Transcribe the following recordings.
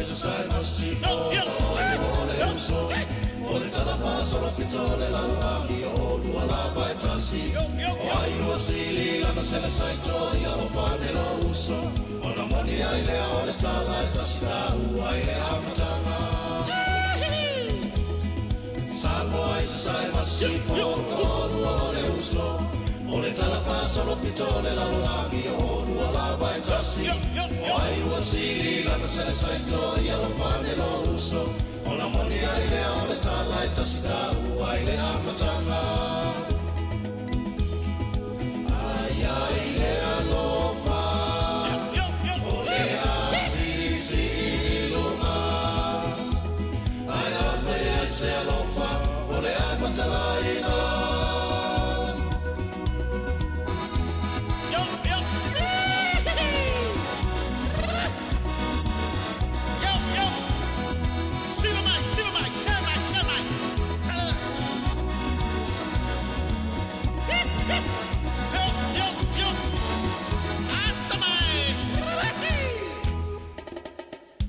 Sasae ma Sisifo, o le uso, o le tala faasolopito o le lalolagi o oulua lava e tasi. O ai ua sili lana sele saito i alofa ane lou uso, ona moni ai lea o le tala e tasi taua i le amataga. Samoa i Sasae ma Sisifo, o oulua o le uso, o le tala faasolopito o le lalolagi o oulua lava e tasi. O ai ua sili lana sele saito i alofa ane lou uso, ona moni ai lea o le tala e tasi taua i le amataga. Ai ai le alofa, o le asisi i luga. Ae a leai se alofa, o le a matalaina.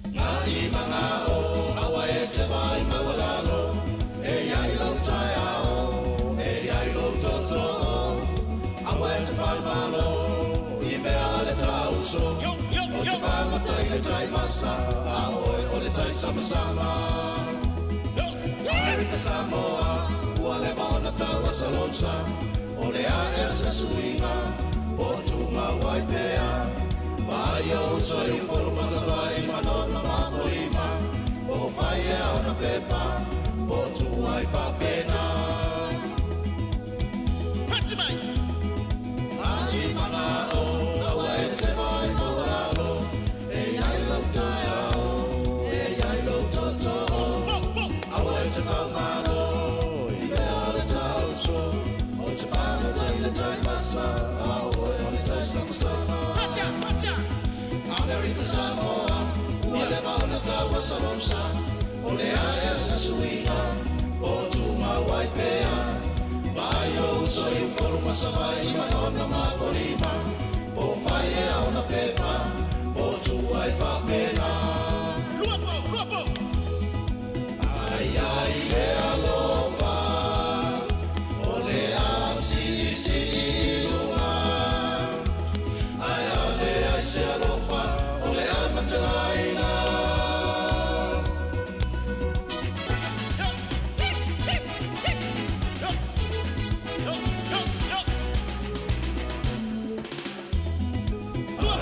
Ngā ima ngā o, aua e te vai maualalo, E i ai lou taeao, e i ai lou tootoo, Aua e te whai malo, i mea a le tāuso, O te whangata i le tai masa, a oe o le tai samasama. Amerika Samoa, ua leva ona taua salousa, O le a ea se suiga, po o tumau ai pea. Vaai ou uso i Upolu ma Savaii ma Nona ma Apolima, po o fai ea ona pepa, po o tuu ai faapena. Pati mai! Ngā ima ngā o, aua e te vai maualalo, e i ai lou taeao, e i ai lou tootoo. Aua e te faumalo i mea a le tāuso, o te whāngata i le tai masa, a oe o le tai samasama. Patia! Patia! Amerika Samoa, ua leva ona taua salousa, o le a ea se suiga, po o tumau ai pea. Vaai ou uso i Upolu ma Savaii ma Nona ma Apolima, po o fai ea ona pepa, po o tuu ai faapena. Lua po! Lua po! Ai ai le alofa, o le asiasi i luga. Ae a leai se alofa, o le a matelaina.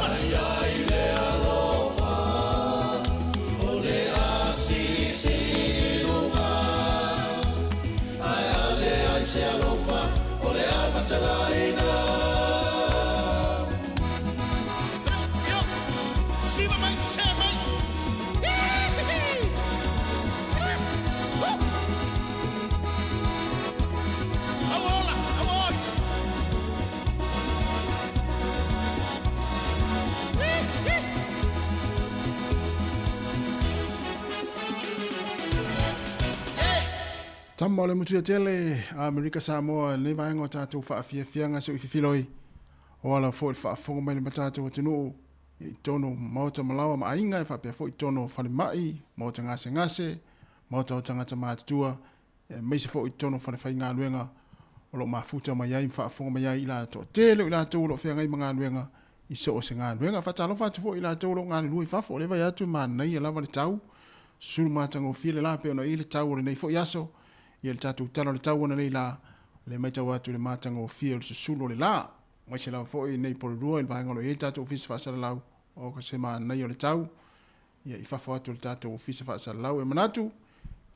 Ai ai le alofa, o le asiasi i luga. Ae a leai se alofa, o le a matelaina. Siva mai, se mai! Aua ola, aua oi! Tama o le mutuia tele a Amerika Samoa lenei vaega o tatou faafiafiaga se i fifiloi o ala foi le faafofoga mai le matatou atunuu i totonu o maota malaoa ma aiga e faapea foi i totonu o falemai, maota gasegase, maota o tagata matutua aemaise foi i totonu o falefaigaluega o lo o mafuta mai ai ma faafofoga mai ai i la toatele o i latou o lo o feagai ma galuega i so o se galuega. Faatalofa atu foi i latou o lo o galulue i fafo, o lea e vaai atu e manaia lava le tau, susulu matagofie le la pei ona i ai le tau o lenei foi aso, ia le tatou tala o le tau ananei la, o lea e matau atu i le matagofie o le susulu o le la. Aemaise lava foi i lenei polelua i le vaega o lo o i ai le tatou Ofisa Faasalalau, o se manaia o le tau, ia, i fafo atu o le tatou Ofisa Faasalalau. E manatu,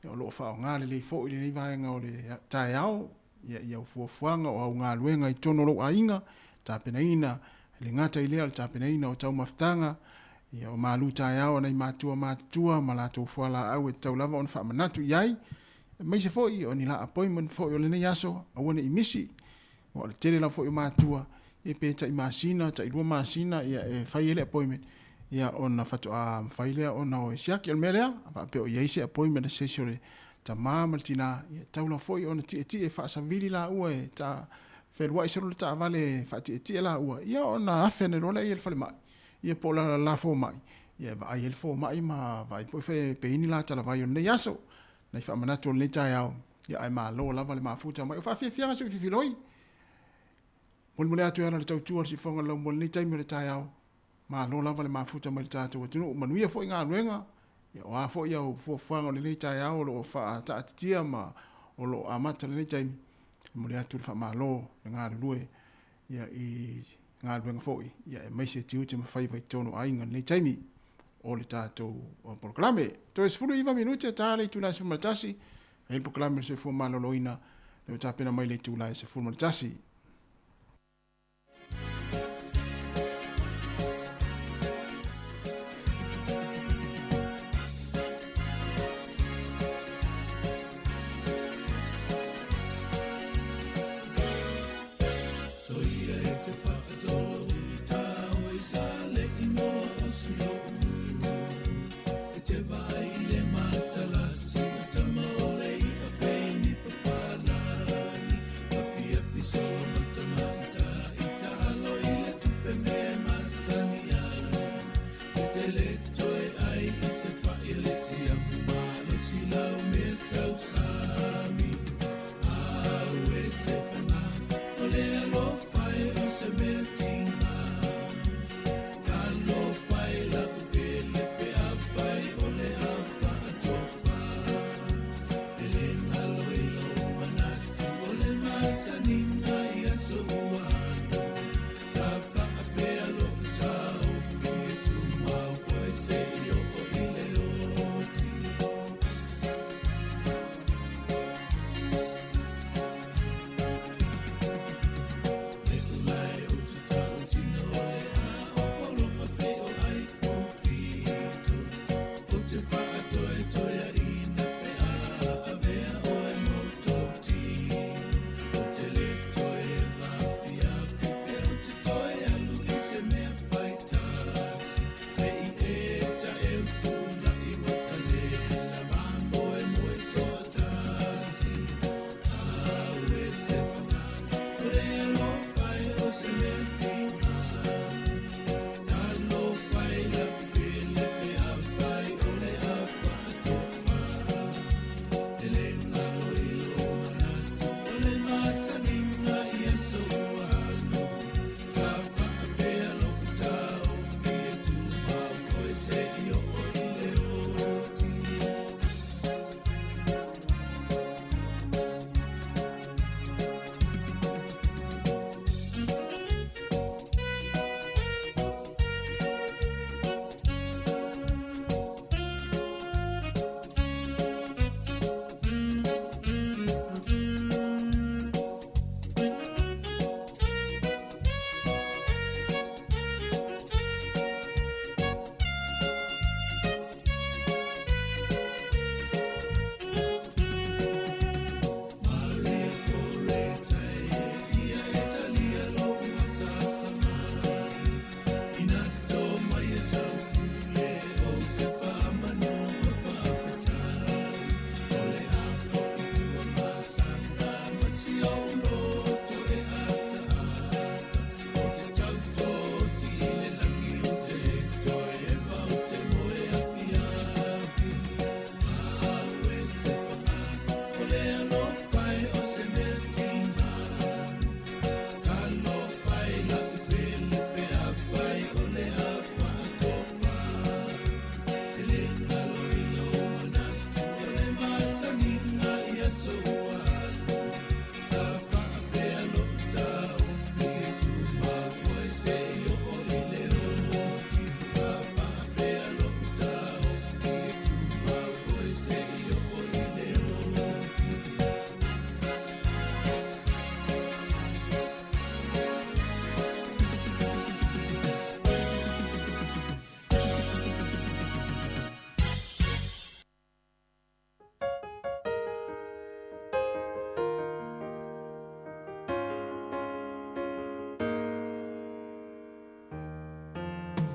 ia, o lo o faaaoga lelei foi lenei vaega o le taeao, ia, i au fuafuaga o au galuega i totonu o lou aiga, tapenaina, e le gata i lea o le tapenaina o taumafataga, ia, o malu taeao a nai matua matutua ma latou fualaau e tatau lava ona faamanatu i ai, aemaise foi o ni la appointment foi o lenei aso, aua ne i misi, aua o le tele lava foi o matua, ia pe tai masina, tai 2 masina, ia e fai ai le appointment, ia ona faatoa mafai lea ona o e siaki. O le mea lea, a faapea o i ai se appointment a se isi o le tama ma le tina, ia e tatau lava foi ona tietie faasavili laua e ta feluai solo le taavale e faatietie laua, ia ona afe ane loa lea i le falemai, ia po o la fomai. Ia e vaai ai le fomai ma vaai foi fe pe ini la talavai o lenei aso. Nai faamanatu o lenei taeao, ia ae malo lava le mafuta mai. O faafiafiaga se i fifiloi. Molimoli atu e ala le tautua o le siufofoga o le laumua i lenei taimi o le taeao. Malo lava le mafuta mai le tatou atunuu. Manuia foi galuega, ia o a foi au fuafuaga o lenei taeao o lo o faataatitia ma o lo o amata i lenei taimi. E momoli atu le faamalo le galulue ia i galuega foi ia aemaise tiute ma faiva i totonu o aiga i lenei taimi o le tatou polokalame. Toe 19 minute e ta le itula e 11, e i ai le polokalame o le soifua maloloina lea ua tapena mai le itula e 11.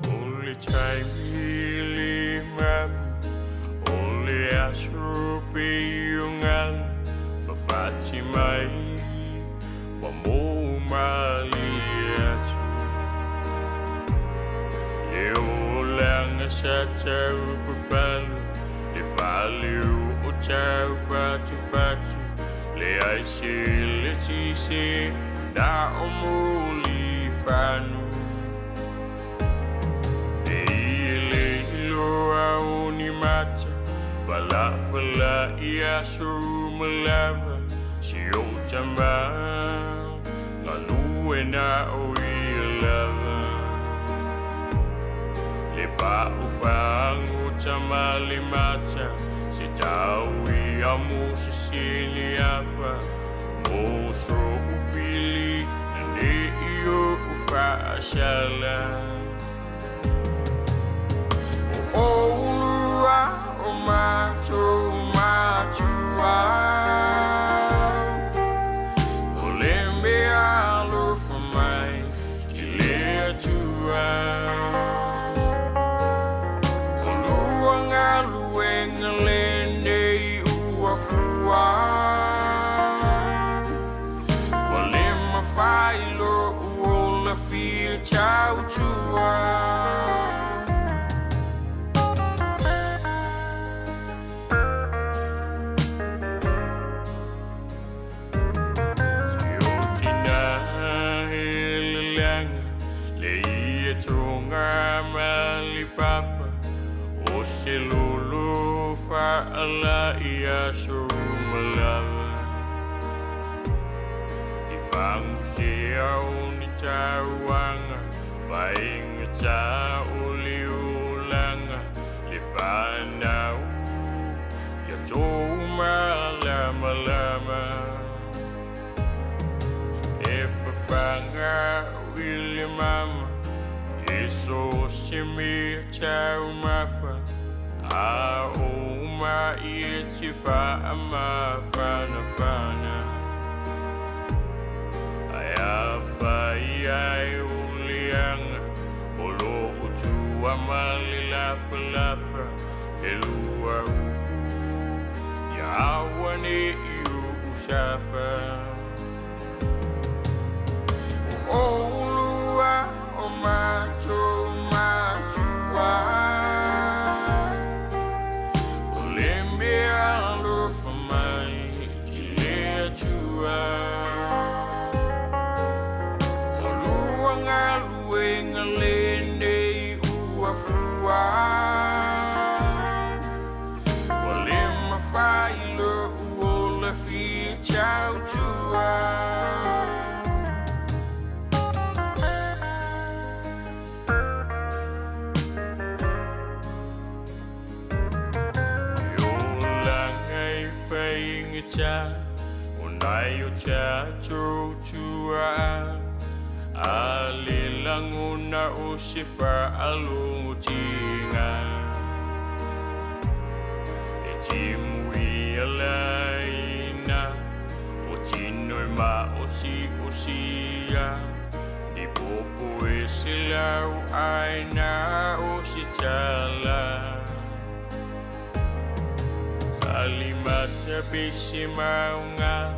O le taimi le manu, o le aso pei o galu, fafati mai, ua mou malie atu. Le olaga sa tau papalu Le faaleu o tau patupatu Le ai se le tise na o muli fanu E i le iloa o ni mata Palapala i aso malava Si o tama Galue na o ia lava Le pa'u faaguta ma le mata Se tau ia mo se sili apa Mo so upili Na ne i o u faasala O olua o matou matua O le mea alofa mai i le Atua O lua galuega lenei ua fua Ua le mafai lou ola fia tautua. Si o tina heleleaga le ia tonga ma le papa O se lolo faala i aso uma lava I fagusea o ni tauaga faigata o le olaga le fanau ia tou malamalama E fafaga i le mama E so se mea taumafa A o mai e te faamafanafana Ae afai ai o leaga o loo tua ma le lapalapa E lua upu ia aua ne i ou safa O olua o matou matua O le mea alofa mai i le Atua O lua galuega lenei ua fua Ua le mafai lou ola fia tautua. E olaga e faigata o nai o tatou tuaa A le lagona o se faalogotiga E timu ia laina O tino e maosi'osia Ni popo e se lau aina o se tala Salimata pe se mauga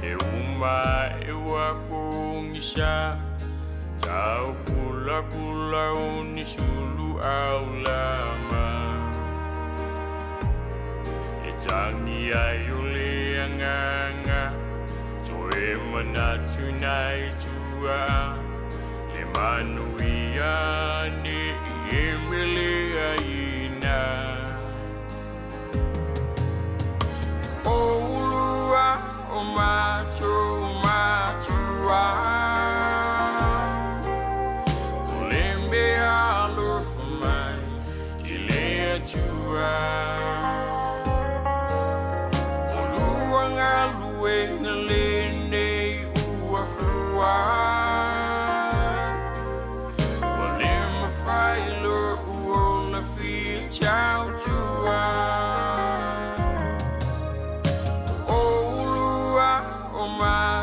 E uma e ua pogisa Tau pulapula o ni sulu aulama E tagi ai o le agaga Toe manatu nai tua Le manuia ne i e meleaina O olua o matou matua O le mea alofa mai i le Atua O lua galuega lenei ua fua Ua le mafai lou ola fia tautua O olua o matou.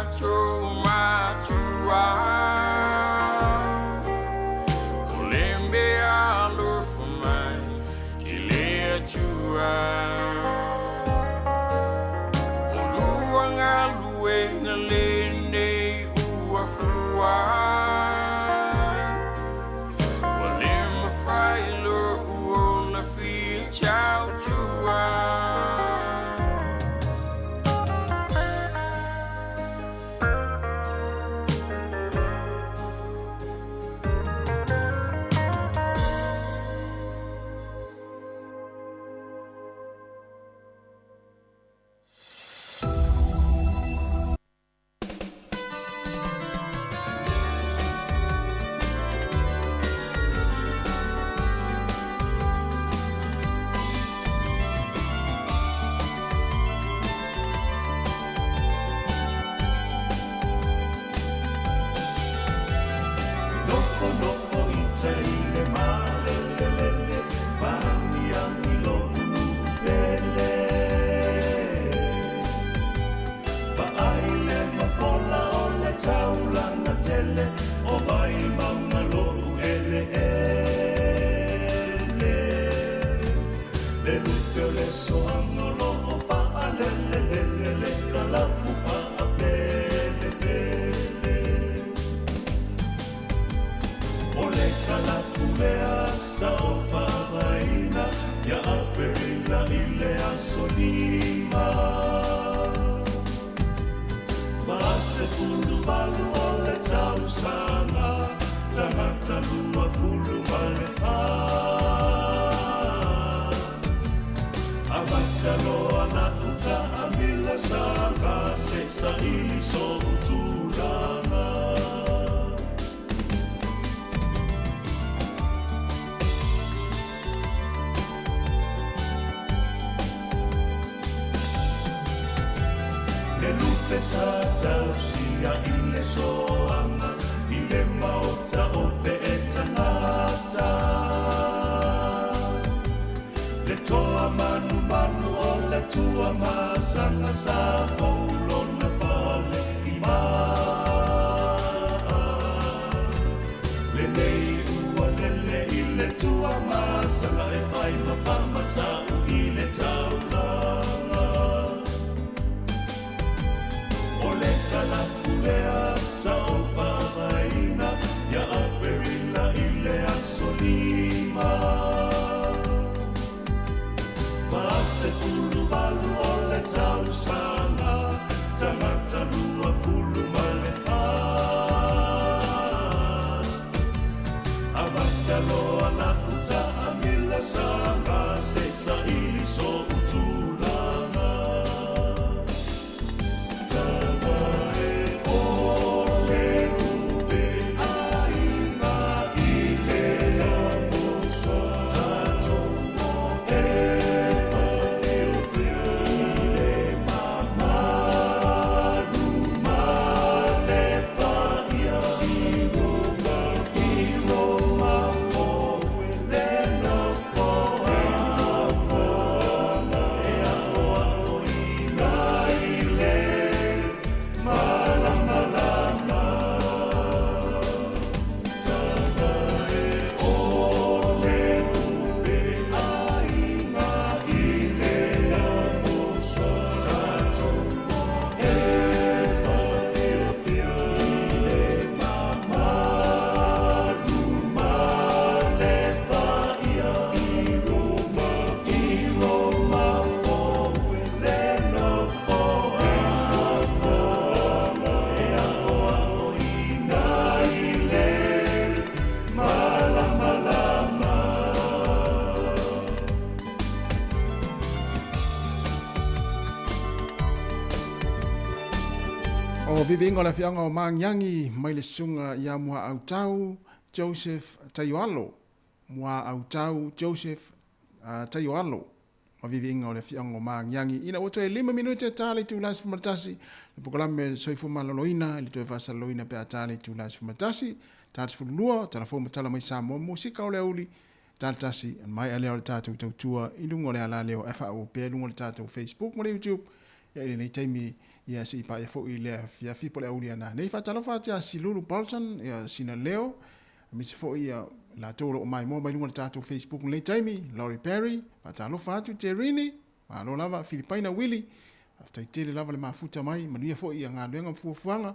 48 o le tausaga, tagata 24. Amata loa la'u ta'amilo saga se i sa'ili so'u tulaga. Le lupe sa tausia i le soaga i le maota o fe'etagata. Le toa manumanu o le Tuamasaga sa pou lona fale i ma'a. Lenei ua lele i le Tuamasaga e fai ma fa'amata'u i le taulaga. O le kalapu lea sa ou fa'avaeina ia Aperila i le aso 5. 48 o le tausaga, tagata 24. Amata loa la'u ta'amilo saga se i sa'ili so'u tulaga. Taga e o le lupe aiga i le amosa tatou e faafiofio i le mamalu ma le paia i Roma i Roma foi le nofo afoaga e aʻoaʻoina i le malamalama. Taga e o le lupe aiga i le amosa tatou e faafiofio i le mamalu ma le paia i Roma i Roma foi le nofo afoaga e aʻoaʻoina i le malamalama. O viviiga o le afioaga o Magiagi mai le susuga ia Muaautau Joseph Taioalo. Muaautau Joseph Taioalo ma viviiga o le afioaga o Magiagi. Ina ua toe 5 minute ta le itula 11, le polokalame Soifua Maloloina i le toe faasalaloina pe a ta le itula 11, ta le 12, tala fou ma tala mai Samoa, musika o le auli, ta le 1, maea lea o le tatou tautua i luga o le ala lea o FAO pea i luga o le tatou Facebook ma le YouTube. Ia i lenei taimi, ia se i paia foi i le afiafi po o le auli ana nei. Faatalofa atu ia Silulu Bolton, ia Sina Leo, aemaise foi ia latou o lo o maimoa mai luga o le tatou Facebook i lenei taimi, Laurie Perry, faatalofa atu Terini, malo lava, Filipaina Willie, faafetai tele lava le mafuta mai, manuia foi ia galuega ma fuafuaga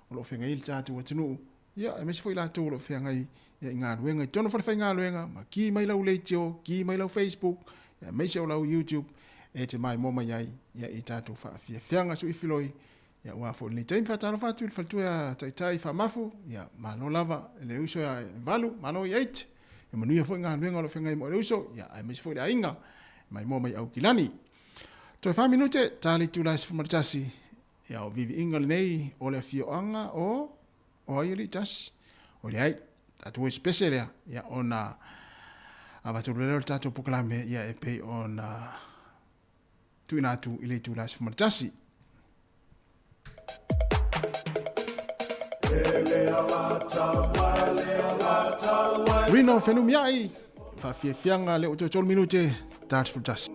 o lo o feagai ai le tatou atunuu. Ia, aemaise foi latou o lo o feagai ia, i galuega i totonu o falefaigaluega, ma ki mai lau leitio, ki mai lau Facebook, ia, aemaise o lau YouTube, e te maimoa mai ai ia, i tatou faafiafiaga suifiloi, ia, aua foi lenei taimi. Faatalofa atu i le faletua ia Taitai Faamafu, ia, malo lava i le uso ia 8, malo i 8, ia manuia foi galuega o lo o feagai mo le uso, ia, aemaise foi le aiga, maimoa mai Aukilani. Toe 4 minute, ta le itula e 11, ia, o viviiga lenei o le afioaga o O ai alii tasi? O leai, tatou espese lea, ia ona avatu lea o le tatou polokalame ia e pei ona tuuina atu i le itula 11. Rino Fenumiai, faafiafiaga le o toe 3 minute, ta 11.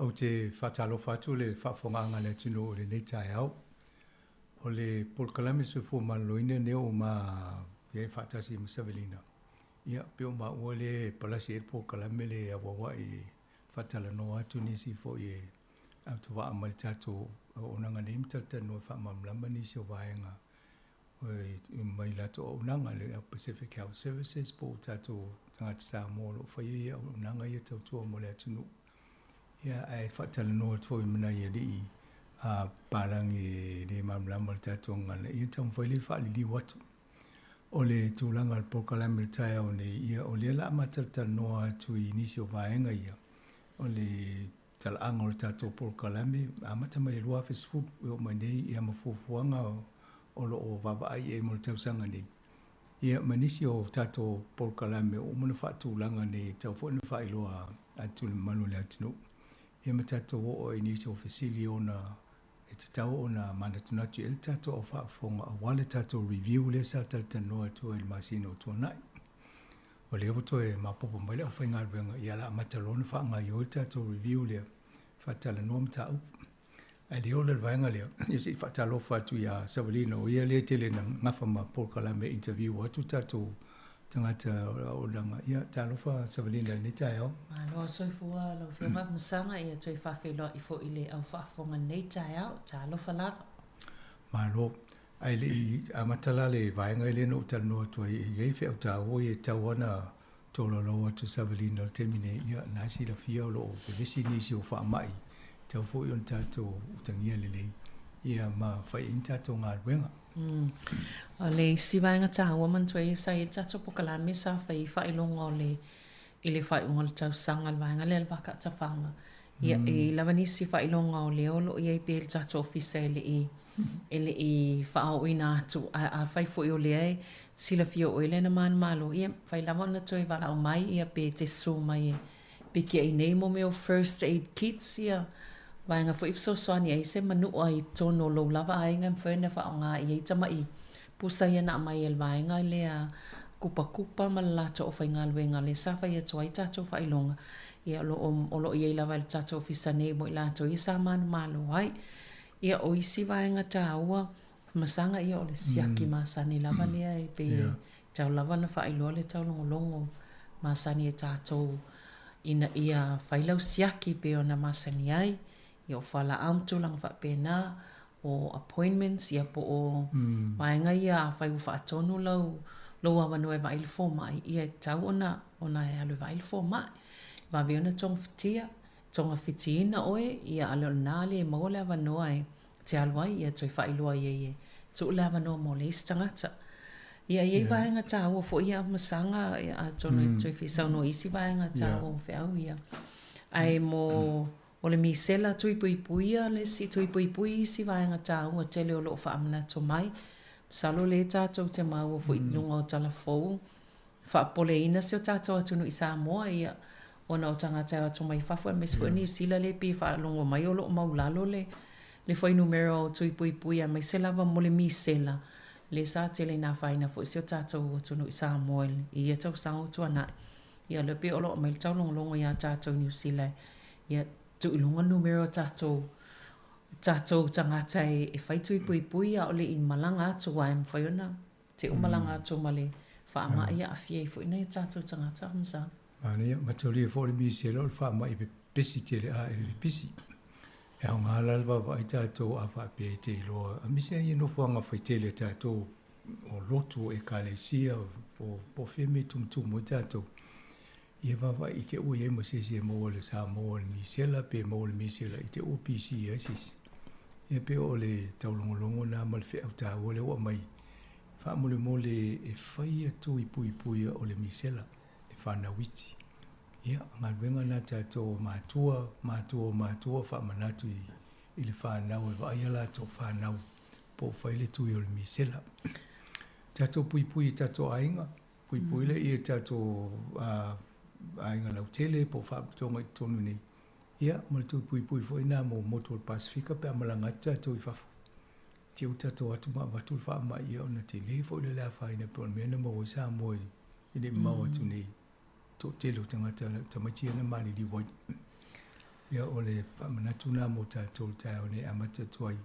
Ou te faatalofa atu i le faafofogaaga a le atunuu i lenei taeao. O le polokalame soifua maloloina lenei ua ma i ai faatasi ma Savelina. Ia, pei o maua lea e palasi ai le polokalame le auauai e faatalanoa atu nisi foi e autovaa mai le tatou auaunaga nei ma talatalanoa e faamalamalama nisi o vaega mai latou auaunaga le Pacific Health Services po o tatou tagata Samoa o lo o faia ia auaunaga ia tautua mo le atunuu. Ia, ae faatalanoa atu foi ma nai alii palagi e le malamalama le tatou gagana, ia taumafai lea e faaliliu atu. O le tulaga o le polokalame i le taeao nei, ia o lea o le a ma talatalanoa atu i nisi o vaega ia, o le talaaga o le tatou polokalame, amata mai le 2010 e oo mai nei, ia ma fuafuaga o lo o vaavaai i ai mo le tausaga nei. Ia ma nisi o tatou polokalame ua uma ona faatulaga nei e tatau foi ona faailoa atu i le mamalu o le atunuu. Ia ma tatou oo ai i nisi o fesili ona e tatau ona manatunatu i ai le tatou au faafofoga aua le tatou review lea sa talatalanoa atu ai i le masina ua tuanai. O lea ua toe maopoopo mai le aufaigaluega, ia o le a amata loa ona faagaoioi le tatou review lea, faatalanoa mataupu. Ae le ola le vaega lea, ia se i faatalofa atu ia Savalina, o ia lea e tele ina gafa ma polokalame e interview atu tatou tagata auaunaga. Ia, talofa Savalina i lenei taeao. Malo soifua lau Afioga Afamasaga, ia toe faafeiloai foi i le au faafofoga i lenei taeao. Talofa lava. Malo. Ae le i amata la le vaega lea na ou talanoa atu ai, e i ai feau taua ia e tatau lava ona tolaulau atu Savalina i le taimi nei, ia na silafia o lo o vevesi nisi o faamai, tatau foi ona tatou utagia lelei, ia ma fai ai ni tatou galuega. O le isi vaega taua manatua ia sa i ai le tatou polokalame sa fai ai faailoga o le i le faaiuga o le tausaga le vaega lea o le vakaatafaga. Ia, e i ai lava nisi faailoga o lea o lo o i ai pea i le tatou ofisa e le i e le i faaooina atu. Ae afai foi o lea e silafia o oe lea na manumalo, ia, mafai lava ona toe valaau mai ia pe te susu mai e piki ai nei mo mea o first aid kits, ia vaega foi e fesoasoani ai se manua i totonu o lou lava aiga e mafai ona faaaoga i ai tamai pusa ia na aumai e le vaega lea kupakupa ma le latou aufaigaluega lea sa fai atu ai tatou faailoga. Ia, o lo o, o lo o i ai lava i le tatou ofisa nei mo i latou ia sa manumalo ai. Ia, o isi vaega taua, masaga ia o le siaki masani lava lea e pei e tau lava ona faailoa le taulogologo masani e tatou ina ia fai lau siaki pei ona masani ai, ia o fualaau ma tulaga faapena, o appointments ia po o vaega ia afai ua faatonu lau lou avanoa e vaai i le fomai, ia e tatau ona ona e alu e vaai le fomai. Vave ona togafitia, togafitiina oe, ia a le o lena le maua le avanoa e te alu ai, ia toe faailoa i ai e tuu le avanoa mo le isi tagata. Ia e i ai vaega taua foi ia masaga, atonu e toe fia saunoa i isi vaega taua o feau ia. Ae mo O le misela tuipuipuia le isi tuipuipui isi vaega taua tele o lo o faamanatu mai. Masalo o lea tatou te maua foi i luga o tala fou, faapopoleina si o tatou atunuu i Samoa, ia, ona o tagata e o atu mai fafo aemaise foi o Niu Sila lea e pei e faalogo mai o lo o maulalo le le fuainumera o tuipuipui aemaise lava mo le misela lea sa tele ina afaina foi si o tatou atunuu i Samoa i ia tausaga ua tuanai. Ia, o lea pei o lo o aumai le taulogologo ia tatou i Niu Sila, ia, tuu i luga le numera o tatou, tatou tagata e fai tui puipui a o le i malaga atu aua e mafai ona te i ua malaga atu ma le faamai e aafia ai foi nai o tatou tagata masalo. Manaia, mataulia foi le misela o le faamai e pepesi tele a e pipisi. E aoga la le vaavaai tatou a faapea e te iloa, aemaise lava ia nofoaga faitele a tatou o lotu, o ekalesia, o po o fea mea e tumutumu ai tatou. Ia vaavaai i te ua i ai ma se isi e maua le sa maua le misela pe maua le misela i te ua pisi ai se isi. Ia pei o le taulogologo na ma le feau taua lea ua aumai faamolemole e fai ia tui puipuia o le misela e fanau iti. Ia, galuega na tatou o matua, matua o matua faamanatu i le fanau e vaai a latou fanau po o fai le tui o le misela. Tatou puipui i tatou aiga, puipui laia i tatou aiga lautele po o faalapotopotoga i totonu nei, ia ma le tui puipui foi lena mo motu o le Pasefika pe a malaga atu tatou i fafo. Te i ua tatou o atu ma avatu le faamai, ia ona tele foi lea o le afaina pei o le mea na maua ai Samoa i le mamao atu nei. Toatele o tagata tamaiti ia na maliliu ai. Ia o le faamanatu lena mo tatou i le taeao nei e amata atu ai.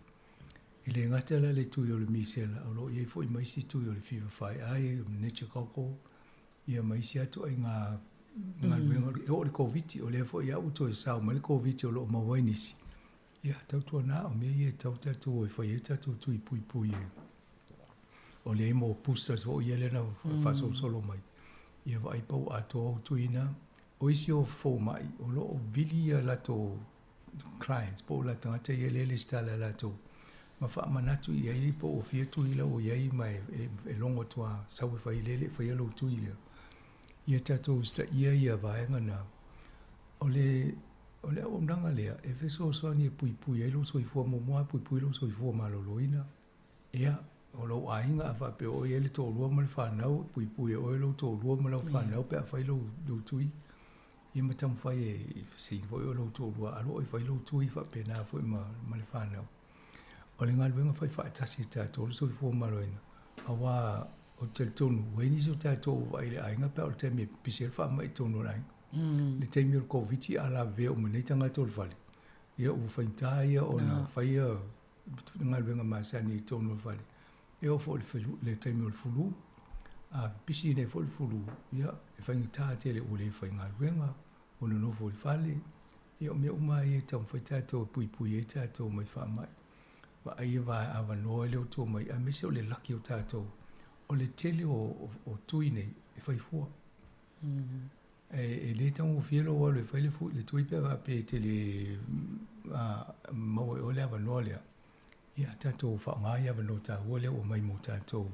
E le gata la le tui o le misela, o lo o i ai foi ma isi tui o le fever faiai, o le meningococcal, ia ma isi lava ituaiga galuega. E oo i le Koviti, o lea foi lava ua toe sao mai le Koviti o lo o maua ai nisi. Ia, tautuana o mea ia e tatau tatou e fai ai tatou tui puipui e o lea mo boosters foi ia lea na faasolosolo mai. Ia vaai pau atoa ou tui na. O isi o fomai, o lo o vili ia latou clients po o latou tagata ia lea e lesitala e latou ma faamanatu i ai po ua fia tui la ua i ai ma e logo atu lava sau e fai lea e le i faia lou tui lea. Ia tatou usitaia ia vaega na. O le o le auaunaga lea e fesoasoani e puipui ai lou soifua muamua lava puipui lou soifua maloloina. Ia, o lou aiga a faapea o oe e i ai le toalua ma le fanau, e puipui e oe lou toalua ma lau fanau pe a fai lou, lou tui. Ia ma taumafai e fesili foi o lou toalua alu oe e fai lou tui faapena foi ma, ma le fanau. O le galuega fai faatasi e tatou le soifua maloloina, aua ou te talitonu, ua i ai nisi o tatou ua vaai i le aiga pe a o le taimi e pipisi ai le faamai i totonu o le aiga. Le taimi o le Koviti a lavevea uma nei tagata o le fale, ia ua faigata ia ona faia galuega masani i totonu o le fale. E oo foi i le taimi o le fulu, a pipisi nei foi le fulu, ia, e faigata tele ua le faigaluega, ua nonofo i le fale. Ia, o mea uma lava ia e taumafai tatou e puipui ai tatou mai faamai. Vaai ia avanoa lea ua tua mai, aemaise o le laki o tatou, o le tele o tui nei e fai fua. E le taugofie lou alu e fai le tui pe a faapea e te le maua e oe le avanoa lea. Ia tatou faaaoga ia avanoa taua lea ua aumai mo tatou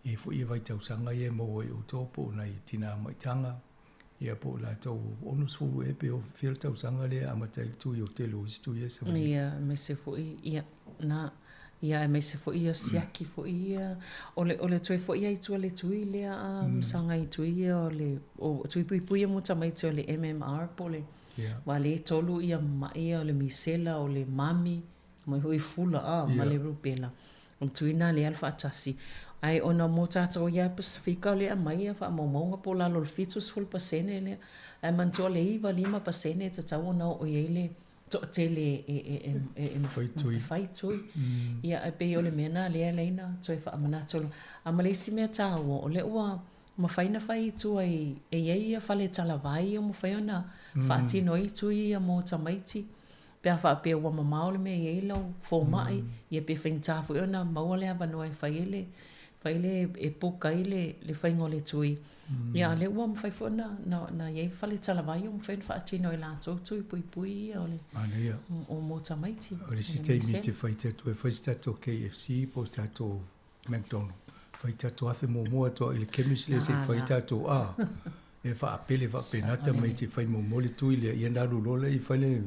i foi ia vaitausaga ia e maua e outou po o nai tina maitaga, ia po o latou 60 ea pe fia le tausaga lea e amata ai le tui o tele o isi tui ia e sau nei. Ia, aemaise foi, ia, na, ia, aemaise foi ia siaki foi ia, o le, o le toe foi lava i tua i le tui lea a masaga i tui ia o le, o tui puipui ia mo tamaiti o le MMR po o le, aua o lea e tolu ia ma'i ia o le misela, o le mami, mai foi fula a, ma le rubella. O le tui lena lea e alu faatasi. Ae ona mo tatou ia Pasefika o lea e aumai ia faamaumauga po o lalo o le 70% lea. Ae manatua o le 95% e tatau ona oo i ai le. toatele e e e e e Fai tui. e fai tui. Ia ae pei o le mea lena lea e ala ai ona toe faamanatu loa. A ma le isi mea taua, o lea ua mafai ona fai i tua i, e i ai ia fale talavai ia ua mafai ona faatino ai tui ia mo tamaiti pe a faapea ua mamao le mea e i ai lau fomai, ia pe faigata foi ona maua le avanoa e fai ai le, fai le, e book ai le, le faiga o le tui. Ia a o lea ua mafai foi ona, ona, ona i ai fale talavai ua mafai ona faatino e latou tui puipui ia o le, Manaia. o mo tamaiti. O le isi taimi e te fai tatou, e fai se tatou KFC po o se tatou McDonald. Fai tatou afe muamua atu i le chemist lea se i fai tatou a. E faapele faapena tamaiti fai muamua le tui lea ia ona alu loa lea fai le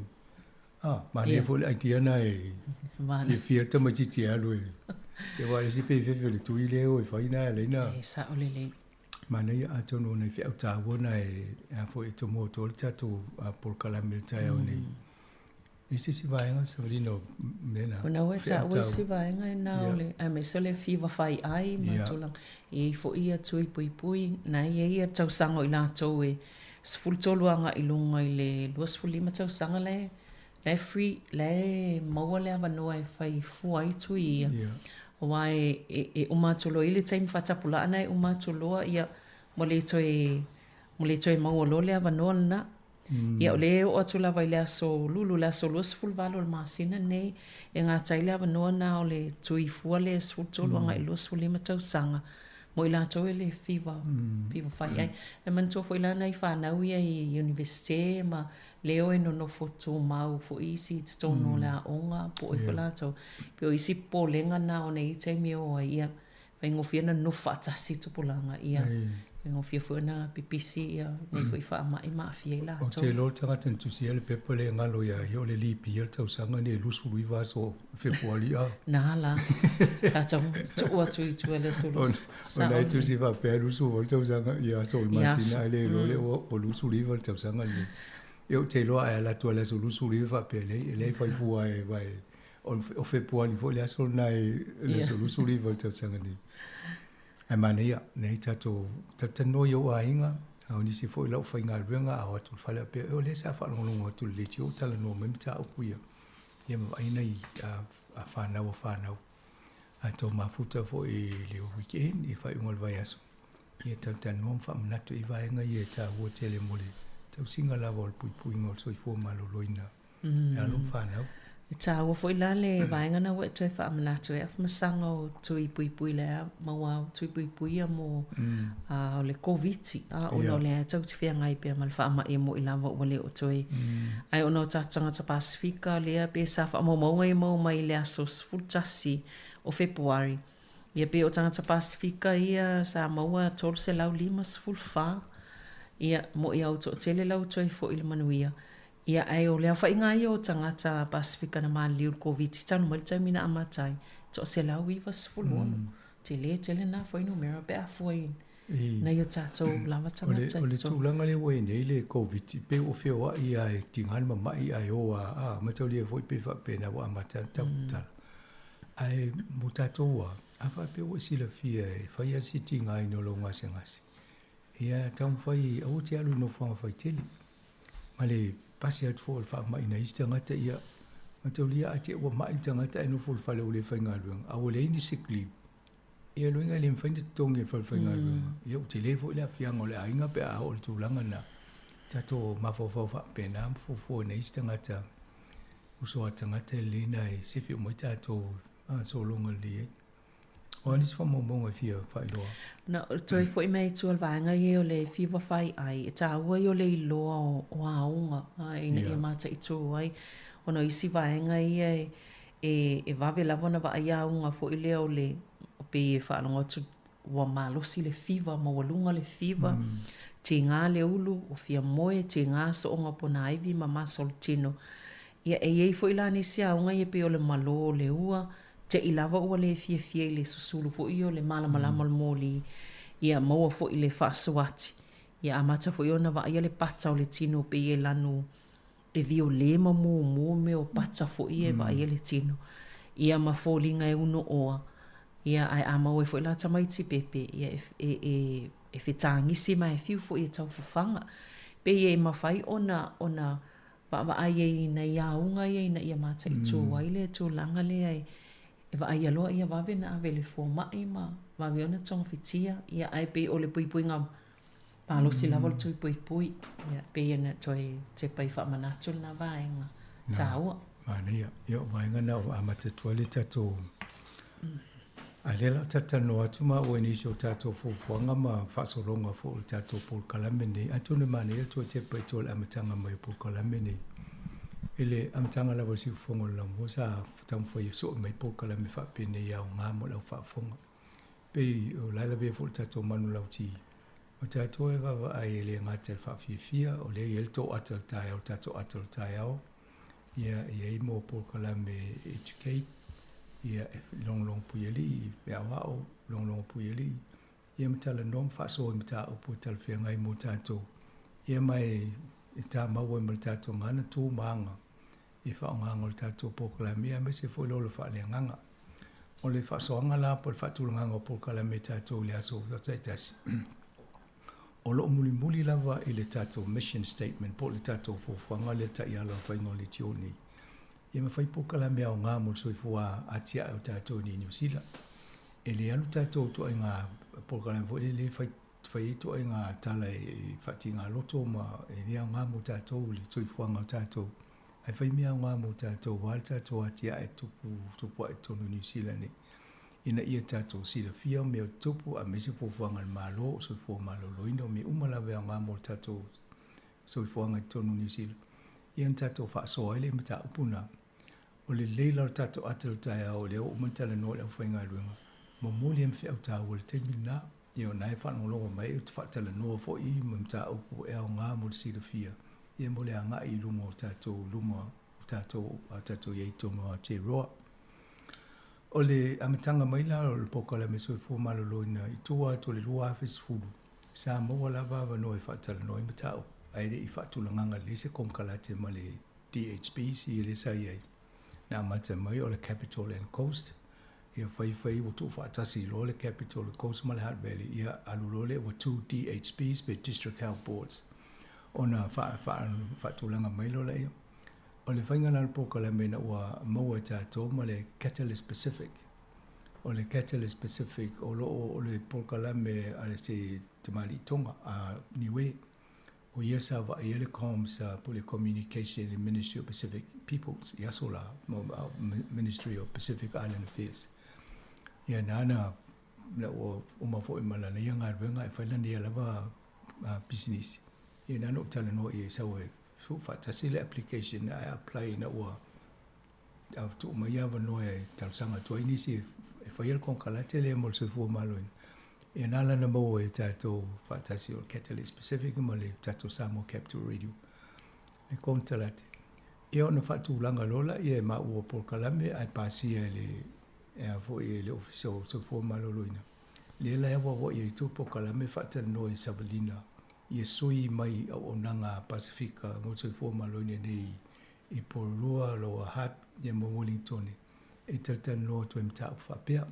a manaia foi le idea lena e fiafia le tamaitiiti e alu e aua o le isi pei fefe o le tui lea e o e fai na e ala ai ona E sao lelei. Manaia atonu o nai feau taua na e a foi e tomua atu ai le tatou polokalame i le taeao nei. E i ai se isi vaega Savalina o mea na? O na ua e taua isi vaega e na o le, aemaise o le fiva faiai ma tulaga. E i ai foi ia tui puipui, na e i ai ia tausaga o i latou e 13 agai i luga i le 25 tausaga la e, la e free, la e maua le avanoa e fai fua ai tui ia. Aua e, e, e uma atu loa i le taimi faatapulaa na e uma atu loa, ia, ua le toe, ua le toe maua loa le avanoa lena. Ia o lea e oo atu lava i le aso Lulu, le aso 28 o le masina lenei, e gata ai le avanoa lena o le tui fua lea e 13 agai i le 25 tausaga mo i latou e le fiva, fiva fai ai. E manatua foi la nai fanau ia i Iunivesite ma lea o e nonofo tumau foi isi i totonu o le aoga po o ai foi latou. Pei o isi popolega na ona e i ai taimi e o ai, ia, Faigofie ona nonofo faatasi tupulaga, ia faigofie foi ona pipisi ia nei foi faamai ma aafia ai latou. Ou te iloa o le tagata na tusia le pepa lea e galo ia ia o le lipia le tausaga nei e 29 aso o Fepuari a. Na la, tatou tuu atu i tua i le aso 20. Ona e tusi faapea e 28 le tausaga ia aso o le masina ae le iloa lea ua 29 le tausaga lenei. Ia ou te iloa a e alu atu lava i le aso 29 faapea leai e leai fai fua e vae O Fepuari foi le aso lena i le aso 29 o le tausaga nei. Ae manaia, nei tatou talatalanoa i ou aiga, a o nisi foi o lau faigaluega a o atu i le fale faapea, o lea sa faalogologo atu i le leitio o talanoa mai mataupu ia, ia ma vaai nai a fanau a fanau. A tou mafuta foi i le weekend, i le faaiuga o le vaiaso, ia talatalanoa ma faamanatu i vaega ia e taua tele mo le tausiga lava o le puipuiga o le soifua maloloina. E alo ma fanau. E taua foi la le vaega na ua e toe faamanatu ai Afamasaga o tui puipui lea maua tui puipui ia mo o le Koviti a ona o lea e tou te feagai pea ma le faamai e moi lava ua le o toe ae ona o tatou tagata Pasefika lea pe sa faamaumauga ia maua mai i le aso 11 o Fepuari ia pei o tagata Pasefika ia sa maua 354 ia moi au toatele la ua toe foi i le manuia. Ia, ae o le aofaiga ia o tagata Pasefika na maliliu i le Koviti talu mai le taimi na amata ai, e 196. Tele tele na fuainumera pe a fua i nai o tatou lava tagata i totonu. O le tulaga lea ua i ai nei le Koviti, pei ua feoai lava e tiga le mamai ae o lava, a mataulia foi pei faapena ua amata ai le tautala. Ae mo tatou lava, a faapea ua e silafia e fai lava si tigaina o lou gasegase, ia taumafai aua te alu i nofoaga faitele. Ma le pasi atu foi o le faamai i nai isi tagata, ia mataulia a te i ua mai le tagata ae nofo i le fale ua le faigaluega, a ua leai ni sick leave, ia lona uiga e le mafai ona totogi e le fale faigaluega. Ia ua tele foi le aafiaga o le aiga pe a oo i le tulaga lena. Tatou mafaufau faapena ma fuafua i nai isi tagata, uso a tagata e lelei ona e sefe uma ai tatou sologa lelei ai. O a nisi faamaumauga e fia faailoa? Na toe foi mai i tua o le vaega ia o le fiva fai ai, e taua ia o le iloa o aoga ina ia mataitu ai, ona o isi vaega ia e vave lava ona vaai auga foi lea o le, pei e faalogo atu ua malosi le fiva, maualuga le fiva, tiga le ulu, ua fia moe, tiga sooga o ponaivi ma masa o le tino. Ia e i ai foi la nisi auga ia pei o le malo o le ua, Te i lava ua le fiafia i le susulu foi o le malamalama o le moli, ia maua foi le faasuati. Ia amata foi ona vaaia le pata o le tino pei e lanu e viole ma mumu mea o pata foi ia e vaaia le tino. Ia ma foliga e unooa, ia ae a maua ai foi la tamaiti pepe, ia e, e, e, e fetagisi ma e fiu foi e taufafaga. Pei e mafai ona, ona. vaavaai ai i nai auga ia ina ia mataitū ai le tulaga lea e e vaaia loa ia vave ona ave i le fomai ma vave ona togafitia, ia ae pei o le puipuiga malosi lava o le tui puipui. Ia pei ona toe tepa i faamanatu lena vaega taua. Manaia. Ia o vaega na ua amata atu ai le tatou a lea la o talatalanoa atu maua i nisi o tatou fuafuaga ma faasologa foi o le tatou polokalame lenei. Atonu e manaia le toe tepa i tua i le amataga mai o polokalame nei. I le amataga lava o le siufofoga o le laumua sa taumafai e sue mai polokalame faapenei aoga mo le au faafofoga. Pei o la e lavea foi le tatou manulauti, o tatou e vaavaai e le gata i le faafiafia, o lea e i ai le tou ata o le taeao, le tatou ata o le taeao, ia e i ai mo polokalame educate, ia e logologo puialii, e aoao, logologo puialii, ia ma talanoa ma faasoa i mataupu e talafeagai mo tatou, ia ma e tamau ai ma le tatou gagana tu ma aga i faaaogaga o le tatou polokalame, ia aemaise foi le ola faaleagaga. O le faasoaga la po o le faatulagaga o polokalame a tatou i le aso taitasi, o lo o mulimuli lava i le tatou mission statement po o le tatou fuafuaga lea le taiala o le faiga o leitio nei. Ia ma fai polokalame aoga mo le soifua atiae o tatou i Niu Sila. E le alu tatou ituaiga polokalame foi lele e fai fai ai ituaiga tala e faatiga loto ma e le aoga mo tatou i le soifuaga o tatou. Ae fai mea aoga mo tatou aua le tatou atiae tupu tupu ae i totonu o Niu Sila nei ina ia tatou silafia mea o tutupu aemaise fuafuaga a le Malo, o soifua maloloina, o mea uma lava e aoga mo le tatou soifuaga i totonu o Niu Sila. Ia ona tatou faasoa ai lea i mataupu na. O le lelei la o le tatou ata i le taeao o lea ua uma ona talanoa i le aufaigaluega, momoli ai ma feau taua i le taimi lena. Ia o lena e faalogologo mai ou te faatalanoa foi ma mataupu e aoga mo le silafia ia mo le agai i luma o tatou luma o tatou a tatou i ai i totonu o Aotearoa. O le amataga mai la o le polokalame Soifua Maloloina i tua atu o le 2010, sa maua lava avanoa e faatalanoa ai mataupu, ae le i faatulagaga lelei se konekarate ma le DHBs ia lea sa i ai. Na amata mai o le Capital and Coast, ia fai fai ua tuufaatasi loa le Capital and Coast ma le Hutt Valley, ia alu loa lea ua two DHBs pe District Health Boards ona faatulaga mai loa lea. O le faiga la o le polokalame ina ua maua e tatou ma le Catalyst Pacific. O le Catalyst Pacific o lo o o le polokalame a se tamalii Tonga a Niue. O ia sa vaaia le comms po o le Communication i le Ministry of Pacific Peoples i aso la, Ministry of Pacific Island Affairs. Ia nana na ua uma foi ma lana ia galuega ae fai lana ia lava pisinisi. Ia nana ou talanoa i ai sau e tuufaatasi le application ae apply ina ua tuu mai avanoa e talosaga atu ai nisi e faia le konekarate lea mo le soifua maloloina. Ia na ala na maua e tatou faatasi o le Catalyst Pacific ma le tatou Samoa Capital Radio le konekarate. Ia ona faatulaga loa lea e maua o polokalame ae pasia e le e a foi e le Ofisa o Soifua Maloloina. Lea la e auauai ai tou polokalame faatalanoa i Savalina ia sui mai auaunaga a Pasefika mo le soifua maloloina nei i Porirua, Lower Hutt, ia ma Wellingtone e talatalanoa atu ai mataupu faapea.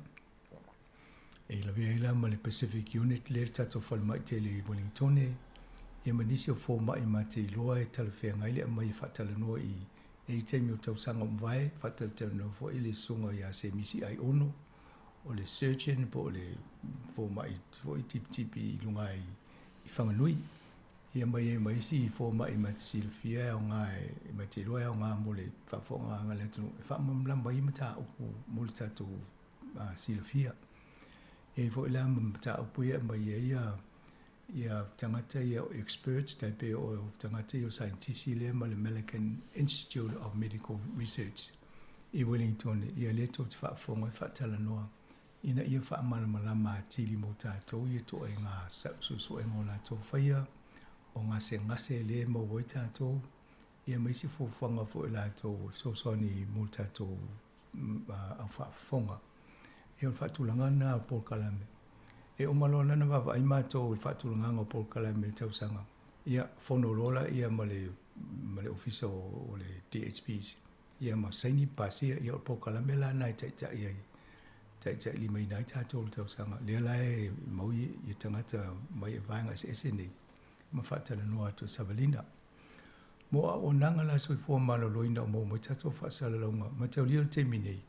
E lavea ai la ma le Pacific Unit lea le tatou falemai tele i Wellingtone, ia ma nisi o fomai ma te iloa e talafeagai le aumai e faatalanoa i e i taimi o tausaga ua mavae, faatalatalanoa foi le susuga ia Semisi Aiono, o le surgeon po o le fomai foi tipitipi i luga i Whanganui. Ia mai ai ma isi fomai ma te silafia e aoga e ma te iloa e aoga mo le faafofogaaga a le atunuu e faamalamalama ai mataupu mo le tatou silafia. E i ai foi la ma mataupu ia e aumai ai ia tagata ia o experts tai pei o tagata ia o saienitisi lea ma le Millikan Institute of Medical Research i Wellington ia lea tou te faafofoga e faatalanoa ina ia faamalamalama atili mo tatou ia ituaiga suesuega o latou faia, o gasegase lea e maua ai tatou, ia ma isi fuafuaga foi a latou e fesoasoani mo le tatou au faafofoga. Ia o le faatulagaga lena o polokalame. E uma loa la ona vaavaai matou i le faatulagaga o polokalame i le tausaga, ia fono loa laia ma le ma le Ofisa o le DHBs, ia ma saini ma pasia, ia o le polokalame la lena e taitai ai, taitailimaina ai tatou i le tausaga. Lea la e mau ia tagata mai vaega eseese nei ma faatalanoa atu e Savalina. Mo auaunaga la a le soifua maloloina o maua mai tatou faasalalauga, mataulia le taimi nei,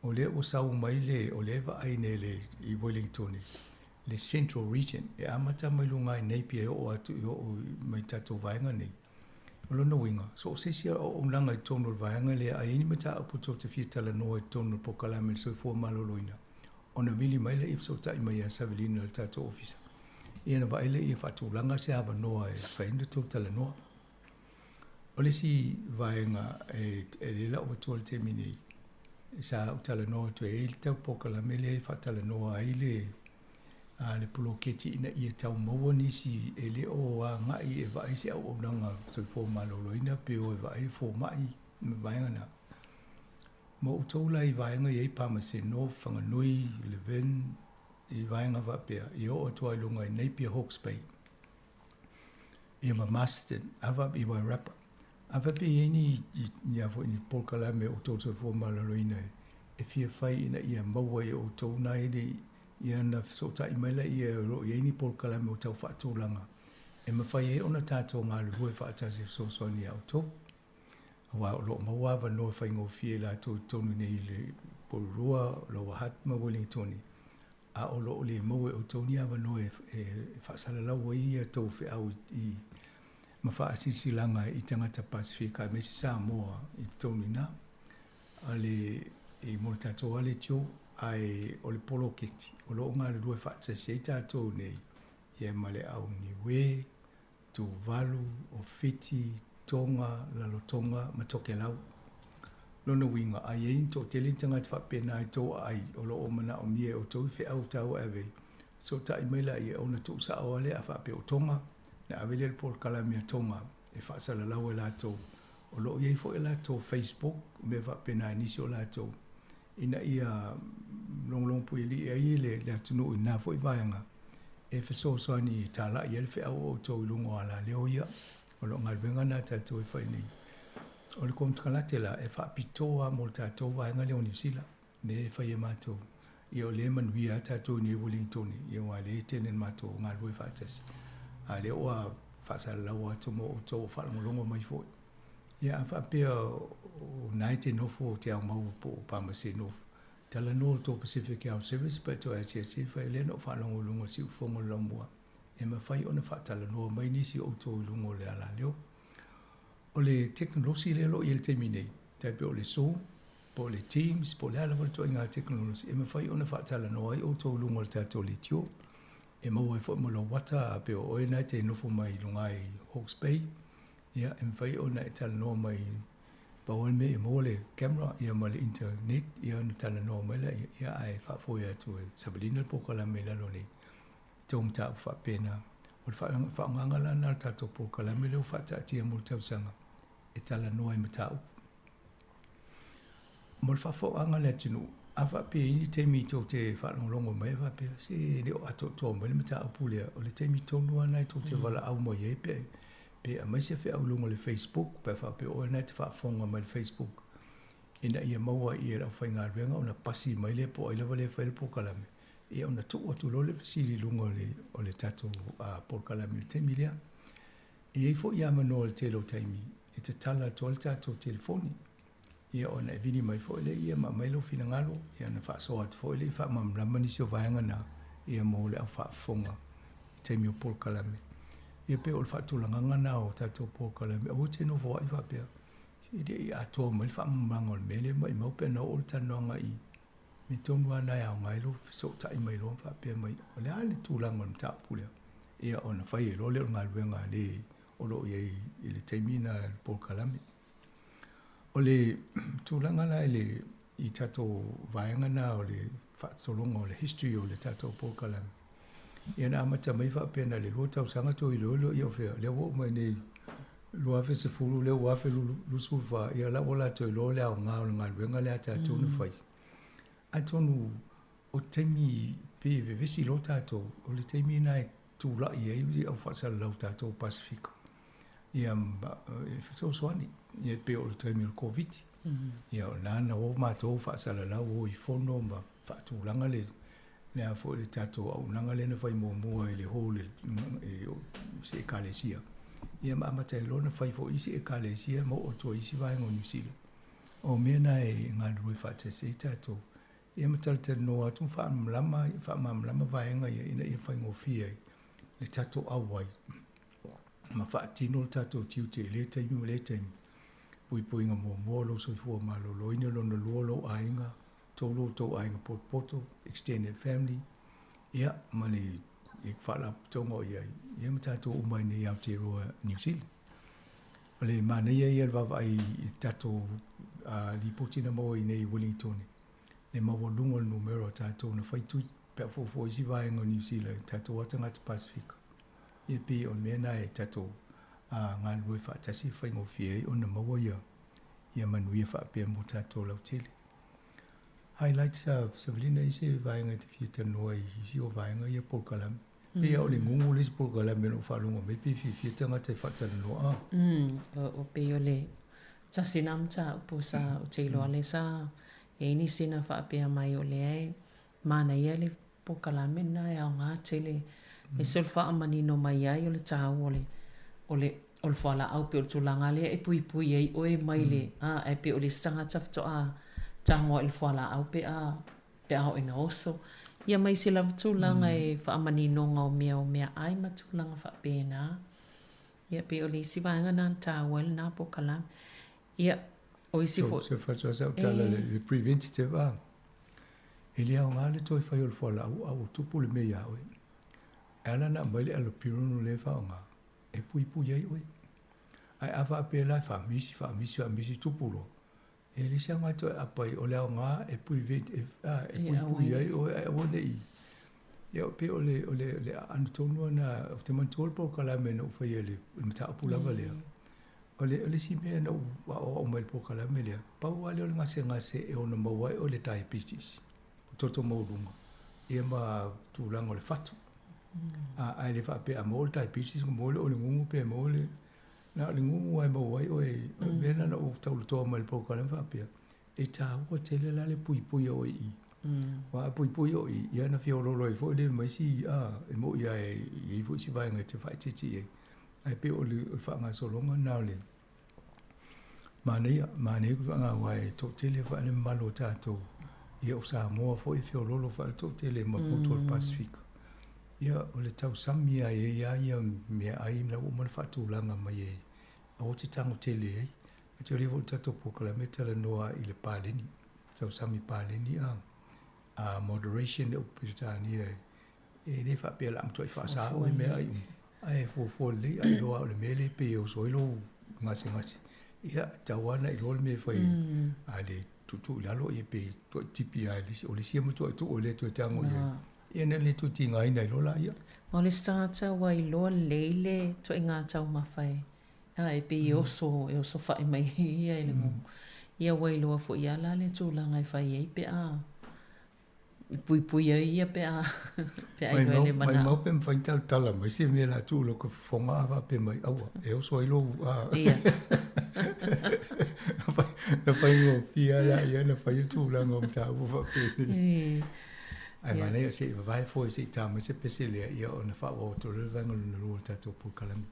o lea ua sau mai le, o lea e vaai nei le, i Wellington le Central Region, e amata mai luga i Napier e oo atu i oo mai tatou vaega nei. O lona uiga, so o se isi auaunaga i totonu o le vaega lea, a i ai ni mataupu tou te fia talanoa i totonu o le polokalame o le soifua maloloina, ona vili mai lea fesootai mai ia Savelina i le tatou ofisa, ia ona vaai lea ia faatulaga se avanoa e fai ai ona tou talanoa. O le isi vaega e le lau atua i le taimi nei, sa ou talanoa atu ai le tau polokalame lea e faatalanoa ai le a le poloketi ina ia tau maua nisi e le o agai e vaai se auaunaga soifua maloloina pe o e vaai fomai ma vaega na. Ma outou la i vaega i ai Palmerston North, Whanganui, Levin, i vaega faapea, i oo atu ai luga i Napier, Hawke's Bay, ia ma Masterton, a faapea i Wairarapa. A faapea e i ai ni, ni, a foi, ni polokalame o outou soifua maloloina e fia fai ina ia maua e outou nai le, ia ona fesootai mai laia o lo o i ai ni polokalame o tau faatulaga e mafai ai ona tatou galulue faatasi e fesoasoani iā outou. Aua o lo o maua avanoa e faigofie i latou i totonu nei i le Porirua, Lower Hutt ma Wellingtone, a o lo o le maua e outou ni avanoa e faasalalau ai a outou feau i ma faasilasilaga i tagata Pasefika aemaise Samoa i totonu i ina. A le, i mo le tatou lava leitio, ae o le poloketi o lo o galulue faatasi ai tatou nei ia ma le au Niue, Tuvalu, o Fiti, Tonga, Lalotonga ma Tokelau. Lona uiga, a i ai ni toatele ni tagata faapena i tou aai o lo o manaomia e outou i feau taua e ave ai, fesootai mai laia ona tuusao lava lea a faapea o Tonga, ona ave lea i le polokalame a Tonga e faasalalau e latou. O lo o i ai foi a latou Facebook, mea faapena i nisi o latou, ina ia logologo puialii ai le atunuu i lena foi vaega e fesoasoani e talai ai le feau o outou i luga o alaleo ia. O lau galuega lena tatou e fai nei. O le konekarate la, e faapitoa lava mo le tatou vaega lea o Niu Sila, lea e fai e matou. Ia o lea e manuia lava tatou i nei Wellington, ia aua o lea e tele ina matou galulue faatasi. A o lea ua faasalalau atu mo outou o faalogologo mai foi. Ia a faapea o na e te nofo te aumau po o Palmerston North, talanoa le tou Pacific Health Service pe toe asiasi e fai lea na ou faalogo i luga o le siufofoga o le laumua e mafai ona faatalanoa mai nisi o outou i luga o le alaleo. O le tekonolosi lea o lo o i ai i le taimi nei, tai pei o le Zoom, po o le Teams, po o le a lava le ituaiga tekonolosi e mafai ona faatalanoa ai outou i luga o le tatou leitio. E maua ai foi ma lou ata, pei o oe na e te nofo mai i luga i Hawke's Bay, Ia, e mafai ona e talanoa mai, pau lava le mea ia maua le camera ia ma le internet ia ona talanoa mai lea, ia ae faafoe atu e Savelina le polokalame i lalo nei, i tou mataupu faapena. O le faaaogaga la lena o le tatou polokalame lea ua faataatia mo le tausaga e talanoa i mataupu. Mo le faafofogaaga a le atunuu, a faapea e i ai ni taimi tou te faalogologo mai ai faapea, se e le o atoatoa mai le mataupu lea, o le taimi tonu lava lena e tou te valaau mai ai pe, pe aumai se feau i luga o le Facebook, pe a faapea o oe lena e te faafofoga mai i le Facebook, ina ia maua ai e le aufaigaluega ona pasi mai lea po o ai lava lea e fai le polokalame, ia ona tuu atu loa lea o le fesili i luga o le tatou polokalame i le taimi lea. E i ai foi avanoa i le tele o taimi e tatala atu ai le tatou telefoni, ia ona e vili mai foi lea ia ma aumai lou finagalo, ia ona faasoa atu foi lea e faamalamalama nisi o vaega na ia mo le au faafofoga i taimi o polokalame. Ia pei o le faatulagaga lena o tatou polokalame, aua e te nofo ai faapea, e le i atoa mai le faamalamalamaga o le mea lea, maumau pe ana oo le talanoaga i mea tonu lava na e aoga ai lou fesootai mai loa ma faapea mai, o le a le tulaga o le mataupu lea? Ia ona fai ai loa lea o le galuega a le o lo o i ai i le taimi lena i le polokalame. O le tulaga la i le i tatou vaega na o le faasologa o le history o le tatou polokalame, ia na amata mai faapea na o le 2 tausaga toe iloilo ia o fea, lea ua oo mai nei 2010 lea ua 2024, ia la ua latou iloa le aoga o le galuega lea a tatou na fai. Atonu o taimi pe vevesi loa tatou, o le taimi lena e tulai ai le au faasalalau tatou Pasefika ia e fesoasoani. Ia pei o le taimi o le Koviti. Ia o lena na o matou faasalalau o i fono ma faatulaga le le a foi le tatou auaunaga lea na fai muamua i le hall i se ekalesia. Ia ma amata ai loa ona fai foi isi Ekalesia ma oo atu ai isi vaega o Niu Sila. O mea na e galulue faatasi ai tatou. Ia ma talatalanoa atu ma faamalamalama, faamalamalama vaega ia ina ia faigofie ai le tatou auai ma faatino le tatou tiute i lea taimi ma lea taimi. Puipuiga muamua o lou soifua maloloina, lona lua lou aiga, tolu o tou aiga potopoto, extended family, ia ma le faalapotopotoga o i ai, ia ma tatou uma i inei i Aotearoa Niu Sila. O le manaia ia o le vaavaai i tatou lipoti na maua i inei i Wellington, le maualuga o le numera o tatou na fai tui pe a fuafua isi vaega o Niu Sila i tatou lava tagata Pasefika. Ia pei o le mea lena e tatou galulue faatasi e faigofie ai ona maua ia manuia faapea mo tatou lautele. Highlights Savelina i se vaega e te fia talanoa ai i isi o vaega ia polokalame. Pei lava o le gugu le isi polokalame na ou faalogo mai pei e fiafia tagata e faatalanoa a. O pei o le tasi lena mataupu sa ou te iloa lea sa i ai nisi na faapea mai o lea e manaia le polokalame lena e aoga tele aemaise o le faamanino mai ai o le taua o le o le o le fualaau pei o le tulaga lea e puipui ai oe mai le a ae pei o le isi tagata faatoa tagoa i le fualaau pe a pe a oo ina oso. Ia ma isi lava tulaga e faamaninoga o mea o meaai ma tulaga faapena. Ia pei o le isi vaega lena na taua ai lena polokalame. Ia, o isi foi. So, faatoa sau tala le, le preventative a. E le aoga le toe fai o le fualaau a ua tupu le mea iā oe. E ala ona aumai le allopurinol lea e faaaoga, e puipui ai oe. Ae a faapea la e faamisi, faamisi, faamisi, tupu loa, e leai se aoga e toe aapa ai. O le aoga e prevent, e, a, e puipui ai oe ae aua ne i. Ia, pei o le, o le, le aano tonu lava lena, ou te manatua le polokalame na ou faia i le mataupu lava lea. O le, o le isi mea na ou aoao mai i le polokalame lea, pau lava lea o le gasegase e ono maua ai o le diabetes, toto maualuga, ia ma tulaga o le fatu. A, ae le faapea a maua le diabetes ona maua lea o le gugu pe maua le... Na o le gugu lava e maua ai oe. O le mea lena na ou taulatoa mai i le polokalame faapea, e taua tele la le puipui o oe i i. Aua a puipui oe i i, ia ona feoloolo ai foi lea ma isi, a, e moni lava e i ai foi isi vaega e te faaeteete i ai. Ae pei o le faagasologa lena o le manaia, manaia le faaaoga aua e toatele foi le mamalu o tatou, ia o Samoa foi e feoloolo foi le toatele ma motu o le Pasefika. Ia o le tausami lava e i ai lava ia meaai la ua uma ona faatulaga mai e aua te tago tele ai. Ae te iloa foi le tatou polokalame e talanoa i le paleni, tausami paleni a moderation le upu Peretania e E le faapea o le a matuai faasa oe meaai uma, ae fuafua lelei a iloa o le mea lea pei e oso ai lou gasegase, ia, tau lava ona iloa le mea e fai ai. A le tuutuu i lalo, ia pe toe tipi lava i le isi, o le isi ia matuai tuu e le toe tago i ai, ia na le toe tigaina ai loa laia. Ma o le isi tagata ua iloa lelei le ituaiga taumafa e, a, e pei e oso, e osofai mai ai ia i le gugu. Ia ua iloa foi lava la le tulaga e fai ai pe a I puipui ai ia pe a pe a iloa e le manao. Maimau pe mafai ona talatala mai se mea la tuu lou fofoga a faapea mai aua e oso ai lou a. Ia. Na faigofie lava la ia ona fai le tulaga o mataupu faapenei. Ae manaia se i vavae foe se i ta mai se pese lea ia ona faaauau atu loa lea le vaega lona lua o le tatou polokalame.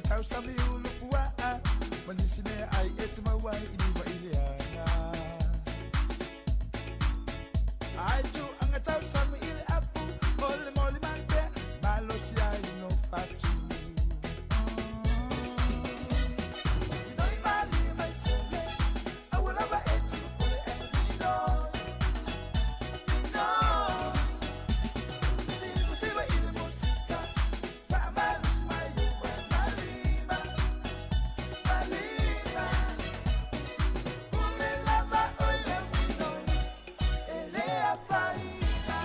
tausami ulu pua'a Ma nisi mea ai e te mau ai i niwa i le aga Ai tu anga tausami i le apu O le moli manpea Malosi ai no fatu Inoi mali mai sole Aua lava e tu pole e minoi Minoi Siva i le musika Fa'amalosi mai ua malima Malima Pule lava o le minoi E le afaina.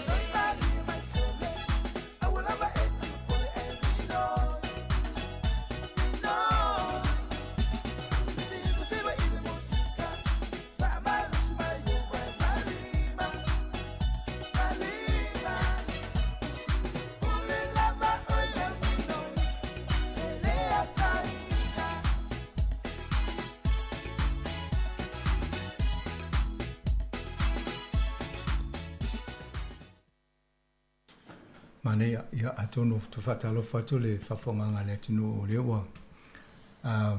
Inoi mali mai sole Aua lava e tu pole e minoi Minoi Siva siva i le musika Fa'amalosi mai ua malima Malima Pule lava o le minoi E le afaina. Manaia, ia atonu ou te faatalofa atu i le faafofogaaga a le atunuu o lea ua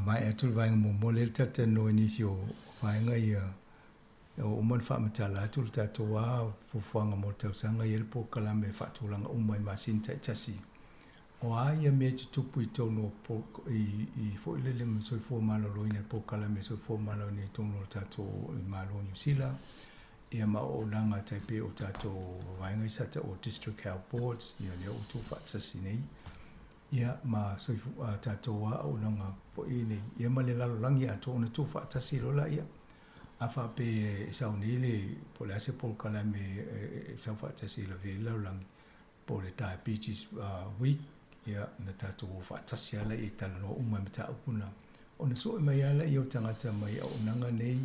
maea atu le vaega muamua lea le talatalanoa i nisi o vaega ia ua uma ona faamatala atu le tatou a fuafuaga mo le tausaga ia le polokalame e faatulaga uma i masina taitasi. O a ia mea e tutupu i totonu o i foi lele ma soifua maloloina le polokalame soifua maloloina i totonu o le tatou Malo o Niu Sila ia ma auaunaga tai pei o tatou vaega ia sa taua District Health Boards ia lea ua tuufaatasi nei ia ma soifua tatou a auaunaga foi nei ia ma le lalolagi atoa ona tuufaatasi loa laia. A faapea e sau nei le po o le a se polokalame e sau faatasi e lavea ai le lalolagi po o le Diabetes Week, ia na tatou o faatasi lava laia e talanoa uma i mataupu na. Ona sue mai lava laia o tagata mai auaunaga nei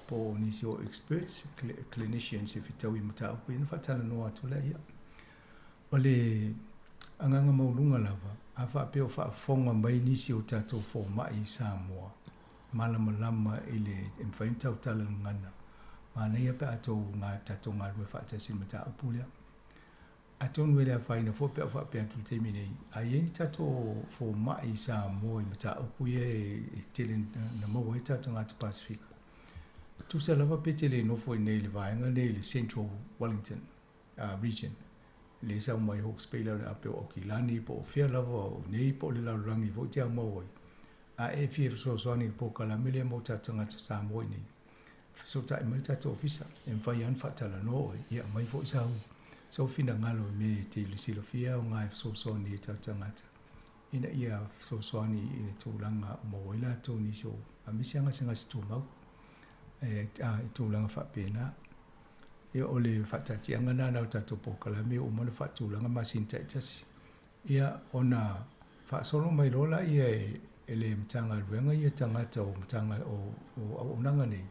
po o nisi o experts, clinicians e fetaui i mataupu ia ona faatalanoa atu laia. O le agaga maualuga lava, a faapea o faafofoga mai nisi o tatou fomai i Samoa, malamalama i le e mafai ona tautala gagana, manaia pe a tou tatou galulue faatasi i le mataupu lea. Atonu e le afaina foi pe a ou faapea atu i le taimi nei, a i ai ni tatou fomai i Samoa i mataupu ia e tele na maua ai tatou tagata Pasefika, tusa lava pe te le nofo i inei i le vaega nei i le Central Wellington Region, le sau mai Hawke's Bay la ape o Aukilani po o fea lava o nei po o le lalolagi foi te aumau ai. A e fia fesoasoani i le polokalame lea mo tatou tagata Samoa i nei, fesootai mai le tatou ofisa e mafai lava ona faatalanoa oe, ia aumai foi sau sou finagalo i mea e te silafia aoga e fesoasoani i tatou tagata ina ia fesoasoani i le tulaga o maua ai latou nisi o aemaise lava gasegase tumau e i tulaga faapena. Ia o le faataatiaga lena o tatou polokalame ua uma ona faatulaga masina taitasi. Ia ona faasolo mai loa laia e le Matagaluega ia tagata o Matagaluega o auaunaga nei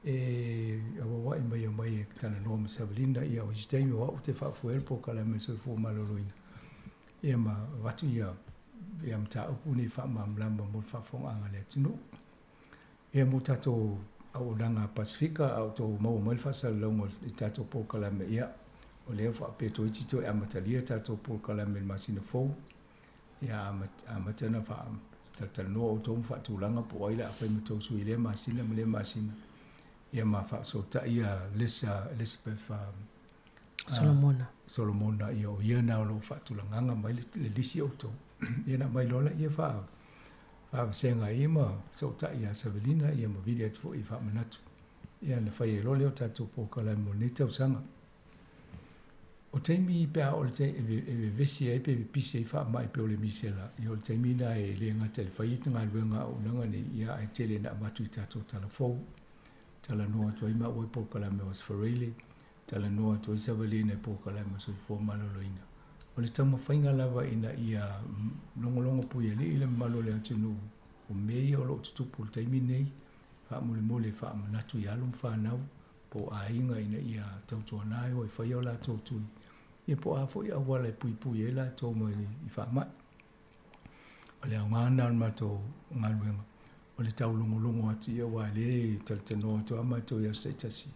e auauai mai omai e talanoa ma Savalina ia o isi taimi o au ou te faafoea le polokalame o le soifua maloloina ia ma avatu ia ia mataupu nei faamalamalama mo le faafofogaaga a le atunuu. Ia mo tatou auaunaga Pasefika a o outou maua mai le faasalalauga i tatou polokalame, ia, o lea ua faapea toeitiiti toe amatalia tatou polokalame i le masina fou. Ia, amata ona faatalatalanoa outou ma faatulaga po o ai o le a fai ma tou sui i lea masina ma lea masina. Ia ma faafesootai ia Lisa, Elizabeth Solomona. Solomona, ia o ia na o lo o faatulagaga mai le lisi o outou. Ia na aumai loa laia faa faavasega ai ma fesootai ia Savelina ia ma vili atu foi i faamanatu. Ia na fai ai loa lea o tatou polokalame mo lenei tausaga. O taimi pe a oo i le taimi e vevesi ai pe pipisi ai faamai pei o le misela, ia o le taimi lena e le gata i le fai ai galuega a auaunaga nei, ia ae tele ina avatu i tatou tala fou. Talanoa atu ai maua i polokalame o Osfereile, talanoa atu ai Savelina i polokalame o Soifua Maloloina. O le taumafaiga lava ina ia logologo puialii le mamalu o le atunuu o mea ia o lo o tutupu i le taimi lenei. Faamolemole e faamanatu i alo ma fanau po o aiga ina ia tautuana e o e faia o latou tui, ia po o a foi auala e puipui ai latou mai i faamai. O le aoga lena o le matou galuega, o le taulogologo atu ia aua o lea e talatalanoa atu lava matou i aso taitasi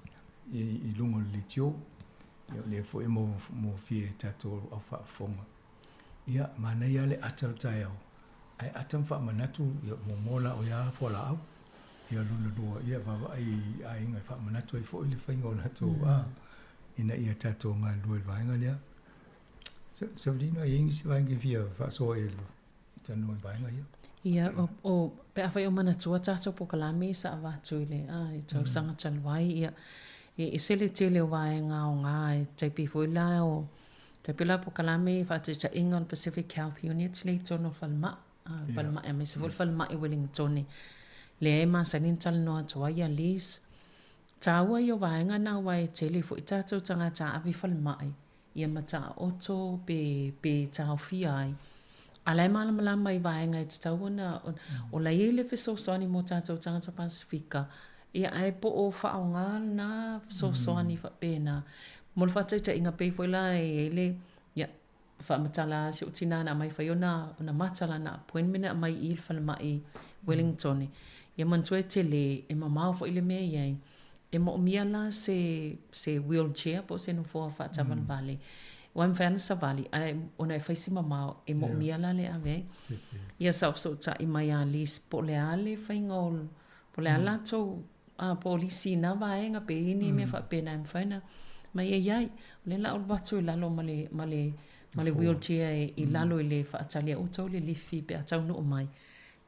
i luga o le leitio. Ia o lea foi e maugofie e tatou au faafofoga. Ia, manaia lava le ata o le taeao, ae ata ma faamanatu, ia muamua la oe lava fualaau, ia lona lua, ia vaavaai i aiga e faamanatu ai foi le faiga o latou a, ina ia tatou galulue i le vaega lea. Savalina, e i ai nisi vaega e fia faasoa i ai i talanoa i vaega ia? Ia, o, pe afai o manatua tatou polokalame sa avatu i le, a, i tausaga talu ai, ia, e ese le tele o vaega aoga e tai pei foi la o, tai pei la polokalame i faataitaiga o le Pacific Health Unit lea i totonu o le falemai, falemai aemaise foi le falemai i Wellingtone, lea e masani ona talanoa atu ai ia Liz. Taua ia o vaega na aua e tele foi tatou tagata ave i falemai, ia mataoto pe, pe taofia ai. A la e malamalama i vaega e tatau ona, o la e i ai le fesoasoani mo tatou tagata Pasefika, ia ae po o faaaoga lena fesoasoani faapena. Mo le faataitaiga, pei foi la e i ai le, ia, faamatala si ou tina na aumai fai ona, ona mata lana appointment na aumai i le falemai i Wellington. Ia manatua e tele, e mamao foi le mea e i ai. E moomia la se se wheelchair po o se nofoa faataavalevale aua e mafai lava ona savali ae ona e fai si mamao e moomia la le ave ai. Ia sa fesootai mai ia Liz po o le a le faiga o po o le a latou polisi i na vaega pe i ai ni mea faapena e mafai ona ma e i ai. O lea o le a ou alu atu i lalo ma le ma le ma le wheelchair i lalo i le faatali a outou le lifi pe a taunuu mai.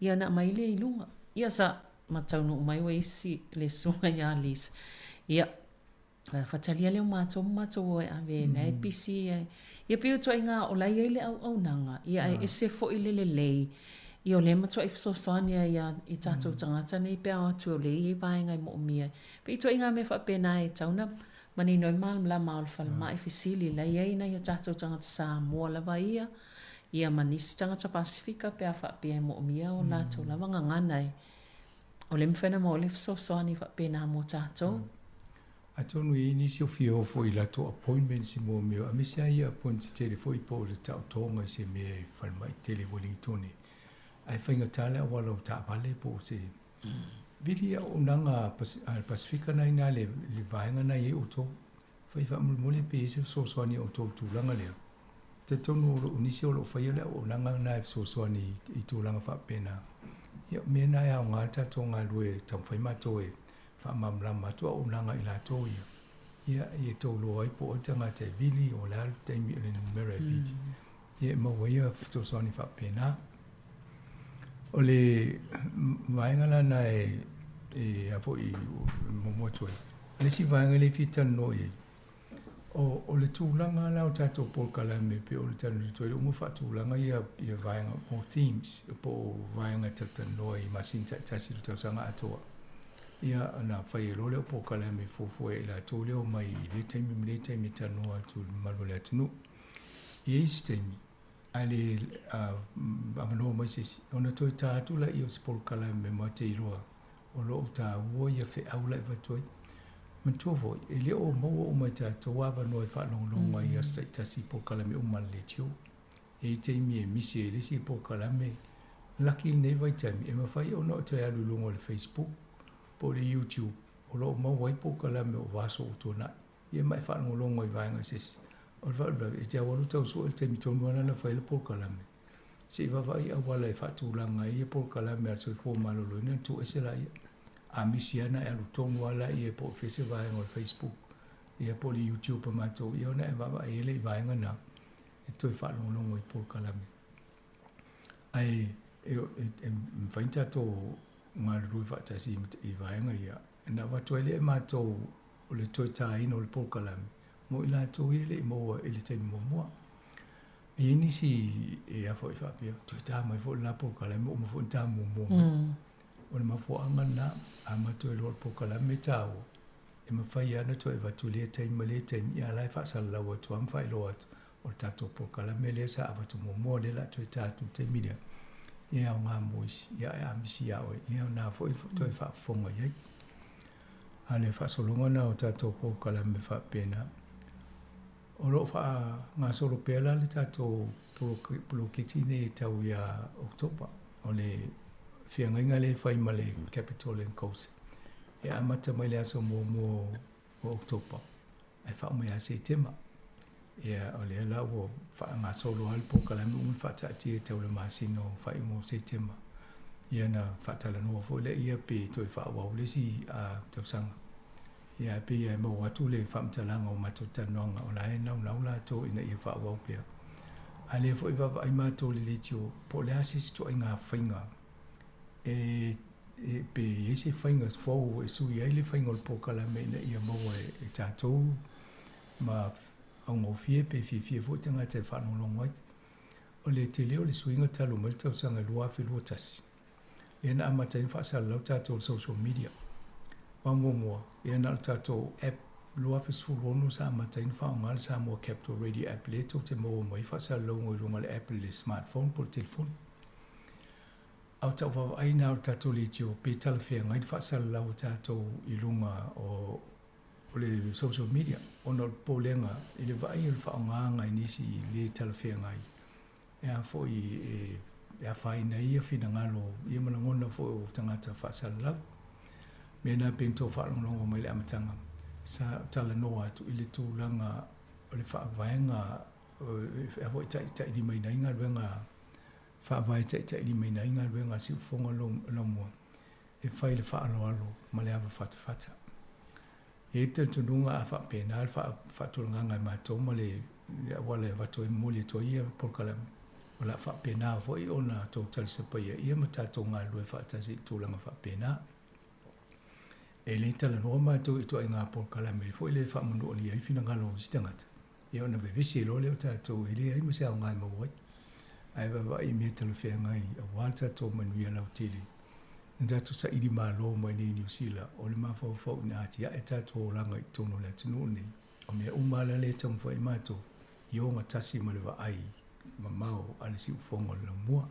Ia ona aumai lea i luga. Ia sa ma taunuu mai ua isi le susuga ia Liz. Ia, faatalia lea o matou ma matou o e ave la e pisi ia. Ia pei o ituaiga o la e i ai le auaunaga, ia ae ese foi le lelei. Ia o lea e matuai fesoasoani ai ia i tatou tagata nei pe a o atu o lea e i ai vaega e moomia. Pei o ituaiga mea faapena e tatau ona manino ai malamalama o le falemai fesili la e i ai nai o tatou tagata Samoa lava ia, ia ma nisi tagata Pasefika pe a faapea e moomia o latou lava gagana e O le mafai ona maua le fesoasoani faapena mo tatou. Atonu e i ai nisi o fia o foi i latou appointments i mua mea, aemaise lava ia appointment tetele foi po o le taotoga i se mea i falemai tele i Wellingtone. Ae faigata le auala o taavale po o se vili auaunaga a le Pasefika na i ina le vaega na i ai outou. Fai faamolemole pe i ai se fesoasoani a outou i le tulaga lea. Talitonu o lo o nisi o lo o faia le auaunaga lena e fesoasoani i tulaga faapena. Ia, o mea na e aoga le tatou galulue e taumafai matou e faamalamalama atu auaunaga i latou ia. Ia, ia tou iloa ai po o ai le tagata e vili, o le a le taimi o le numera e vili. Ia, e maua ai ia fesoasoani faapena. O le vaega la lena e, e a foi, e muamua atu ai. O le isi vaega lea e fia talanoa i ai, O, o le tulaga la o tatou polokalame e pei ona talanoa atu ai, ua uma faatulaga ia, ia vaega mo themes, po o vaega e talatalanoa i masina taitasi i le tausaga atoa. Ia, ona fai ai loa lea o polokalame e fuafua e i latou lea e omai i lea taimi ma lea taimi e talanoa atu i le mamalu o le atunuu. I ai isi taimi, a le avanoa mai se isi, ona toe ta atu laia o se polokalame ma te iloa o lo o taua ia feau la e avatu ai. Manatua foi, e le o maua uma e tatou avanoa e faalogologo ai i aso taitasi i polokalame uma a le leitio. E i ai taimi e misi ai le isi polokalame. Laki i lenei vaitaimi, e mafai ona e toe alu i luga o le Facebook po o le YouTube o lo o maua ai polokalame o vaaso ua tuanai. Ia ma e faalogologo i vaega se isi. O le faalavelave, e te alualu tau sue i le taimi tonu lava lena na fai ai le polokalame. Se i vaavaai auala e faatulaga ai ia polokalame a le soifua maloloina ona tuu ese laia. A misi lava ona e alu tonu lava laia po o fea se vaega o le Facebook ia po o le YouTube a matou ia ona e vaavaai ai lea i vaega na e toe faalogologo i polokalame. Ae e, e, e mafai ona tatou galulue faatasi i vaega ia. Na avatu ai lea e matou o le toe tāina o le polokalame mo i latou ia e le i maua i le taimi muamua. E i ai nisi e a foi faapea, toe tā mai foi le la polokalame, ua uma foi ona tā muamua mai. O le mafuaaga lena, a matou iloa o le polokalame e tāua, e mafai lava ona toe avatu i lea taimi ma lea taimi, a o la e faasalalau atu lava ma faailoa atu, o le tatou polokalame lea sa avatu muamua, lea o le a toe tā atu i le taimi lea. Ia e aoga mo isi, ia ae a misi ia oe, ia o na foi toe faafofoga i ai. A o le faasologa na o tatou polokalame faapena. O lo o faagasolo pea la le tatou poloketi nei e tau ia October. O le feagaiga lea e fai ma le Capital and Coast e amata mai le aso muamua o October ae faauma ia Setema. Ia o lea la ua faagasolo lava le polokalame ua uma ona faataatia e tau le masina o faaiuga o Setema. Ia na faatalanoa foi lea pe toe faaauau le isi tausaga. Ia ae pei e maua atu le faamatalaga o matou talanoaga o la e naunau latou ina ia faaauau pea. A lea foi e vaavaai matou i le leitio po o le a se isi ituaiga faiga e e pe i ai se faiga fou e sui ai le faiga o le polokalame ina ia maua e, e tatou ma augofie pe fiafia foi tagata e faalogologo ai. O le tele o le suiga talu mai le tausaga 2021, lea na amata ai ona faasalalau tatou i le social media. Aua muamua, ia na o le tatou app 2016 sa amata ai ona faaaoga le Samoa Capital Radio app lea tou te maua mai ai faasalalauga i luga o le app i le smartphone po o le telefoni. A o tau vaavaai na o le tatou leitio pe talafeagai le faasalalau a tatou i luga o o le social media ona o le popolega i le vaai o le faaaogaga i nisi le talafeagai e a foi e, e afaina ai ia finagalo ia ma lagona foi o tagata faasalalau. Mea na pei ona tou faalogologo mai i le amataga, sa talanoa atu i le tulaga o le faavaega e a foi taitailimaina ai galuega faavae taitailimaina ai galuega a le siufofoga laumua e fai i le faaaloalo ma le ava fatafata. E i ai le talitonuga a faapena le faatulagaga e matou ma le auala e avatu ai momoli atu ai ia polokalame, o le a faapena foi ona tou talisapaia ia ma tatou galulue faatasi i le tulaga faapena. E le talanoa matou i ituaiga polokalame foi lea e faamanualia ai finagalo o isi tagata, ia ona vevesi ai loa lea o tatou e leai ma se aoga e maua ai. Ae vaavaai i mea talafeagai aua le tatou manuia lautele. Na tatou saili malo mai nei i Niu Sila, o le mafaufau ina atiae tatou olaga i totonu o le atunuu lenei. O mea uma lava la lea e taumafai ai matou, i ogatasi ma le vaai mamao a le siufofoga o le laumua.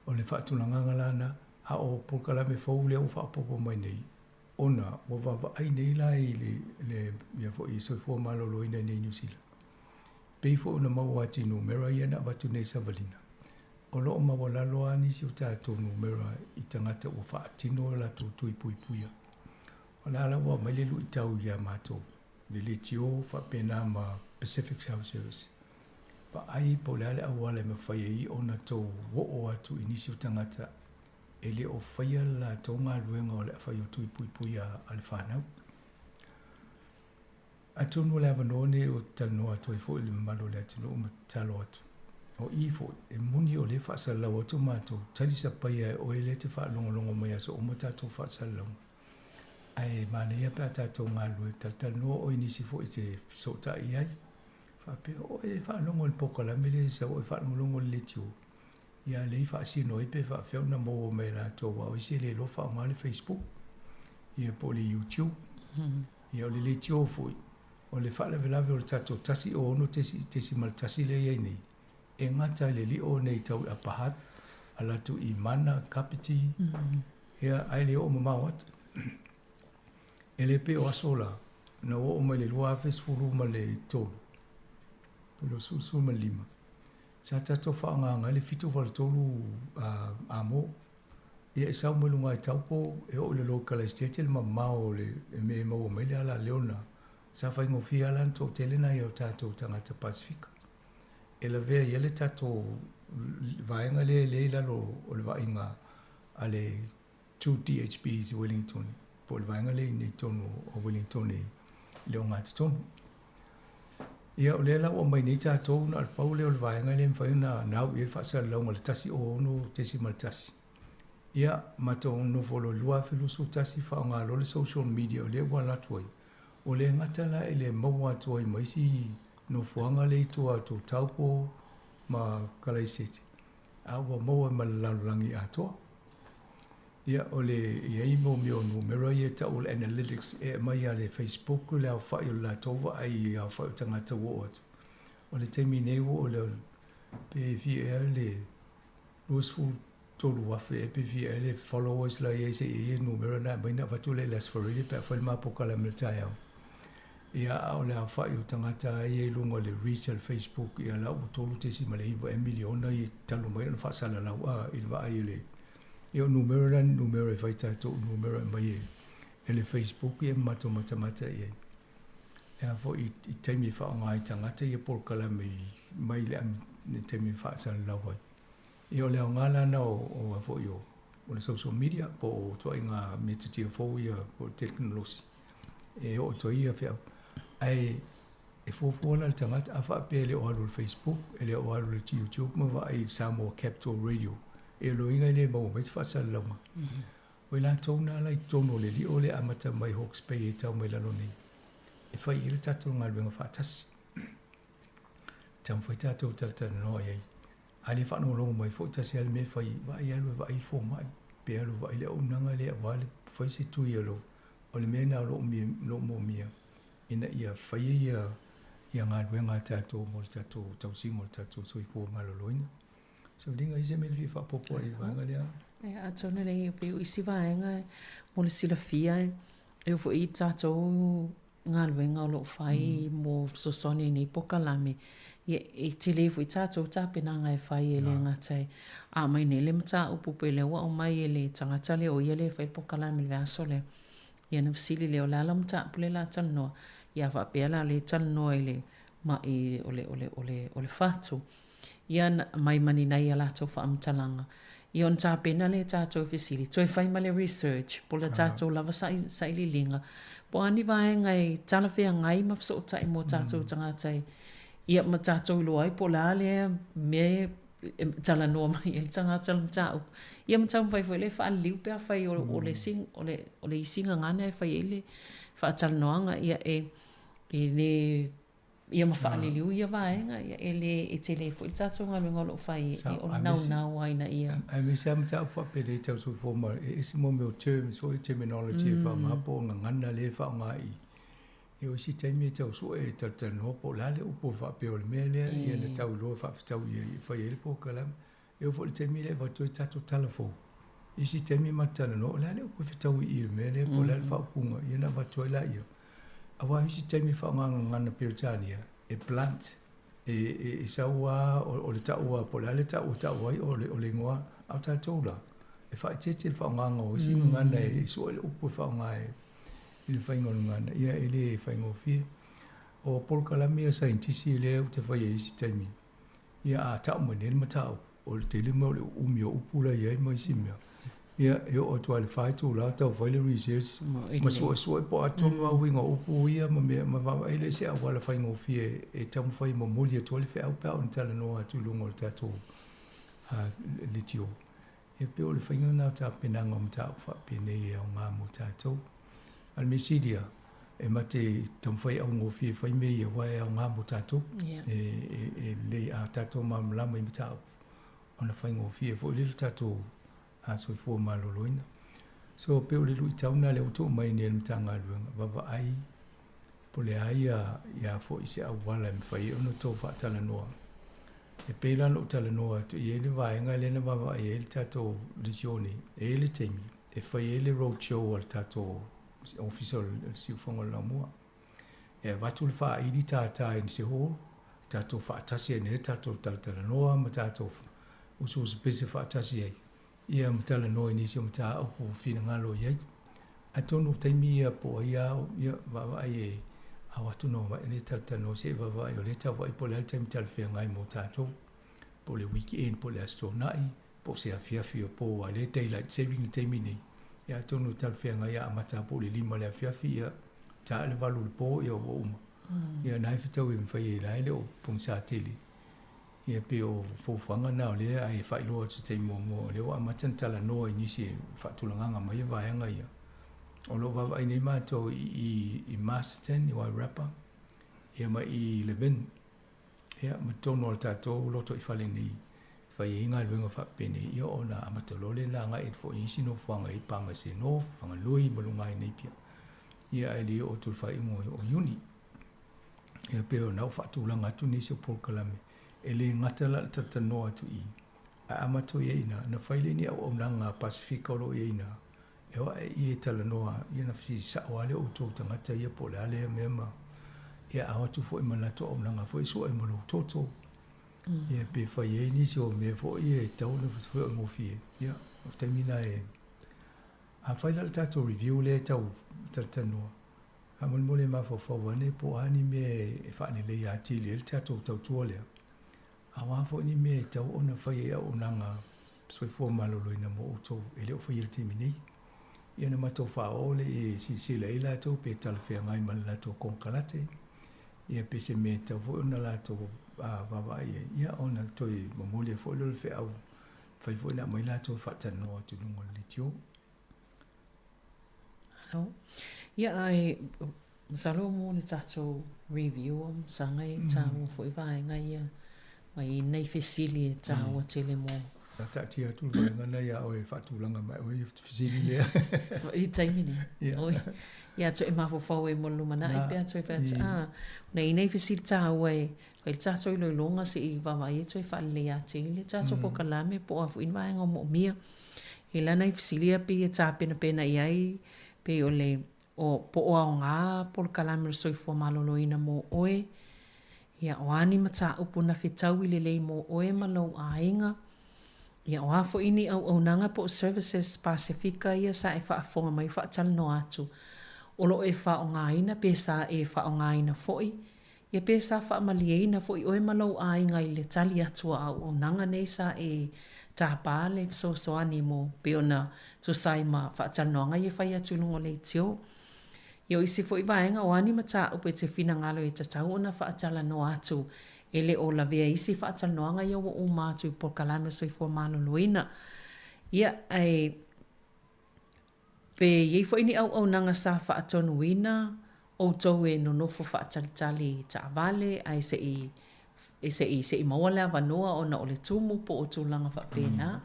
O le faatulagaga la lena, a o polokalame fou lea ua faaopoopo mai nei, ona ua vaavaai nei la i le, le mea foi soifua maloloina i nei Niu Sila. Pei foi ona maua atu i numera ia na avatu nei savalina, o lo o maualalo lava nisi o tatou numera i tagata ua faatino a latou tui puipuia. O la la ua aumai le luitau ia matou, le leitio faapena ma Pacific Health Service. Vaai po o le a le auala e mafai ai ona tou oo atu i nisi o tagata e le o faia le latou galuega o le fai o tui puipuia a le fanau. Atonu o le avanoa lenei ou te talanoa atu ai foi i le mamalu o le atunuu ma tatalo atu. O i foi, e moni o lea e faasalalau atu matou, talisapaia e oe lea e te faalogologo mai aso uma tatou faasalalauga. Ae manaia pe a tatou galulue, talatalanoa oe i nisi foi e te fesootai i ai. Faapea, o oe e faalogo i le polokalame lea e sau oe faalogologo i le leitio. Ia lea i faasino ai pe faafefea ona maua mai e latou aua o isi e le iloa faaaoga le Facebook ia po o le YouTube. Ia o le leitio foi, o le faalavelave o le tatou 106.1 lea e i ai nei, e gata i le lio nei tau i Upper Hutt, ala atu i Mana, Kapiti, ia ae le oo mamao atu. E le pei o aso la, na oo mai le 2013, 2015, Sa tatou faaaogaina ai le 783 amo. Ia e sau mai luga i Taupo e oo i le localized le mamao o le mea e maua mai le alaleo lena. Sa faigofie lava la ona toatele nai o tatou tagata Pasefika e lavea i ai le tatou vaega lea e i lalo o le vaaiga a le 2 DHBs i Wellingtone, po o le vaega lea i inei i totonu o Wellingtone i le ogatotonu. Ia, o lea la ua aumai nei tatou, na o le pau lea o le vaega lea e mafai ona nau i ai le faasalalauga o le 106.1. Ia, matou nofo loa i le 2021 faaaoga loa le social media o lea ua alu atu ai. Ua le gata la i le maua atu ai ma isi nofoaga lea i tua atu o Taupo ma Kalaisete, a ua maua ma le lalolagi atoa. Ia, o le i ai mo mea o numera ia e tau o le analytics e aumai a le Facebook le aofai o le latou vaai i aofai o tagata ua oo atu. O le taimi nei ua oo le pe fia ea le 23,000 ea pe fia ea le followers la e i ai seia i ai le numera lena e aumai ona avatu lea i le Aso Faraile pe a fai le ma polokalame i le taeao. Ia, a o le aofai o tagata ia i luga o le reach a le Facebook, ia la ua 3.9 ea miliona ia talu mai ona faasalalau a i le vaai a le Ia o numera la ni numera e fai tatou numera e aumai e le Facebook ia ma matou matamata i ai. Le a foi i taimi e faaaoga ai tagata ia polokalame mai le taimi e faasalalau ai. Ia o le aoga la lena o o a foi o o le social media po o ituaiga metotia fou ia po o le tekonolosi e oo atu ai ia feau. Ae e fuafua la le tagata a faapea e le o alu i le Facebook, e le o alu i le YouTube ma vaai i le Samoa Capital Radio, e o lona uiga e le maua mai se faasalalauga. O i latou na la i totonu o le lio lea e amata mai Hawke's Bay e tau mai lalo nei, e fai i ai le tatou galuega faatasi. Taumafai tatou e talatalanoa i ai. A le faalogologo mai foi, tasi lava le mea e fai, vaai alu e vaai le fomai, pe alu e vaai le auaunaga lea aua le fai se tui a lou, o le mea lena o lo o moomia ina ia faia ia ia galuega a tatou mo le tatou tausiga o le tatou soifua maloloina. Sauniga, i se mea e fia faaopoopo ai i le vaega lea? Ia, atonu e leai, pei o isi vaega mo le silafia, e oo foi i tatou galuega o lo o fai mo fesoasoani i nei polokalame, ia e tele foi tatou tapenaga e fai e le gata e aumai nei le mataupu pe lea ua aumai e le tagata lea o ia lea e fai le polokalame i le vaiaso lea. Ia ona fesili lea, o le a lau mataupu lea o le a talanoa? Ia a faapea la o lea e talanoa i le ma'i o le, o le, o le, o le fatu. Ia na aumai ma ni nai a latou faamatalaga. Ia ona tapena lea e tatou i fesili, toe fai ma le research po o le tatou lava sailiiliga, po o a ni vaega e talafeagai ma fesootai mo tatou tagata e, ia ma tatou iloa ai po o le a lea mea e talanoa mai ai le tagata i le mataupu. Ia ma taumafai foi lea e faaliliu pe afai o le isi, o le isi gagana e fai ai le faatalanoaga, ia e le Ia ma faaliliu ia vaega, ia e le, e tele foi le tatou galuega o lo o fai, e o le naunau lava ina ia. Aemaise lava mataupu faapelei tau soifua ma e ese mo mea o terms foi, terminology e faaaoga po o gagana lea e faaaoga i i o isi taimi e tau sue e talatalanoa po o le a le upu e faapea o le mea lea ia na tau iloa faafetaui ai e fai ai le polokalame. E oo foi i le taimi lea e avatu ai tatou tala fou, isi taimi matou talanoa, o le a le upu e fetaui i i le mea lea po o le a le faaupuga, ia ona avatu ai laia. Aua o isi taimi e faaaoga gagana Peretania, e blunt, e, e, e sau lava o, o le tau lava, po o le a le tau e tau ai, o le, o le igoa. A o tatou la, e faaeteete le faaaogaga o isi gagana e sue le upu e faaaoga e, i le faiga o le gagana, ia e le faigofie. O polokalame ia saienitisi lea ou te faia i isi taimi, Ia, a tau mai nei le mataupu, o le tele mea o le uumi o upu la i ai ma isi mea. Ia, e oo atu lava i le 4 itula o tau fai le research ma suesue po o a tonu lava uiga o upu ia ma mea, ma vaavaai lea i se auala faigofie e taumafai e momoli atu ai le feau pe a oo ina talanoa atu i luga o le tatou leitio. Ia pei o le faiga lena o tapenaga o mataupu faapenei e aoga mo tatou. A o le mea sili lava, e ma te taumafai e augofie e fai mea ia aua e aoga mo tatou. E, e, e lelei a tatou malamalama i mataupu ona faigofie foi lea le tatou soifua maloloina. So pei o le luitau lena lea ua tuu mai nei e le Matagaluega, vaavaai po o le a ia, ia foi se auala e mafai ai ona outou faatalanoa. E pei la ona ou talanoa atu, e i ai le vaega lea na vaavaai ai le tatou lisioni, e i ai le taimi e fai ai le road show a le tatou Ofisa o le Siufofoga o le Laumua. E avatu le faaili tātā i se hall, tatou faatasi ai nei, tatou talatalanoa ma tatou usuusu pese faatasi ai, ia ma talanoa i nisi o mataupu finagalo i ai. Atonu o taimi ia po o ai lava, ia vaavaai e ao atu no mai le talatalanoa se i vaavaai o lea tau vaai po o le a le taimi talafeagai mo tatou, po o le weekend po o le Aso Toonai, po o se afiafi o po aua o lea e daylight saving le taimi nei, ia atonu e talafeagai a amata lava po o le 5 i le afiafi, ia ta le 8 i le po, ia ua uma. Ia na e fetau e mafai ai la e le o pogisa tele. Ia pei o fuafuaga na o lea ae faailoa atu i se taimi muamua, o lea ua amata ona talanoa i nisi e faatulagaga mai ia vaega ia. O lo o vaavaai nei matou i i i Masterton i Wairarapa, ia ma i Levin. Ia, ma totonu o le tatou lotoifale nei, e fai ai galuega faapenei, ia ona amata loa lea ona agai atu foi i isi nofoaga i Palmerston North, Whanganui ma luga ai Napier. Ia ae le oo atu i le faaiuga o Iuni. Ia pei o lena ua faatulaga atu nisi o polokalame, e le gata la le talatalanoa atu i i, Ae a matou i ai i ina, na fai lea i ni auaunaga a Pasefika o lo o i ai i ina, e o ae i e talanoa, ia ona fesili sao lava lea o outou tagata ia po o le a lea mea ma, ia a o atu foi ma latou auaunaga foi e sue ma lou toto. Ia pe fai ai nisi o mea foi ia e tatau ona faigofie, ia o le taimi lena e, a fai la le tatou review lea e tau talatalanoa, faamolemole mafaufau ane po o a ni mea e faaleleia atili ai le tatou tautua lea, A o a foi ni mea e tatau ona fai ai auaunaga soifua maloloina mo outou e le o faia i le taimi nei. Ia ona matou faaoo lea e silasila i ai latou pe talafeagai ma le latou konekarate, ia pe se mea e tatau foi ona latou vaavaai i ai, ia ona toe momoli ai foi lea o le feau, mafai foi ona aumai latou e faatalanoa atu i luga o le leitio. Ia, ae masalo mo le tatou review o masaga e taua foi vaega ia ma i nei fesili e taua tele mo. Sa taatia atu le vaega lena ia oe e faatulaga mai oe i fesili lea. I taimi nei. Ia. Oi. Ia toe mafaufau ai mo le lumanai pe a toe fai atu, ah, ona i nei fesili taua e fai le tatou iloiloga se i vaavaai e toe faaleleia atili le tatou polokalame po o a foi ni vaega o moomia. I lana i fesili ia pei e tapenapena i ai, pei o le, o, po o aoga polokalame o le soifua maloloina mo oe, ia, o a ni mataupu na fetaui lelei mo oe ma lou aiga, ia, o a foi ni auaunaga po o services Pasefika ia sa e faafofoga mai o faatalanoa atu, o lo o e faaaogaina pe sa e faaaogaina foi, Ia pe sa faamalieina foi oe ma lou aiga i le tali atu a auaunaga nei sa e tapa le fesoasoani mo pei ona tusa ai ma faatalanoaga ia e fai atu i luga o leitio. Ia o isi foi vaega o a ni mataupu e te finagalo e tatau ona faatalanoa atu e le o lavea isi faatalanoaga ia ua uma atu i polokalame o soifua maloloina. Ia ae Pe i ai foi ni auaunaga sa faatonuina outou e nonofo faatalitali i taavale ae se i se i se i maua le avanoa ona o le tumu po o tulaga faapena.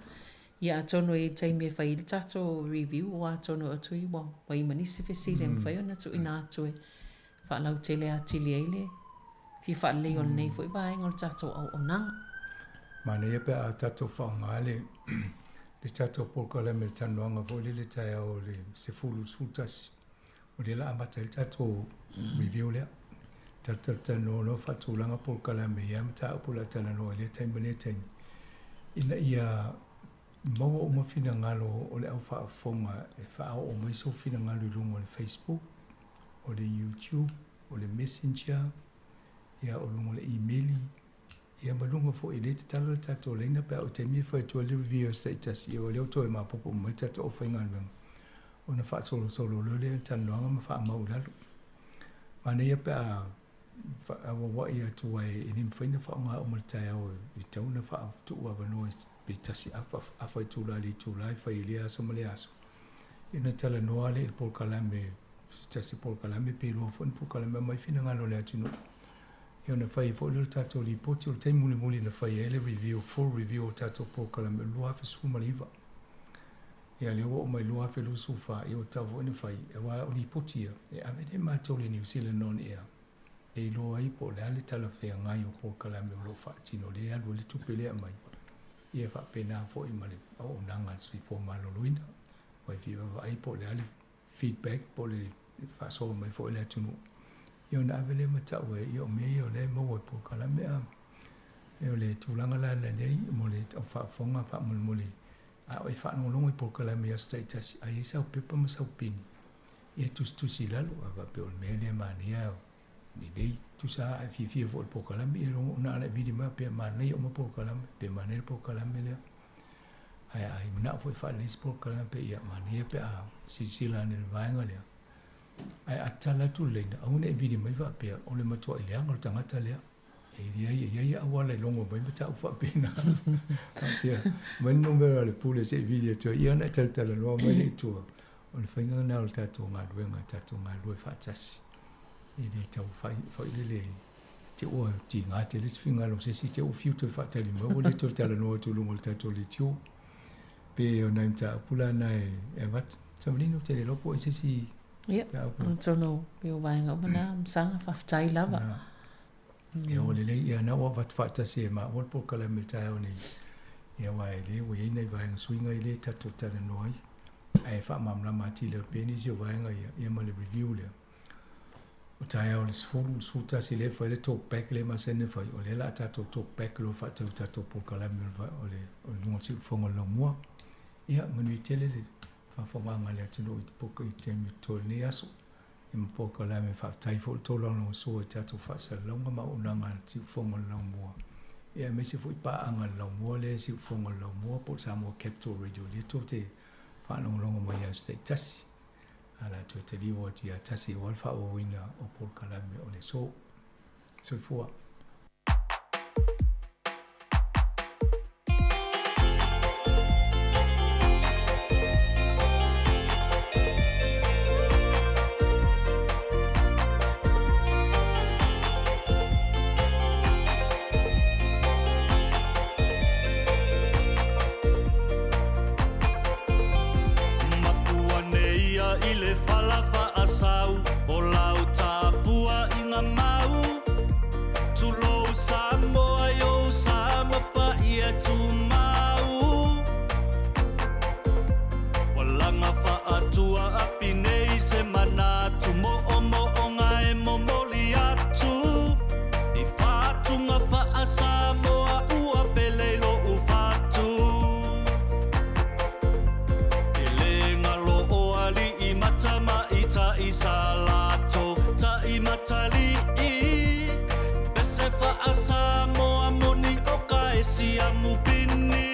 Ia atonu e i ai taimi e fai ai le tatou review aua atonu o atu ua i ai ma nisi fesili e mafai ona tuuina atu e faalautele atili ai le fia faalelei o lenei foi vaega o le tatou auaunaga. Manaia pe a tatou faaaoga le le tatou polokalame le talanoaga foi lele taeao o le 10 i le 11. O lea la amata ai le tatou review lea. Talatalanoa loa faatulaga polokalame i ia mataupu o le a talanoa i lea taimi ma lea taimi ina ia maua uma finagalo o le au faafofoga e faaoo mai sou finagalo i luga o le Facebook, o le YouTube, o le Messenger, ia o luga o le imeli, ia ma luga foi e le tatala le tatou laina pe a oo i taimi e fai atu ai le review a se taitasi, ia o lea ua toe maopoopo uma mai le tatou aufaigaluega ona faasolosolo loa lea o le talanoaga ma faamau i lalo. Manaia pe a auauai atu ai e le mafai ona faaaoga uma i le taeao e tatau ona tuu avanoa pe tasi afa itula i le itula e fai ai lea aso ma lea aso. Ia ona talanoa lea i le polokalame se tasi polokalame pe lua foi ni polokalame aumai finagalo o le atunuu. Ia ona fai ai foi lea o le tatou lipoti o le taimi mulimuli na fai ai le review, full review o tatou polokalame o le 2019. Ia lea ua oo mai i le 2024, ia ua tatau foi ona fai, aua o lipoti ia e ave lea e matou i le New Zealand On Air e iloa ai po o le a le talafeagai o polokalame o lo o faatino lea e alu ai le tupe lea e aumai. Ia e faapena foi ma le auaunaga a le soifua maloloina, aua e fia vaavaai po o le a le feedback po o le faasoa mai foi a le atunuu, ia ona ave lea ma tau ai, ia o mea ia o lea e maua i polokalame a. O le tulaga la lelei mo le au faafofoga faamolemole, a o e faalogologo i polokalame i aso taitasi, a i ai sau pepa ma sau peni, ia tusitusi i lalo, a faapea o le mea lea e manaia, lelei, tusa lava a e fiafia foi i le polokalame, ia na ona e vili mai pe manaia uma polokalame, pe manaia le polokalame lea. Ae a manao foi e faalelei se polokalame pe ia manaia pe a silasila ane i le vaega lea. Ae a tatala atu le laina, aua ne i vili mai faapea o le matuai leaga o le tagata lea. E leai, e i ai auala e logo mai mataupu faapena. Faapea, aumai le numera o le pule se i vili atu ai, ia ona e talatalanoa mai lea i tua. O le faiga lena o le tatou galuega, tatou galulue faatasi. E le tau fai foi lele te ua tiga tele se finagalo o se isi, te ua fiu toe faatali mai ua le toe talanoa atu i luga o le tatou leitio. Pe o nai mataupu la na e avatu. Savalina, ou te le iloa po o ai se isi Ia, mataupu. atonu e o vaega uma na, Masaga, faafetai lava. Ia, ua lelei, ia na ua avatu faatasi e maua le polokalame i le taeao nei. Ia aua e le ua i ai nai vaega suiga ia lea tatou talanoa ai, ae faamalamalama atili atu pea nisi o vaega ia, ia ma le review lea. O taeao i le 10 i le 11 lea e fai le talk back lea e masani ona fai, o lea o le a tatou talk back loa faatau i tatou polokalame o le o le luga o le siufofoga o le laumua. Ia, manuia tele le faafofogaaga a le atunuu i taimi o totoe o lenei aso. Ia ma polokalame faafetai foi le tou lagolagosua i tatou faasalalauga ma auaunaga a le siufofoga o le laumua. Ia aemaise foi paaga a le laumua lea e siufofoga o le laumua po o le Samoa Capital Radio lea tou te faalogologo mai i aso taitasi. A o le a toe taliu atu ia Tasi aua le faaauauina o polokalame o le aso. Soifua. Mapua nei ia i le fala faasau o lau tapua i nga mau. Tulou Samoa i ou sa ma paia tumau. Ua laga faatua api nei se manatu moomooga e momoli atu i fatuga faa-Samoa ua pele i lou fatu. E le galo o alii ma tamaitai sa latou taimatalii, pese faa-Samoa moni o ka e siamu pini.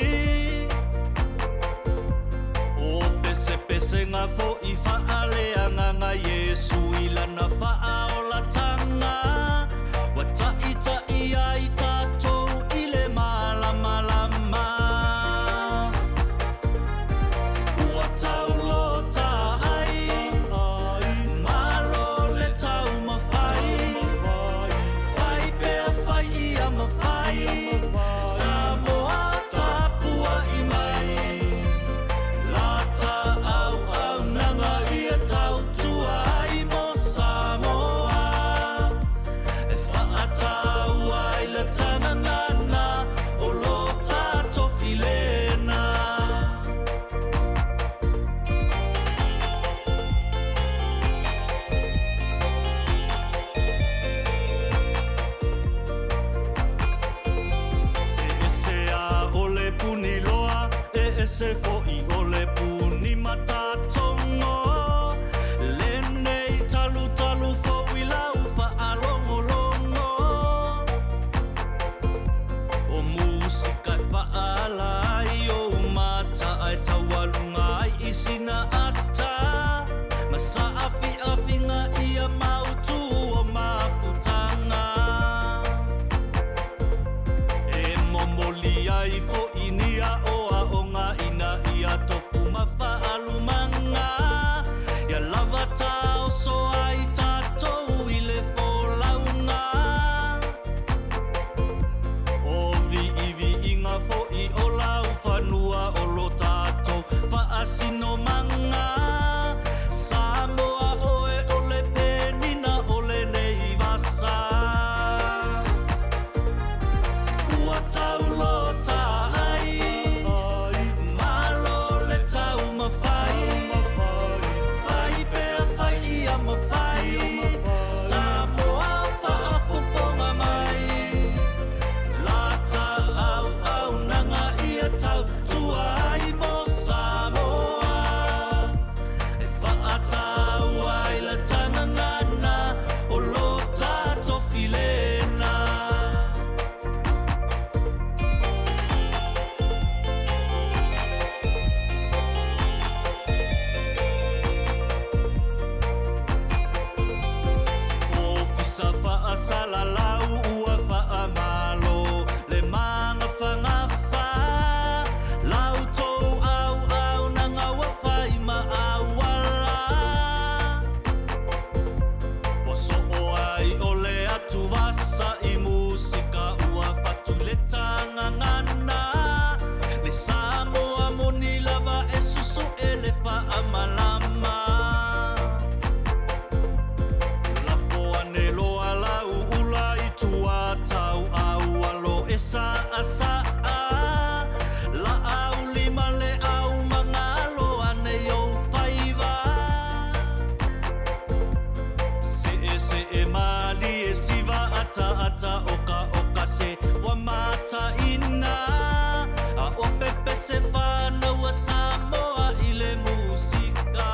O pesepesega fo'i faaleagaga Iesu i lana faaolatanga, ua ta'ita'i ai tatou i le malamalama. Ua taulota ai, malo le taumafai, fai pea fai ia mafai, Samoa tapua'i mai. Lata auaunaga ia tautua ai mo Samoa, e faataua ai le tagagana o lo tatou filena. E ese a o le puni loa, e ese fo'i o le puni matatogo. Lenei talutalu fou i lau faalogologo. O musika e faaala ai ou mata ae taualuga ai i sina ata. Ma saafiafiga ia mautu o mafutaga. E momoli ai fo'i ni aoaoga ina ia tofu ma faalumaga. Ia lava taoso ai tatou i le folauga. O viiviiga fo'i o laufanua o lo tatou faasinomaga. Samoa oe o le penina o lenei vasa. Ua taulota ai, malo le taumafai, fai pea fai mata o ka o se wa mata ina a o pepe se whanau a Samoa i le musika.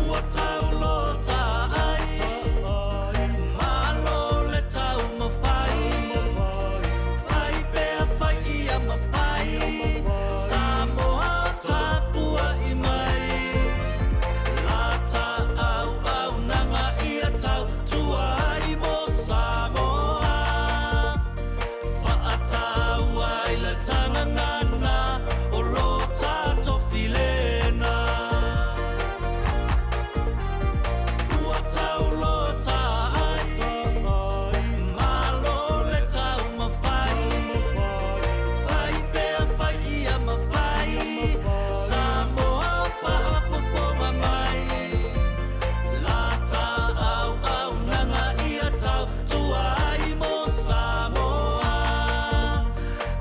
Ua taulota ai, malo le tau mawhai, whai pea whai ia mawhai, Samoa tapua i mai. Lata au au nanga ia tau tua ai mo Samoa. Whaatau ai le tangangana o lo tato filena. Ua taulota ai, malo le tau mawhai, whai pea whai ia mawhai, Samoa whaafofonga mai. Lata au au nanga ia tau tua ai mo Samoa.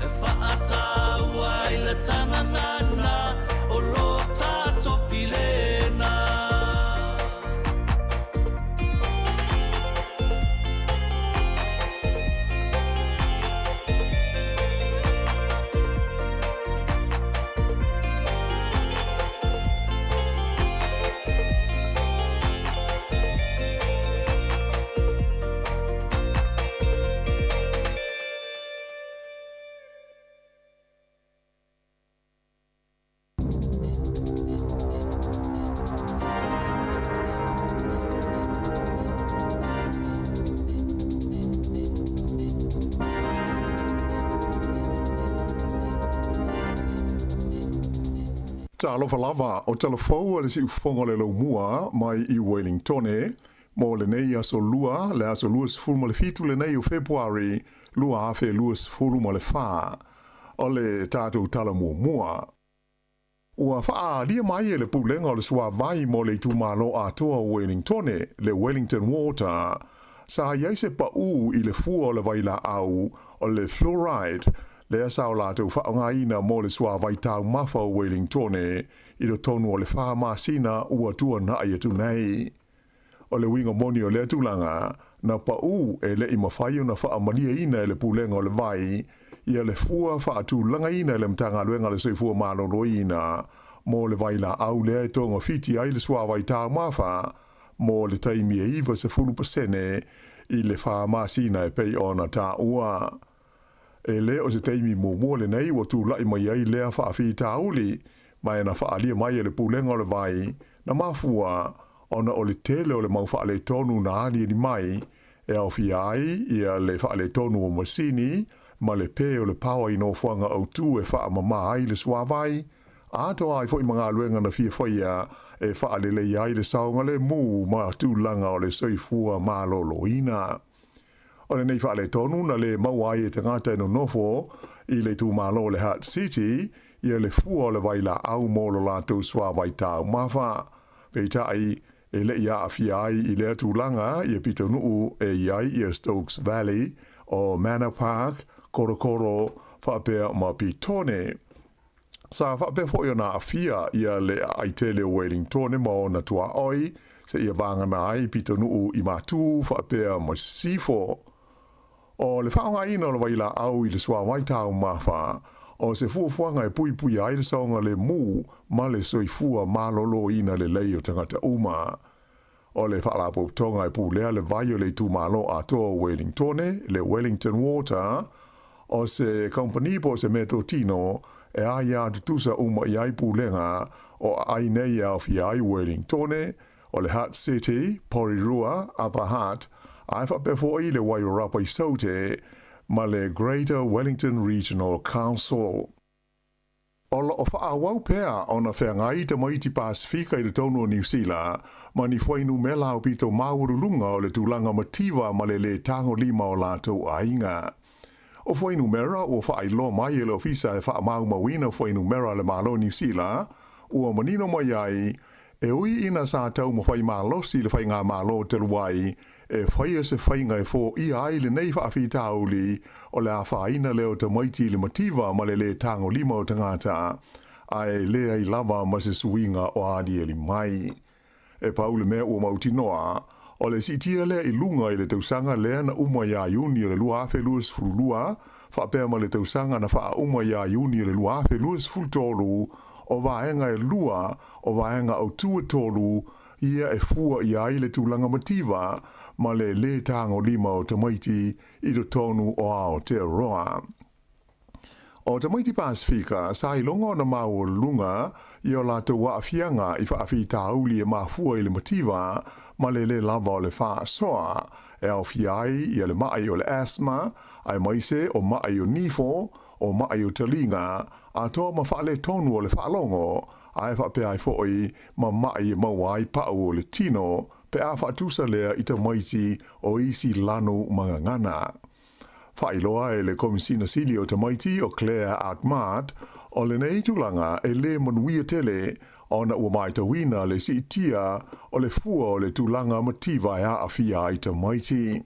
E whaatau ai le tangangana o lo tato filena. Talofa lava o talafou a le siufofoga o le laumua mai i Wellingtone mo lenei aso Lua, le aso 27 lenei o Fepuari 2024. O le tatou tala muamua. Ua faaalia mai e le Pulega o le Suavai mo le itumalo atoa o Wellingtone, le Wellington Water, sa i ai se paʻū i le fua o le vailaau o le fluoride lea sa o latou faaaogaina mo le suavai taumafa o Wellingtone i totonu o le fa masina ua tuanai atu nei. O le uiga moni o lea tulaga, na paʻū e le i mafai ona faamalieina e le Pulega o le Vai ia le fua faatulagaina e le Matagaluega a le Soifua Maloloina mo le vailaau lea e togafiti ai le suavai taumafa mo le taimi e 90% i le fa masina e pei ona taua. E le o se taimi muamua lenei ua tulai mai ai lea faafitauli, ma e na faaalia mai e le Pulega o le Vai, na mafua ona o le tele o le mau faaletonu na aliali mai, e aofia ai ia le faaletonu o masini ma le pē o le paoa i nofoaga autu e faamama ai le suavai, atoa ai foi ma galuega na fia faia e faaleleia ai le saogalemu ma tulaga o le soifua maloloina. O lenei faaletonu na lē maua ai e tagata e nonofo i le itumalo o le Hutt City ia le fua o le vailaau mo lo latou suavai taumafa. Peitai, e le i aafia ai i lea tulaga ia pitonuu e i ai ia Stokes Valley, o Manor Park, Korokoro, faapea ma Petone. Sa faapea foi ona aafia ia le aai tele o Wellingtone ma ona tuaoi seia vagana ai pitonuu i Matū faapea ma Sisifo. O le faaaogaina o le vailaau i le suavai taumafa, o se fuafuaga e puipuia ai le saogalemu ma le soifua maloloina lelei o tagata uma. O le Faalapotopotoga e pulea le vai o le itumalo atoa o Wellingtone, le Wellington Water, o se kamupani po o se meatotino e aia tutusa uma i ai pulega o aai nei e aofia ai Wellingtone, o le Hutt City, Porirua, Upper Hutt, ae faapea foi le Wairarapa i Saute ma le Greater Wellington Regional Council. O lo o faaauau pea ona feagai tamaiti Pasefika i totonu o Niu Sila ma ni fuainumera aupito maualuluga o le tulaga mativa ma le lē tagolima o latou aiga. O fuainumera ua faailoa mai e le Ofisa e Faamaumauina Fuainumera a le Malo o Niu Sila ua manino mai ai E ui ina sa taumafai malosi le faigamalo talu ai e faia se faiga e foia ai lenei faafitauli o le afaina lea o tamaiti i le mativa ma le lē tagolima o tagata, ae leai lava ma se suiga o aliali mai. E pau le mea ua mautinoa, O le siitia lea i luga i le tausaga lea na uma ia Iuni o le 2022, faapea ma le tausaga na faauma ia Iuni o le 2023, o vaega e lua o vaega autū e tolu ia e fua i ai le tulaga mativa ma le lē tagolima o tamaiti i totonu o Aotearoa. O tamaiti Pasifika sa iloga ona maualuluga ia o latou aafiaga i faafitauli e mafua i le mativa ma le lē lava o le faasoa, e aofia ai ia le maʻi o le asthma, aemaise o maʻi o nifo, o maʻi o taliga, atoa ma faaletonu o le faalogo, ae faapea ai foi ma maʻi e maua ai paʻu o le tino pe a faatusa lea i tamaiti o isi lanu ma gagana. Faailoa e le Komisina Sili o Tamaiti o Claire Achmad, o lenei tulaga e lē manuia tele ona ua matauina le siitia o le fua o le tulaga mativa e aafia ai tamaiti.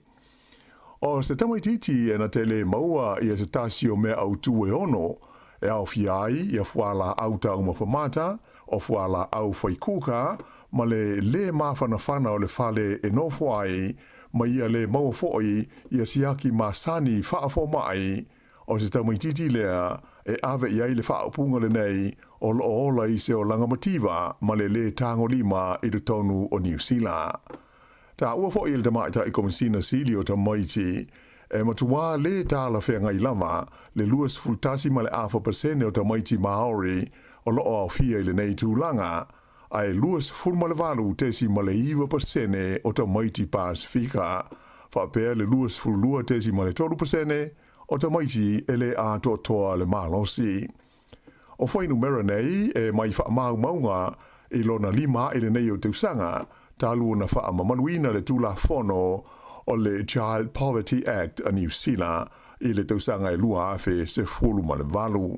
O se tamaitiiti e na te lē maua ia se tasi o mea autū e ono, e aofia ai ia fualaau taumafa mata, o fualaau faikuka, ma le lē mafanafana o le fale e nofo ai, ma ia lē maua foi ia siaki masani faafomaʻi, o se tamaitiiti lea e ave i ai le faaupuga lenei o loo ola i se olaga mativa ma le lē tagolima i totonu o Niu Sila. Taua foi e le Tamaitai Komisina Sili o Tamaiti, e matuā lē talafeagai lava le 21.5% o tamaiti Māori o loo aofia i lenei tulaga, ae 28.9% o tamaiti Pasifika, faapea le 22.3% o tamaiti e lē atoatoa le malosi. O fuainumera nei e mai faamaumauga i lona lima aʻe lenei o tausaga talu ona faamamaluina le Tulafono o le Child Poverty Act a Niu Sila i le tausaga e 2018.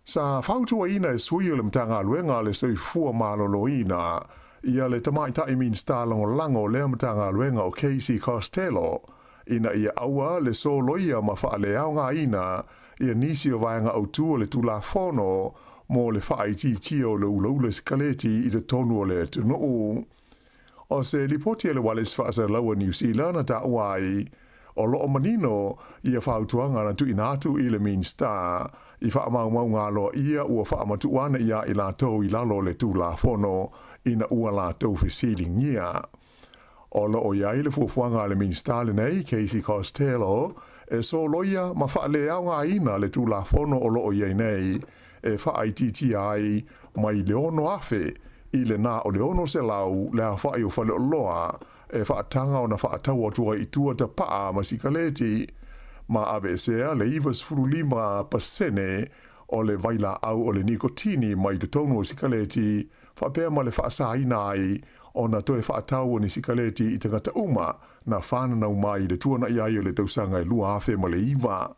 Sa fautuaina e sui o le Matagaluega a le Soifua Maloloina ia le Tamaitai Minisita Lagolago o lea Matagaluega o Casey Costello ina ia aua le soloia ma faaleaogaina ia nisi o vaega autū o le Tulafono mo le faaitiitia o le ulaula sikaleti i totonu o le atunuu. O se lipoti a le Ualesi Faasalalau a Niu Sila na taua ai, o loo manino ia fautuaga na tuuina atu i le Minisita i faamaumauga aloaia ua faamatuu ane iā i latou i lalo o le Tulafono ina ua latou fesiligia. O loo i ai le fuafuaga a le Minisita lenei, Casey Costello, e soloia ma faaleaogaina le Tulafono o loo i ai nei e faaitiitia ai mai le 6,000 i le na o le 600 le aofai o faleoloa e faataga ona faatau atu ai i tua tapaa ma sikaleti, ma aveesea le 95% o le vailaau o le nikotini mai totonu o sikaleti, faapea ma le faasaina ai ona toe faatau o ni sikaleti i tagata uma na fananau mai i le tuanai ai o le tausaga e 2009.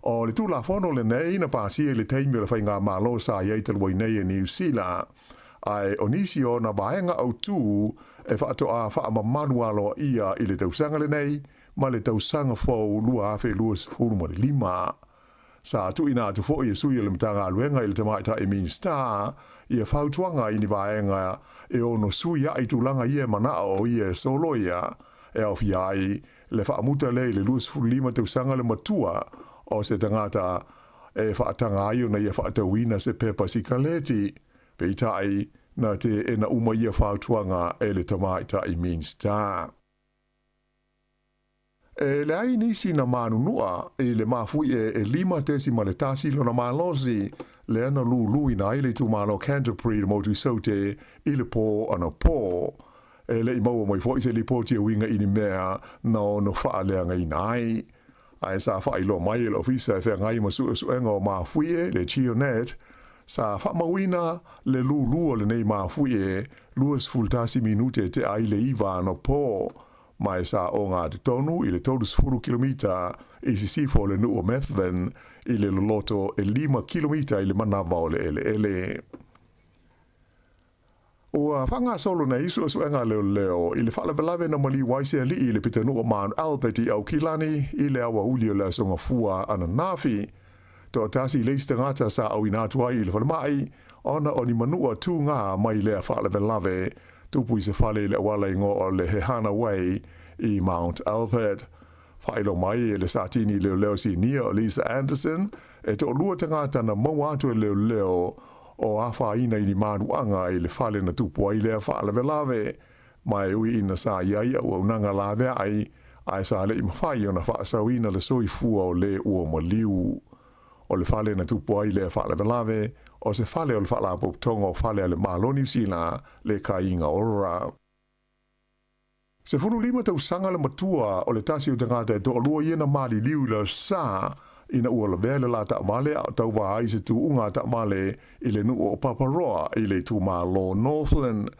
O le Tulafono lenei na pasia i le taimi o le faigamalo sa i ai talu ai nei e Niu Sila, ae o nisi o ona vaega autū e faatoa faamamalu aloaia i le tausaga lenei ma le tausaga fou 2025. Sa tuuina atu foi e sui o le Matagaluega i le Tamaitai Minisita ia fautuaga i ni vaega e ono sui aʻe i tulaga ia e manao o ia e soloia, e aofia ai le faamuta lea i le 25 tausaga le matua o se tagata e faataga ai ona ia faatauina se pepa sikaleti, peitai, na teena uma ia fautuaga e le Tamaitai Minisita. E leai nisi na manunua i le mafuie e 5.1 lona malosi lea na luluina ai le itumalo Canterbury i le motu i Saute i le pō anapo. E le i maua mai foi se lipoti e uiga i ni mea na ono faaleagaina ai. Ae sa faailoa mai e le Ofisa e Feagai ma Suesuega o Mafuie, le GeoNet, sa faamauina le lulu o lenei mafuie 21 minute tea ai le iva anapo, ma e sa oga atu tonu i le 30 kilomita i sisifo o le nuu o Methven i le loloto e lima kilomita i le manava o le eleele. Ua faagasolo nei suesuega a leoleo i le faalavelave na maliu ai se alii i le pitonuu o Mount Albert i Aukilani i le aoauli o le Aso Gafua ananafi. Toatasi le isi tagata sa auina atu ai i le falemai ona o ni manua tūgā mai lea faalavelave. tupu i se fale i le auala igoa o le Hehana Way i Mount Albert. Faailoa mai e le Satini Leoleo Sinia o Lisa Anderson, e toalua tagata na maua atu e leoleo o afaina i ni manuaga i le fale na tupu ai lea faalavelave. Ma e ui ina sa i ai auaunaga laveai, ae sa leʻi mafai ona faasaoina le soifua o le ua maliu. O le fale na tupu ai lea faalavelave, o se fale o le Faalapotopotoga o Fale a le Malo o Niu Sila, le Kāinga Ora. 15 tausaga le matua o le tasi o tagata e toalua ia na maliliu i le Aso Sa ina ua lavea i le la taavale a o tauva ai i se tuuga taavale i le nuu o Paparoa i le itumalo o Northland.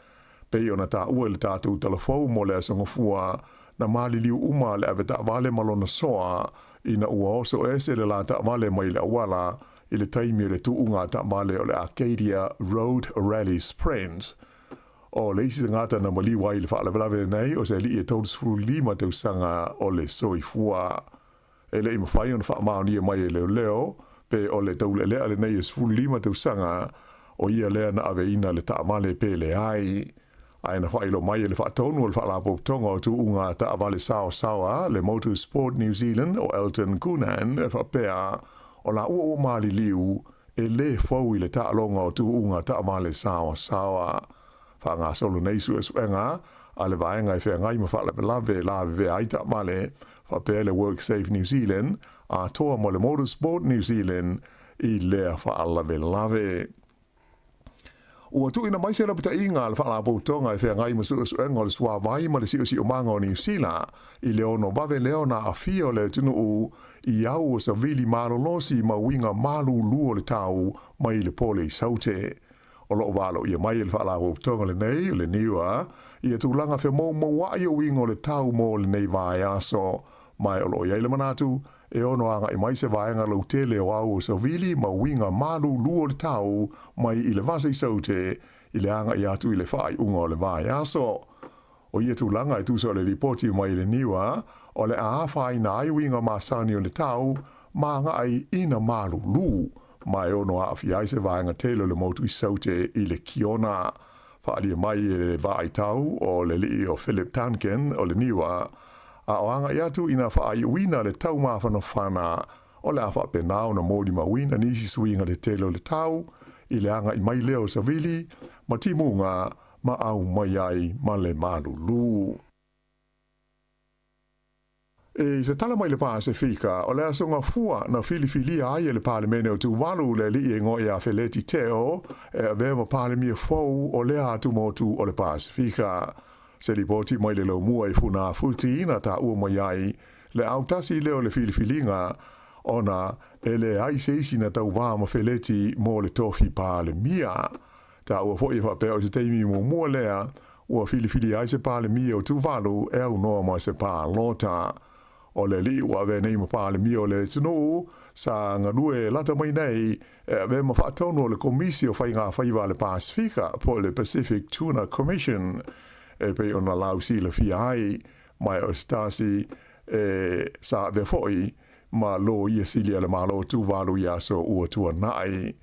Pei ona taua i le tatou talafou mo le Aso Gafua, na maliliu uma le avetaavale ma lona soa ina ua oso ese le la taavale mai le auala i le taimi o le tuuga taavale o le Arcadia Road Rally Sprint. O le isi tagata na maliu ai i le faalavelave lenei o se alii e 35 tausaga o le soifua. E le i mafai ona faamaonia mai e leoleo pe o le taulealea lenei e 15 tausaga o ia lea na aveina le taavale pe leai. Ae na faailoa mai e le faatonu o le Faalapotopotoga o Tuuga Taavale Saosaoa, le Motorsport New Zealand o Elton Kunan e faapea, o laua ua maliliu e lē fou i le taaloga o tuuga taavale saoasaoa. Faagasolo nei suesuega a le vaega e feagai ma faalavelave lavevea ai taavale, faapea le WorkSafe New Zealand atoa ma le Motorsport New Zealand i lea faalavelave. Ua tuuina mai se lapataiga a le Faalapotopotoga e feagai ma suesuega o le suavai ma le siosiomaga o Niu Sila i le ono vave lea ona aafia o le atunuu i au o savili malolosi ma uiga malūlū o le tau mai le pole i Saute. O lo o valoia mai e le Faalapotopotoga lenei o le NIWA ia tulaga femoumouaʻi o uiga o le tau mo lenei vaiaso, ma o lo o i ai le manatu e ono agaʻi mai se vaega lautele o au o savili ma uiga malūlū o le tau mai i le vasa i Saute i le agaʻi atu i le faaiuga o le vaiaso. O ia tulaga e tusa o le lipoti mai le NIWA, o le a afaina ai uiga masani o le tau ma agaʻi ina malūlū, ma e ono aafia ai se vaega tele o le motu i Saute i le Kiona. Faaalia mai e le vaaitau o le alii o Philip Duncan o le NIWA, a o agaʻi atu ina faaiuina le tau mafanafana, o le a faapena ona molimauina nisi suiga tetele o le tau i le agaʻi mai lea o savili ma timuga ma au mai ai ma le malūlū. I se tala mai le Pasefika, o le Aso Gafua na filifilia ai e le Palemene o Tuvalu le alii e igoa ia Feleti Teo e avea ma Palemia fou o lea atumotu o le Pasefika. Se lipoti mai le laumua i Funafuti na taua mai ai le autasi lea o le filifiliga ona e leai se isi na tauvā ma Feleti mo le tofi Palemia. Taua foi e faapea o se taimi muamua lea ua filifilia ai se Palemia o Tuvalu e aunoa ma se palota. O le alii ua avea nei ma Palemia o le atunuu sa galue lata mai nei e avea ma faatonu o le Komisi o Faiga Faiva a le Pasefika po o le Pacific Tuna Commission e pei ona lausilafia ai mai o se tasi e sa avea foi ma loia sili a le Malo o Tuvalu i aso ua tuanai.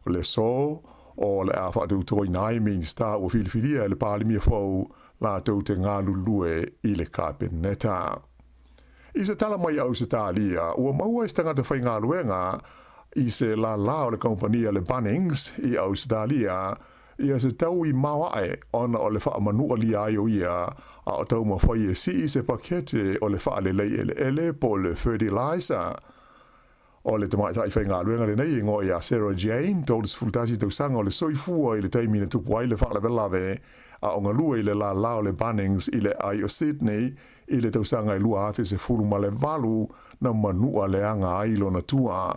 O le aso o le a faatautoina ai Minisita ua filifilia e le Palemia fou latou te galulue i le Kapeneta. I se tala mai Ausetalia, ua maua e se tagata faigaluega i se lālā o le kamupani a le Bunnings i Ausetalia ia se taui maoaʻe ona o le faamanualia ai o ia a o taumafai e sii se pakete o le faalelei eleele po o le fertilizer. O le tamaitai faigaluega lenei e igoa ia Sarah Jane, 31 tausaga o le soifua i le taimi na tupu ai le faalavelave a o galue i le lālā o le Bunnings i le aai o Sydney i le tausaga e 2018 na manua leaga ai lona tua.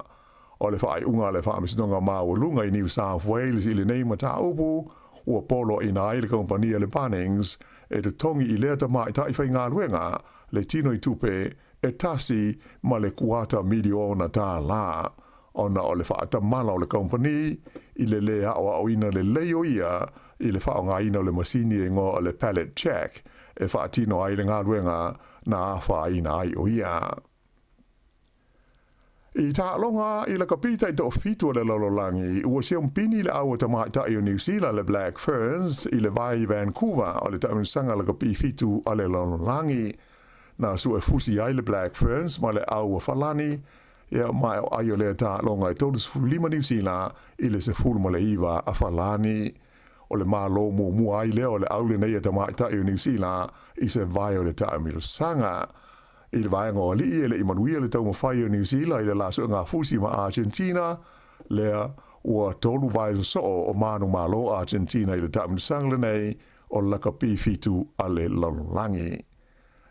O le faaiuga a le Faamasinoga Maualuga i New South Wales i lenei mataupu, ua poloaiina ai le kamupani a le Bunnings e totogi i lea tamaitai faigaluega le tino i tupe e tasi ma le kuata miliona tālā, ona o le faatamala o le kamupani i le lē aoaoina lelei o ia i le faaaogaina o le masini e igoa o le pallet jack e faatino ai le galuega na afaina ai o ia. I taaloga i lakapi taitoafitu a le lalolagi, ua siampini le au a tamaitai o Niu Sila le Black Ferns i le vai i Vancouver o le taamilosaga lakapi fitu a le lalolagi. Na suefusi ai le Black Ferns ma le au a Falani, ia ma o ai o lea taaloga e 35 Niu Sila i le 19 a Falani. O le malo muamua ai lea o le au lenei a tamaitai o Niu Sila i se vae o le taamilosaga. I le vaega o alii e le i manuia le taumafai o Niu Sila i le la suegafusi ma Argentina, lea ua tolu vae sosoo o manumalo Argentina i le taamilosaga lenei o lakapi fitu a le lalolagi.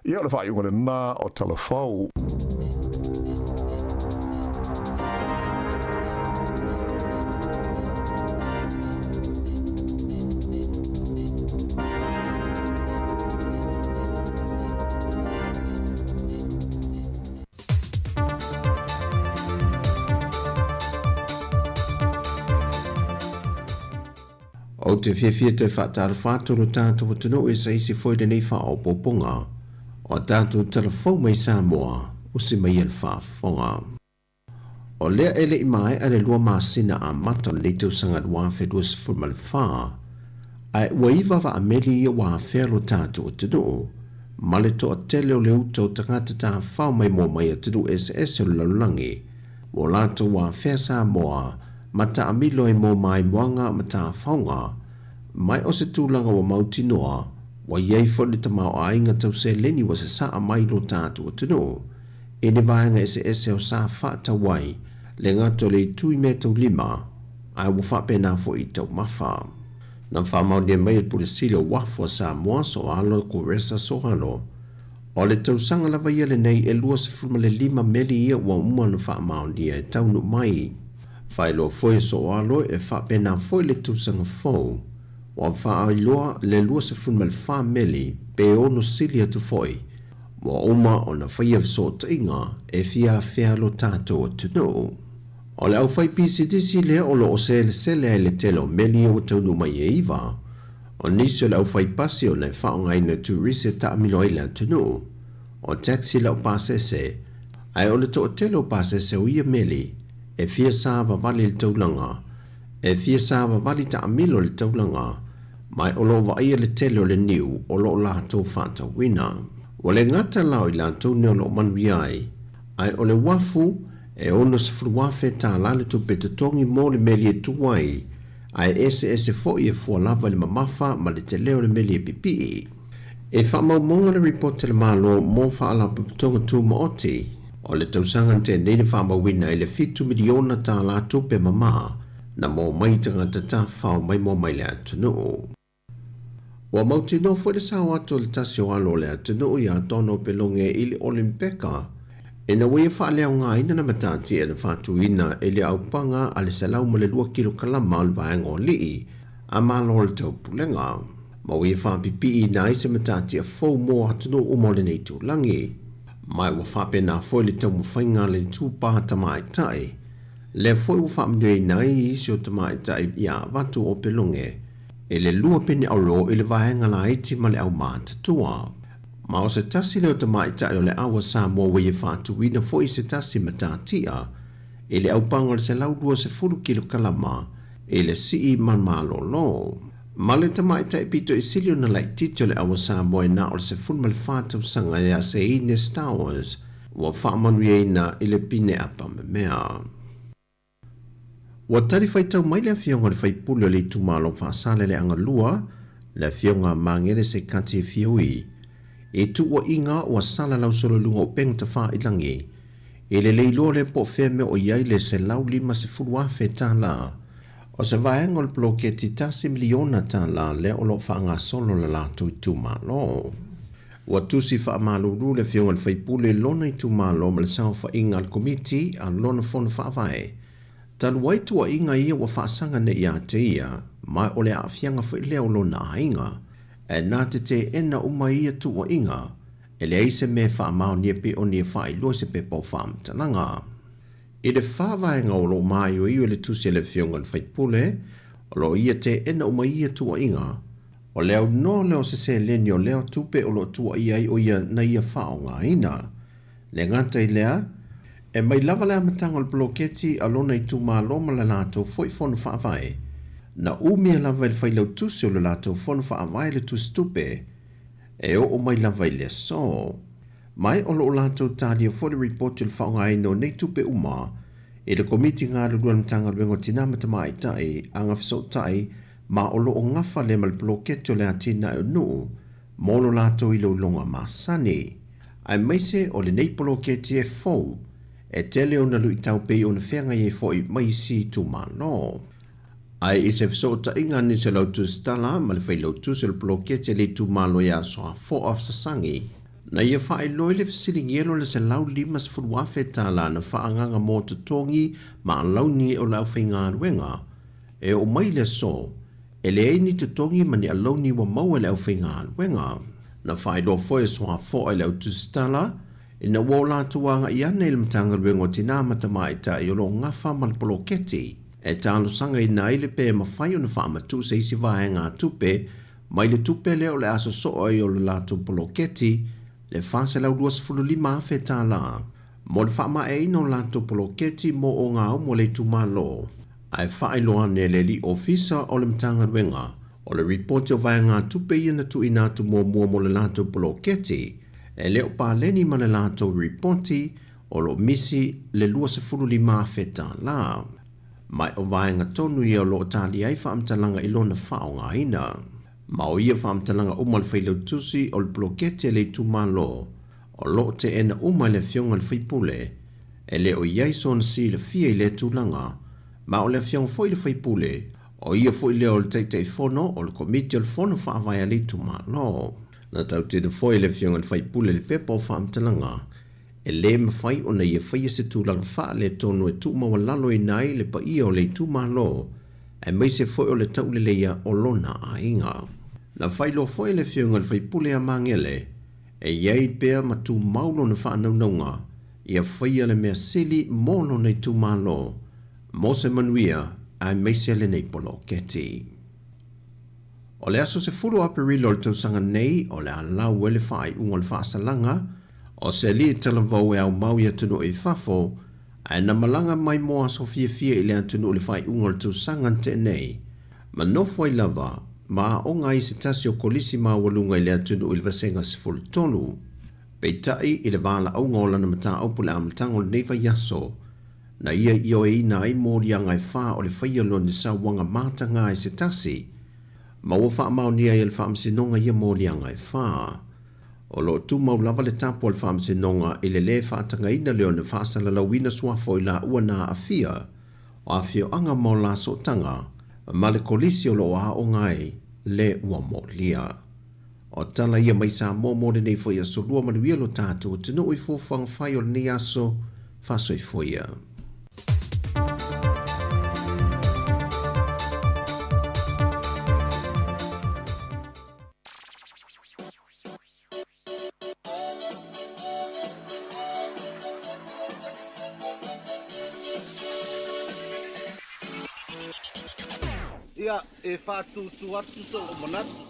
Ia o le faaiuga lena o Tala Fou. Ou te fiafia toe faatalofa atu lo tatou atunuu i se isi foi lenei faaopoopoga o a tatou tala fou mai Samoa usi mai ia le faafofoga. O lea e le i maea le lua masina amata o lenei tausaga 2024, ae ua iva vaameli ia ua afea lo tatou atunuu ma le toatele o le uta o tagata tafafao maimoa mai atunuu eseese o le lalolagi ua latou afea Samoa ma taamilo ai mo maimoaga ma tafaoga mai o se tulaga ua mautinoa ua i ai foi le tamaoaiga tau seleni ua sasaa mai lo tatou atunuu i ni vaega eseese o sa faatau ai le gata o le itu i meataulima, ae ua faapena foi i taumafa. Na faamaonia mai e le Pule Sili o Uafu a Samoa, Soalo Kuresa Soalo, o le tausaga lava ia lenei e 25 meli ia ua uma ona faamaonia e taunuu mai. Faailoa foi e Soalo e faapena foi le tausaga fou ua faailoa le 24 meli pe ono sili atu foi Ua uma ona faia fesootaiga e fia afea lo tatou atunuu. O le aufaipisinisi lea o lo o selesele ai le tele o meli ia ua taunuu mai e iva. O nisi o le aufaipasi ona e faaaogaina turisi e taamilo ai le atunuu. O taxi lau pasese, ae o le toatele o pasese o ia meli e fia savavali le taulaga, e fia savavali taamilo le taulaga, Mai o lo o vaaia le tele o le niu o lo o latou faatauina. Ua le gata la o i latou nei o lo o manuia ai, ae o le uafu e $60,000 le tupe totogi mo le meli e tu ai, ae eseese foi e fua lava i le mamafa ma le tele o le meli e pipii. E faamaumauga le ripoti a le Malo mo Faalapotopotoga Tumaoti o le tausaga na tea nei na faamauina ai le $7 miliona tupe mama Na maua mai tagata tafafao maimoa mai le atunuu. Ua mautinoa foi le sao atu o le tasi o alo o le atunuu iā Donald Pelonge i le Olimpeka ina ua ia faaleaogaina le matatia na faatuina i le aupaga a le 102 kilokalama o le vaega o alii a Malo o le Taupulega, ma ua ia faapipiiina ai se matatia fou mo atunuu uma o lenei itulagi. Ma ua faapena foi le taumafaiga a le itupa tamaitai Lea foi ua faamanuiaina ai isi o tamaitai ia avatu o Pelonge i le lua pene auro i le vaega laiti ma le aumātatua. Ma o se tasi lea o tamaitai o le aua Samoa ua ia faatuina foi se tasi matatia i le aupaga o le 120 kilokalama i le sii malmalolo. Ma le tamaitai pito i sili ona laititi o le aua Samoa e na o le 14 tausaga ia Seine Stowers Ua faamanuiaina i le pine apamemea. Ua tali faitau mai le afioga o le faipule o le itumalo Faasaleleaga 2, le afioga a Magele Sekati Fioi, i tuuaiga ua salalau solo i luga o upega tafailangi i le le iloa lea po o fea mea o i ai le $150,000 o se vaega o le poloketi $1 miliona lea o lo o faagasolo le latou itumalo. Ua tusi faamalulu le Afioga i le Faipule i lona itumalo ma le saofaiga a le Komiti a lona Fono Faavae, talu ai tuuaiga ia ua faasaga nei ia te ia, ma o le aafiaga foi lea o lona aiga. Ae na te teena uma ia tuuaiga, e leai se mea e faamaonia pe o ni e faailoa i se pepa o faamatalaga. I le faavaega o lo o māioio i le tusi a le Afioga i le Faipule, o lo o ia teena uma ia tuuaiga, O le aunoa lea o se seleni o lea tupe o lo o tuuaia ai o ia na ia faaaogaina. Le gata i lea, E mai lava le amataga o le poloketi a lona itumalo ma le latou foi fono faavae, na umia lava e le failautusi o le latou fono faavae le tusitupe e oo mai lava i le aso. Ma o lo o latou talia foi le ripoti o le faaaogaina o nei tupe uma e le Komiti Galulue a le Matagaluega o Tina ma Tamaitai, Agafesootai ma o lo o gafa lea ma le poloketi o le atinae o nuu mo lo latou iloiloga masani. Aemaise o lenei poloketi e fou, e tele ona luitau pei ona feagai ai foi ma isi itumalo. Ae i se fesootaiga a nisi o le au tusitala ma le failautusi o le poloketi a le itumalo ia Soafoa Sasagi, na ia faailoa i le fesiligia o le $150,000 na faaagaaga mo totogi ma alauni o le aufaigaluega e oo mai le aso, e leai ni totogi ma ni alauni ua maua e le aufaigaluega. Na faailoa foi e Soafoa i le au tusitala, ina ua o latou agai ane i le Matagaluega o Tinā ma Tamaitai o lo o gafa ma le poloketi, e talosagaina ai le pe mafai ona faamatuu se isi vaegatupe mai le tupe lea o le a sosoo ai o le latou poloketi le $425,000 mo le faamaeaina o latou poloketi mo ogaumu a le itumalo. Ae faailoa ane e le alii ofisa o le Matagaluega o le ripoti o vaegatupe ia na tuuina atu muamua mo le latou poloketi e le o paleni ma le latou ripoti o lo o misi le $25,000. Ma o vaega tonu ia o lo o talia ai faamatalaga i lona faaaogaina. Ma o ia faamatalaga uma a le failautusi o le poloketi a le itumalo o lo o teena uma e le Afioga i le sui usufono, e le o i ai sona silafia i lea tulaga, ma o le Afioga foi i le sui usufono, o ia foi lea o le Taitaifono o le Komiti o le Fono Faavae a le itumalo. Na tautino foi e le Afioga i le sui usufono le pepa o faamatalaga, e lē mafai ona ia faia se tulaga faaletonu e tuumaualaloina ai le paia o le itumalo, aemaise foi o le tauleleia o lona aiga. Na faailoa foi e le Afioga i le sui usufono ia Magele, e i ai pea ma tumau lona faanaunauga ia faia le mea sili mo lona itumalo, mo se manuia aemaise lenei poloketi. O le aso 10 o Aperila o le tausaga nei, o le a lau ai le faaiuga o le faasalaga o se alii talavou e aumau i atunuu i fafo, ae na malaga mai mo aso fiafia i le atunuu i le faaiuga o le tausaga na tea nei, ma nofo ai lava ma aoga ai i se tasi o kolisi maualuga i le atunuu i le vasega 13. Peitai, i le valaauga o lana mataupu i le amataga o lenei vaiaso, na ia ioeina ai moliaga e fa o le faia lona sauaga mataga i se tasi, ma ua faamaonia ai e le Faamasinoga ia moliaga e fa. O lo o tumau lava le tapu a le Faamasinoga i le lē faatagaina lea ona faasalalauina suafa o i laua na aafia o afioaga ma o la sootaga ma le kolisi o lo o aoga ai le ua molia. O tala ia mai Samoa mo lenei foi aso lua manuia lo tatou atunuu i fuafuaga fai o lenei aso faasoifua ia. Ia, e faatūtū atu sou manatu.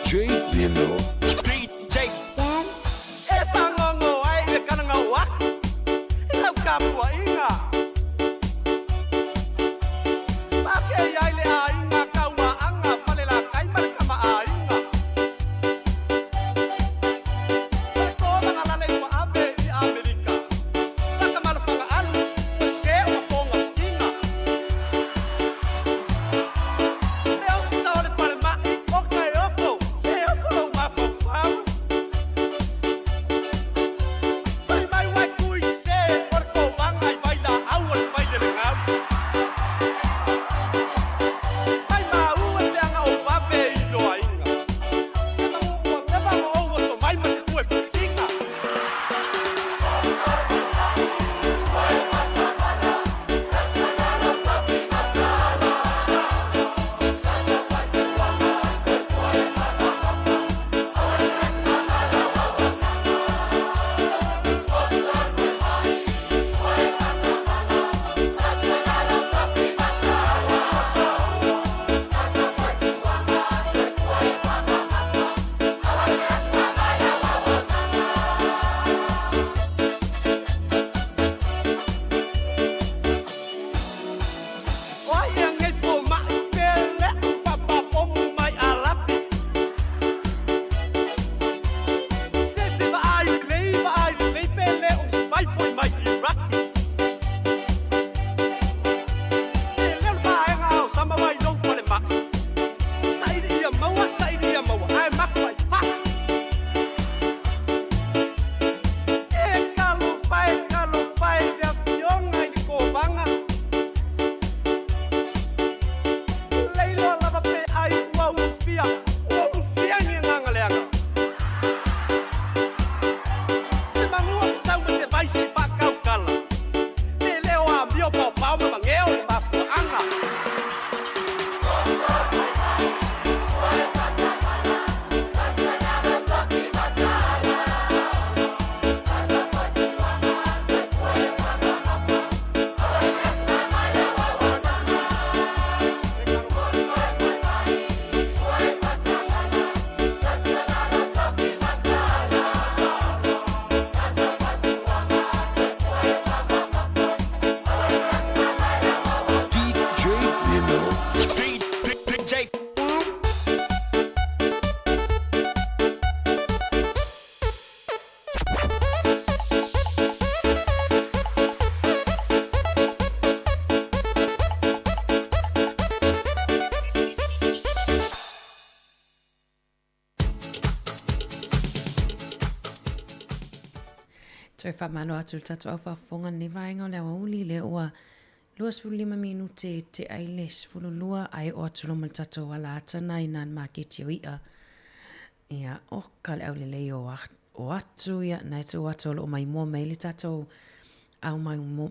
DJ J. Toe faamalo atu i le tatou au faafofoga i lenei vaega o le aoauli lea ua 25 minute te ai le 12 ae oo atu loa ma le tatou ala ata na i na le maketi o i'a. Ia, oka le aulelei o, o atu, ia, na e tuu atu o loo maimoa mai le tatou au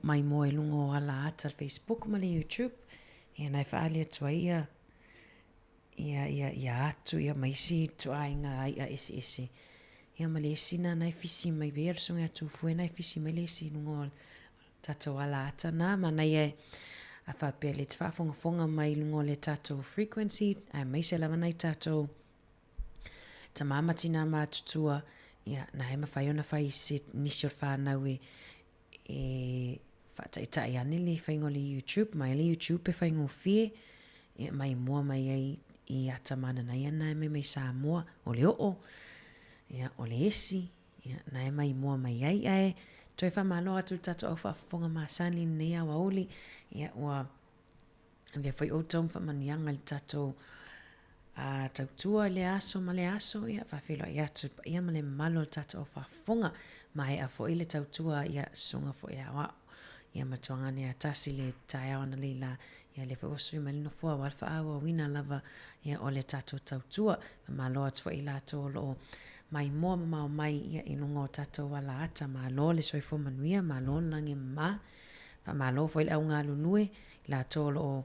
maimoa i luga o ala ata le Facebook ma le YouTube. Ia, na e faaali atu ai ia, ia, ia, ia atu, ia, ma isi ituaiga ai'a eseese. Ia, ma le isi na na e fisi mai pei o le susuga ia Tufue na e fisi mai le isi i luga o tatou ala ata na, manaia e a faapea le te faafogafoga mai i luga o le tatou frequency, aemaise lava nai tatou Tama ma tina matutua, ia, na e mafai ona fai se nisi o le whanau e, e whaataitai ane le whainga o le YouTube, mai le YouTube e whaingofie, ia, mai mua mai ai i ata mananai ana e mai mai Samoa, o le oo, ia, o le esi, ia, na e mai mua mai ai, ae toe whamalo atu le tatou au whaafofoga masani lenei aoauli, ia, ua Avea foi outou ma faamanuiaga i le tatou tautua i lea aso ma lea aso, ia faafeiloai atu i le paia ma le mamalu o le tatou au faafofoga. Maea foi le tautua, ia susuga foi i le aoao, ia ma Tuagane ia tasi le taeao analeila, ia lea foi ua sui mai le nofoa aua le faaauauina lava ia o le tatou tautua. Faamalo atu foi i latou o lo o maimoa mamao mai ia i luga o tatou ala ata. Malo le soifua manuia, malo le lagi e mama. Faamalo foi i le au galulue, i latou o lo o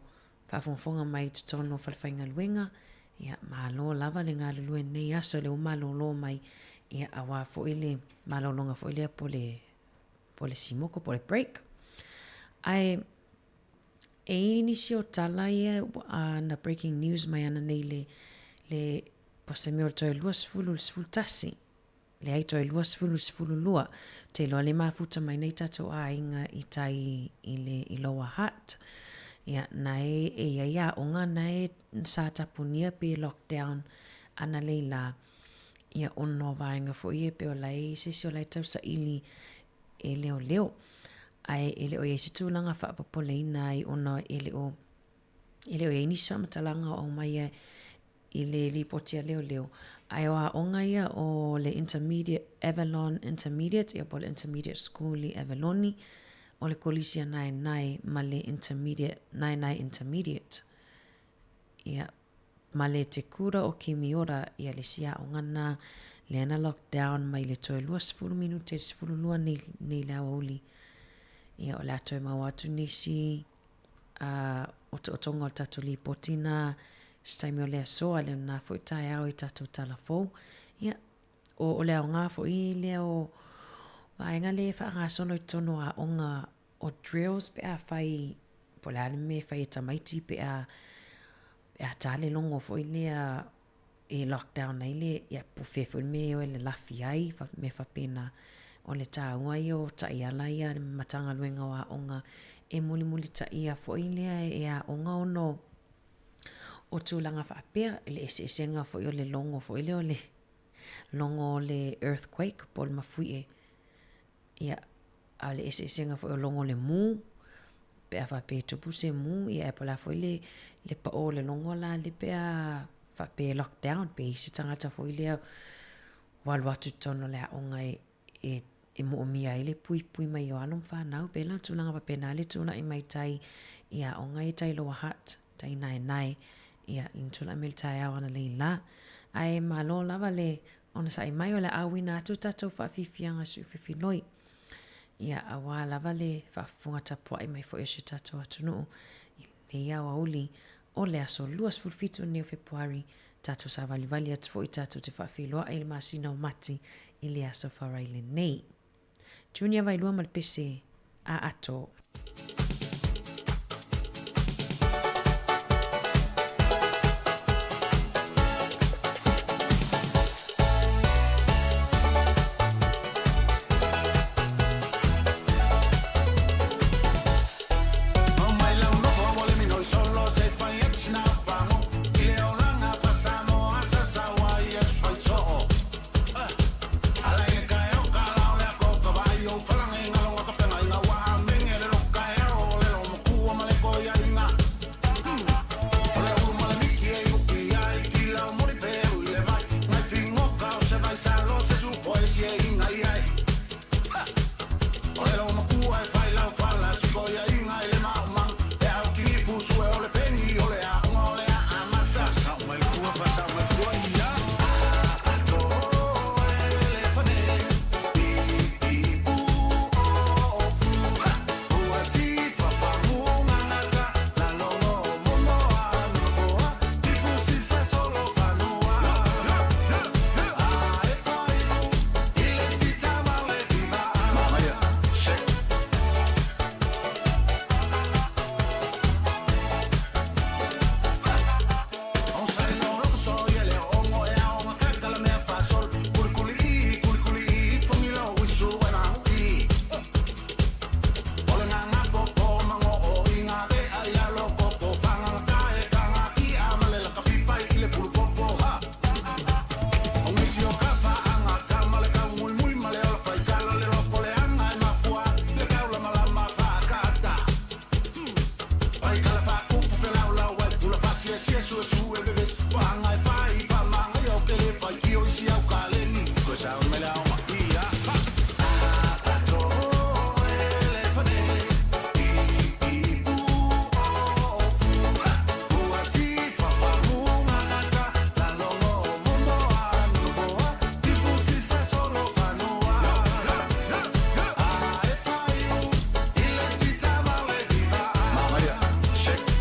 faafogafoga mai i totonu o falefaigaluega, ia malo lava le galulue i lenei aso lea ua malolo mai, ia aua foi le malologa foi lea po le po le simoko po le break. Ae e i ai nisi o tala ia na breaking news mai ana nei le le po se mea o le toe 20 i le 11 Leai toe 20 12. Ou te iloa le mafuta mai nei tatou aiga i tai i le i Lower Hutt. Ia, na e, e iai aoga na e sa tapunia pe lockdown ana lei la. Ia ona o vaega foi e pe o la e se isi o la e tausaili e leoleo. Ae e le o iai se tulaga faapopoleina ai ona e le o e le o iai nisi faamatalaga o aumai e i le lipoti a leoleo, ae o aoga ia o le Intermediate, Avalon Intermediate, ia po o le Intermediate School i Avaloni, o le kolisi a Naenae ma le Intermediate, Naenae Intermediate. Ia, ma le Te Kura o Kimiora, ia le isi aoga na, lea na lockdown mai le toe 20 minute i le 12 nei, nei le aoauli. Ia, o le a toe maua atu nisi a otootoga o le tatou lipoti na se taimi o le aso a le na foi taeao i tatou tala fou. Ia, o, o le aoga foi lea o vaega lea e faagasolo i totonu o aoga o drills pe a fai, po o le a le mea e fai e tamaiti pe a, pe a tā le logo foi lea e lockdown ai le, ia po o fea foi le mea e o e lalafi ai, mea faapena. O le tāua ia o taiala ia a le Matagaluega o Aoga e mulimulitaia foi lea e aoga ona o tulaga faapea, i le eseesega foi o le logo foi lea o le logo o le earthquake po o le mafuie. Ia, a o le eseesega foi o logo o le mū, pe a faapea e tupu se mū, ia ae po o le a foi le, le pao o le logo la le pe a faapea e lockdown, pe i ai se tagata foi lea ua alu atu i totonu o le aoga e, e, e moomia ai le puipui mai o alo ma fanau. Pei la o tulaga faapena le tulai mai tai i aoga ia tai Lower Hutt, tai Naenae, ia, le tulai mai le taeao analeila la. Ae malo lava le Onosai mai o le a auina atu tatou faafiafiaga siufifiloi, ia auā lava le faafofoga tapuai mai foi o si o tatou atunuu i lenei aoauli o le aso 27 lenei o Fepuari, tatou savalivali atu foi tatou te faafeiloai i le masina o Mati i le aso Faraile nei. Junior Vailua ma le pese a Ato. Sia sia su su e vevesi Wanga e fai fa manga yo ke le fai ki o si au kaleni Ko sa o mele au ia ha A to elefane I i pu o fu Ua ti fa fa mu mangata La longo momo a nuvoa Ipu si sa solo fanua A e fai u Ile tita male viva Mamaia, shake.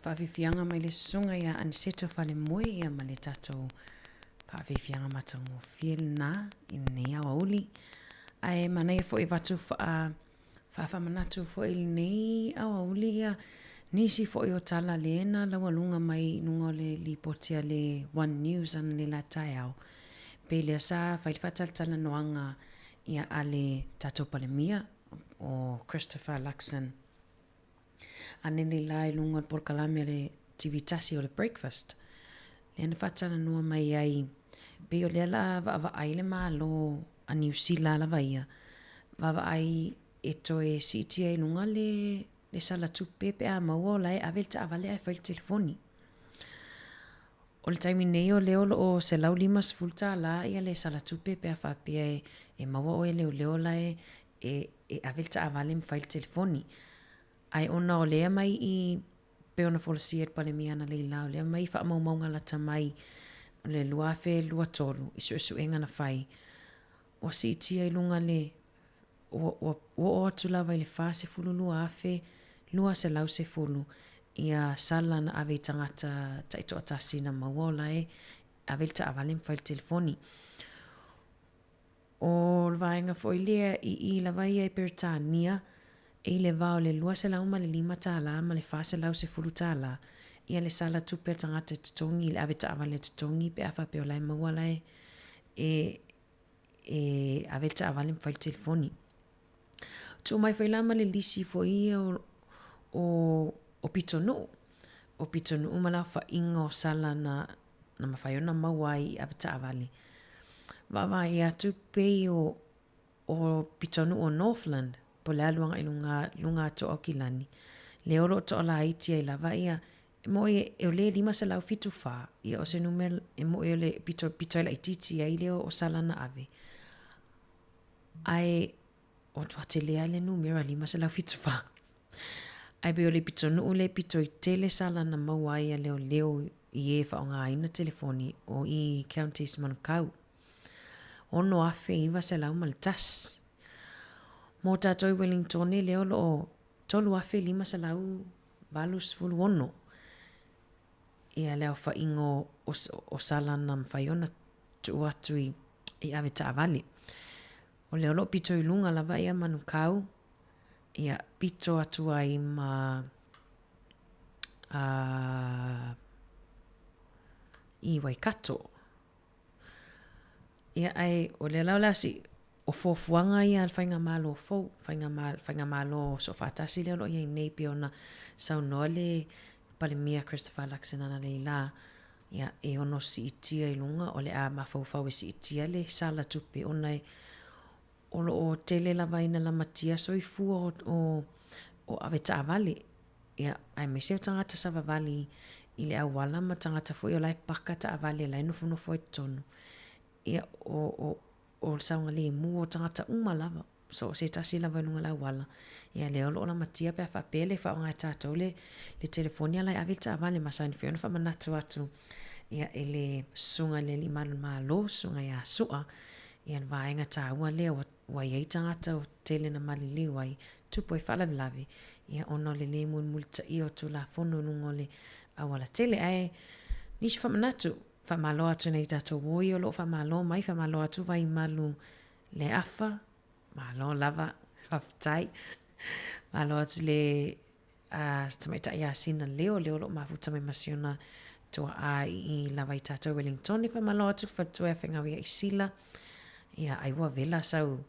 Faafiafiaga mai le susuga ia Aniseto Falemoe ia ma le tatou faafiafiaga matagofie lena i lenei aoauli. Ae manaia foi avatu faa faafaamanatu foi i lenei aoauli ia nisi foi o tala lea na laualuga mai i luga o le lipoti a le One News analeila taeao, pei lea sa fai le faatalatalanoaga ia a le tatou Palemia o Christopher Luxon analeila i luga o le polokalame a le TV tasi o le Breakfast, lea na faatalanoa mai ai pei o lea la vaavaai le Malo a Niu Sila lava ia, vaavaai e toe siitia i luga le le sala tupe pe a maua o la e ave le taavale ae fai le telefoni. O le taimi nei o lea o lo o $150 ia le sala tupe pe a faapea e maua oe e leoleo la e e ave le taavale ma fai le telefoni. Ae ona o lea mai i pei ona folasia e le Palemia analeila, o lea mai i faamaumauga lata mai o le 2023 i suesuega na fai, ua siitia i luga le ua ua oo atu lava i le 42,210 ia sala na ave i tagata taitoatasi na maua o la e ave le taavale ma fai le telefoni. O le vaega foi lea i i lava ia i Peretania, e i le va o le $205 ma le $410 ia le sala tupe a le tagata e totogi i le avetaavale e totogi pe a faapea o la e maua la e e e ave le taavale ma fai le telefoni. Tuu mai foi la ma le lisi foi ia o o o pitonuu, o pitonuu ma le aofaiga o sala na na mafai ona maua ai i avetaavale. Vaavaai atu pei o o pitonuu o Northland, po o le alu agai luga, luga atu o Aukilani, lea o lo o toalaiti ai lava ia, e moi e o le 574, ia o se numera, e moi o le pito, pito ai laitiiti ai lea o sala na ave. Ae o tua tele lava le numera 574. Ae pei o le pitonuu le pito i tele sala na maua ai a leoleo i e faaaogaina telefoni o i Counties Manukau. 6,901. Mo tātou i Wellingtone lea o lo o 3,586 ia le aofaiga o, o, o sala na mafai ona tuu atu i, i ave taavale. O lea o lo o pito i luga lava ia Manukau, ia pito atu ai ma a, i Waikato. Ia ae o lea la o le a si, o fuafuaga ia a le faigamalo fou, faigamalo soofaatasi lea o lo o i ai nei pei ona saunoa le Palemia Christopher Luxon analeila, ia e ono siitia i luga, o le a mafaufau e siitia le sala tupe ona e o lo o tele lava ina lamatia soifua o, o, o avetaavale. Ia, aemaise o tagata savavali i le auala ma tagata foi o la e paka taavale la e nofonofo ai totonu. Ia, o, o, o le saogalemu o tagata uma lava, so o se tasi lava i luga o le auala. Ia, lea o lo o lamatia pe a faapea e le faaaoga e tatou le, le telefoni a la e ave le taavale masani foi ona faamanatu atu ia e le susuga i le Alii Malu o le Malo, susuga ia Su'a, ia le vaega taua lea ua ua i ai tagata ua tele na maliliu ai, tupu ai faalavelave, ia ona o le lē mulimulitaia o Tulafono i luga o le aualatele. Ae nisi faamanatu, faamalo atu nei tatou uo ia o lo o faamalo mai, faamalo atu Vaimalu le afa, malo lava, faafetai. Malo atu le a si tamaitai ia Sina Leo, lea o lo o mafuta mai ma si ona tuaa i i lava i tatou Wellington. Faamalo atu le faletua ia Fegaui ia Isila. Ia, ai ua vela sau,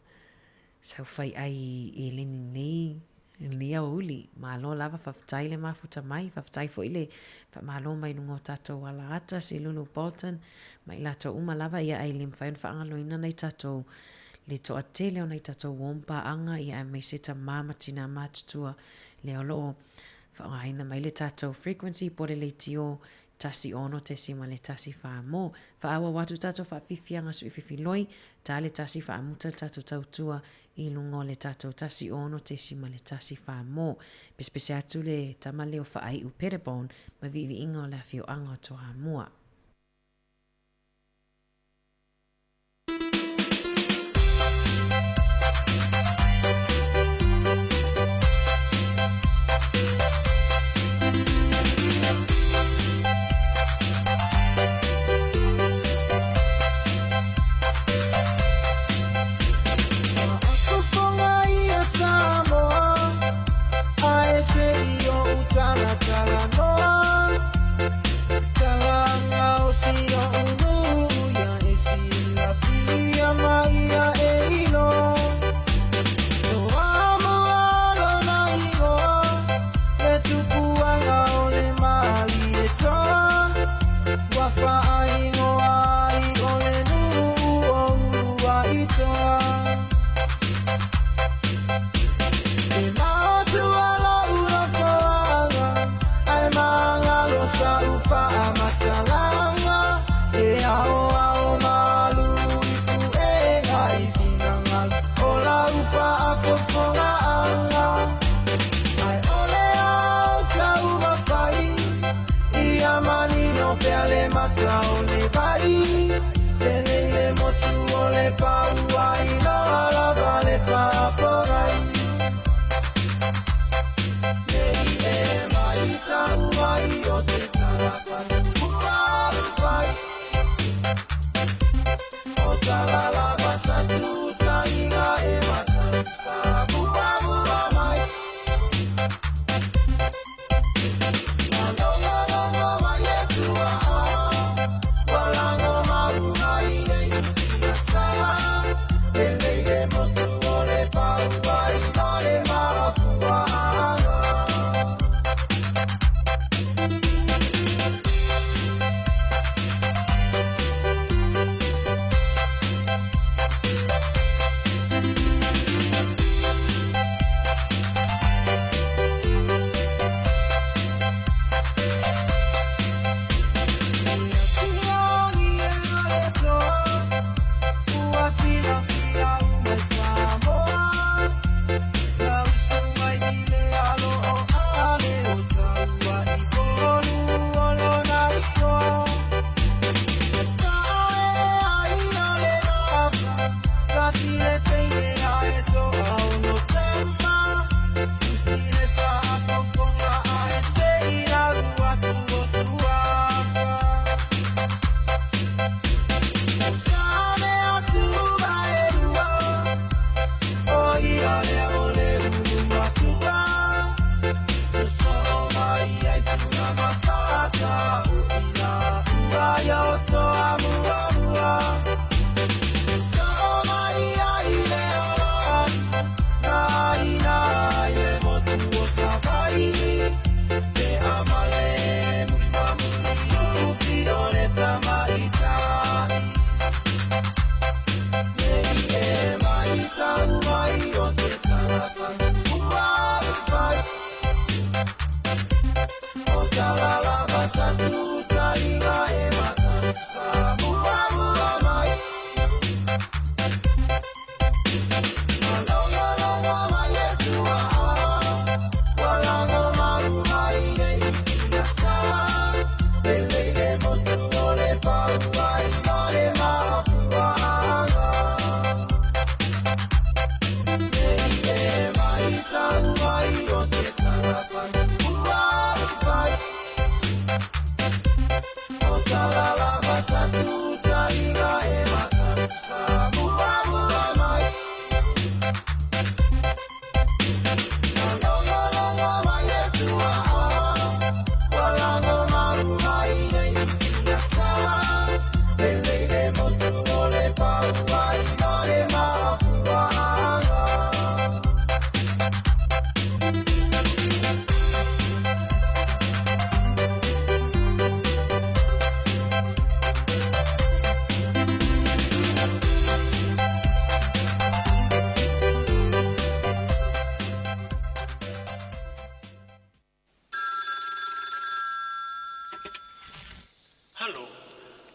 sau fai ai i eleni nei, lenei aoauli. Malo lava, faafetai le mafuta mai, faafetai foi le faamalo mai luga o tatou ala ata, si Lulu Bolton, ma i latou uma lava, ia ai le mafai ona faagaloina nai tatou le toatele o nai tatou uo ma paaga, ia aemaise tamā ma tinā matutua lea o lo o faaaogaina mai le tatou frequency po o le leitio 16.14 mo. Faaauau atu tatou faafiafiaga suififiloi, ta le tasi faamuta le tatou tautua i luga o le tatou 16.14 mo. Pesepese atu le tama lea o Faaiu Pettibone ma viiviiga o le afioaga o Toamua.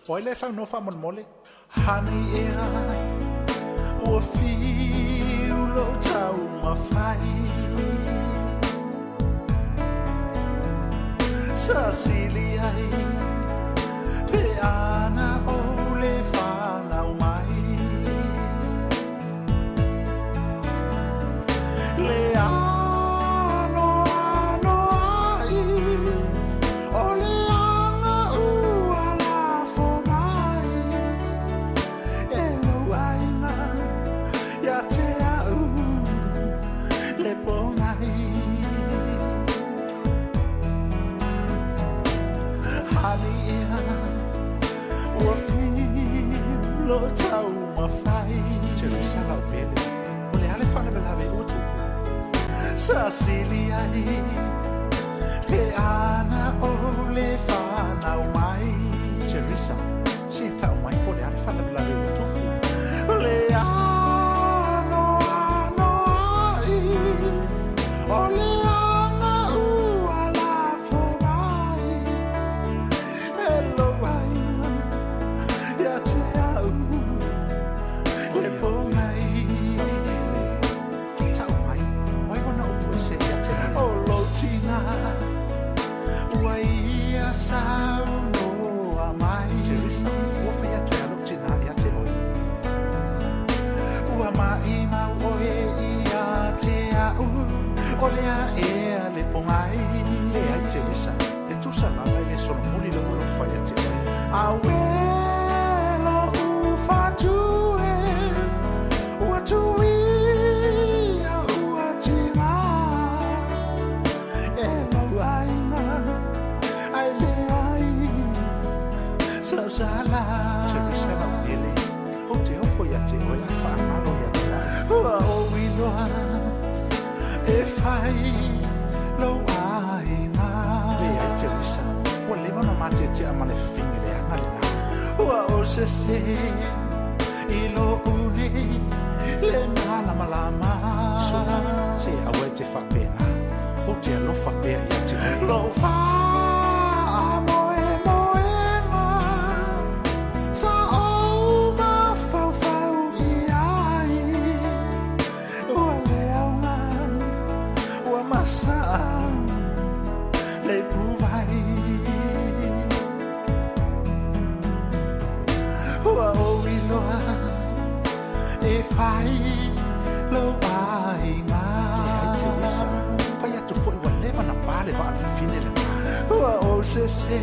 O ai lea e saunoa faamolemole? Honey ea ua fiu lou taumafai Sa sili ai pe ana ou le fanau mai Le anoanoai o le aga ua lafo mai e lou aiga ia te a'u le pogai. Honey ea ua fiu lou taumafai. Teresa Laupele, o le a le faalavelave ua tupu? Sa sili ai pe ana ou le fanau mai. Teresa, se tau mai po o le a le faalavelave ua tupu? Le anoanoai o le aga ua lafo mai e lou aiga ia te a'u le pogai. Tau mai, o ai ona upu ese ia te oe? O lou tina ua ia saunoa mai. Teresa, ua fai atu e a lou tina ia te oe? Ua maʻimau oe ia te a'u, o lea ea le pogai. Leai Teresa, e tusa lava e le solomuli le ua lou fai ia te oe. Auē lo'u fatu e, ua tuia ua tiga e lou aiga ae leai sau sala. Teresa Laumele, ou te ofo ia te oe ae faagalo ia te a'u. Ua ou iloa e fai lou aiga. Leai Teresa, ua leva ona matetea ma le fafine leaga lena. Ua ou sese i lo'u nei le malamalama. Suka, se aua e te faapena. Ou te alofa pea ia te oe. Lou faamoemoega sa ou mafaufau i ai ua le aoga ua masaa le ipuvai. Ua ou iloa e fai lou aiga. Leai Teresa, fai atu foi ua leva ona pa le vaa o le fafine lena. Ua ou sese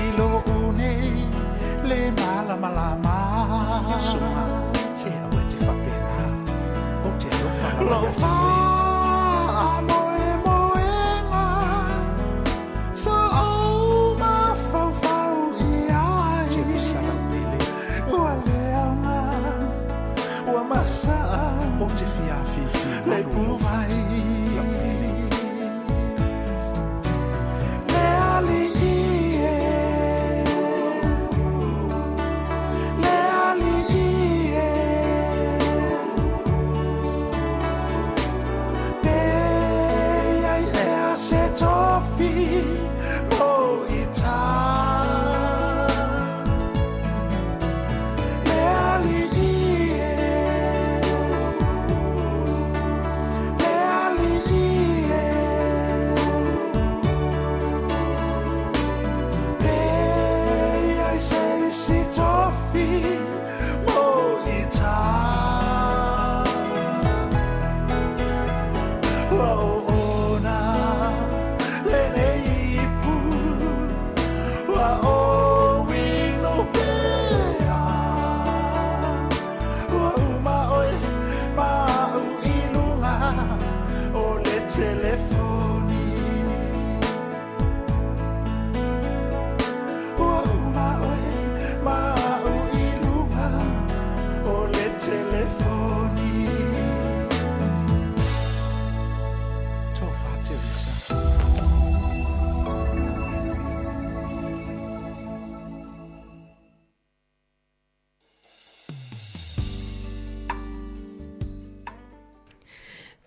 i lo'u nei le malamalama. Suka, se aua e te faapena. Ou te alofa lava Lou ia te oe. faamoemoega sa ou mafaufau i ai Teresa Laumele, ua le aoga ua masaa ou te fia afifi le malu i lou ipuvai. fatu. Laupele. Le alii e, le alii e, pe i ai ea se tofi mo i tā. Le alii e, le alii e, pe i ai se isi tofi mo i tā. Ua oona lenei ipu, ua ou inu pea. Ua uma oe ma a'u i luga o le telefoni. Ua uma oe ma a'u i luga o le telefoni. Tofa Teresa.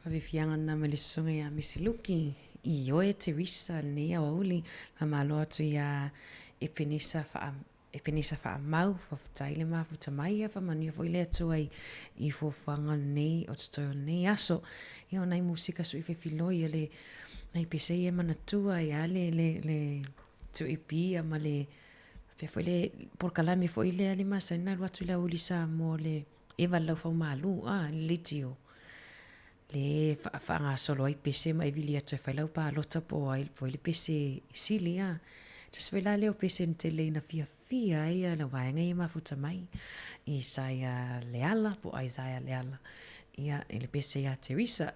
Faafiafiaga lena mai le susuga ia Misi Luki Ioe Teresa lenei aoauli. Faamalo atu ia Epenesa Epenisa Faamau, faafetai le mafuta mai, ia faamanuia foi le Atua i, i fuafuaga o lenei, o totoe o lenei aso. Ia o nai musika sui fefiloi o le, nai pese ia e manatua ai lava le, le, le 2EP ma le, faapea foi le polokalame foi lea le masani ona alu atu i le aoauli Samoa o le Eva le Laufaumalu, a, le leitio. Le faagasolo ai pese ma e vili atu e fai lau palota po o ai, po o ai le pese sili a. Tasi foi la lea o pese na tele ina fiafia ai le vaega ia e mafuta mai, Isaia Leala po o Isaiah Leala, ia, i le pese ia Teresa.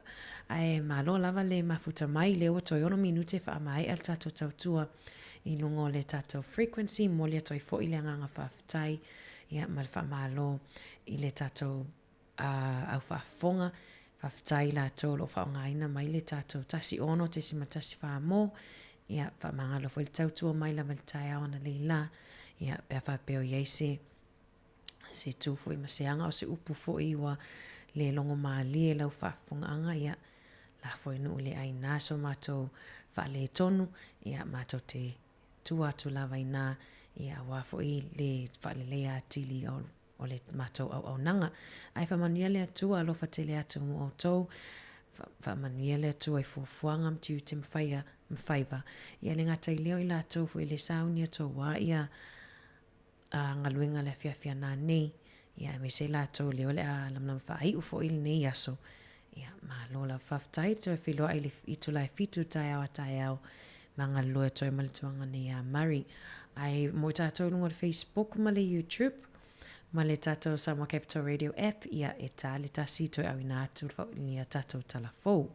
Ae malo lava le mafuta mai, lea ua toe ono minute e faamaea le tatou tautua i luga o le tatou frequency. Momoli atu ai foi le agaga faafetai, ia, ma le faamalo i le tatou a au faafofoga, faafetai i latou o lo o faaaogaina mai le tatou 16.14 mo, ia, faamagalo foi le tautua mai lava i le taeao analeila, ia, pe a faapea o i ai se, se tu foi ma se aga o se upu foi ua le logo malie i lau faafofogaaga, ia, lafo i nuu le aina so matou faaletonu, ia, matou te tua atu lava i ina, ia, aua foi le faaleleia atili o o le matou auaunaga. Ae faamanuia le Atua, alofa tele atu mo outou. Faamanuia le Atua i fuafuaga ma tiute ma faia ma faiva. Ia le gata i lea o i latou foi le sauni atu aua ia a galuega le afiafi ana nei. Ia aemaise i latou lea o le a lamalama faaiu foi lenei aso. Ia malo lava faafetai toe feiloai i le itula e 7 taeao a taeao ma galulue atu ai ma le tuaga nei ia Murray. Ae mo i tatou i luga o le Facebook ma le YouTube ma le tatou Samoa Capital Radio app, ia e tā le tasi toe auina atu le tatou tala fou.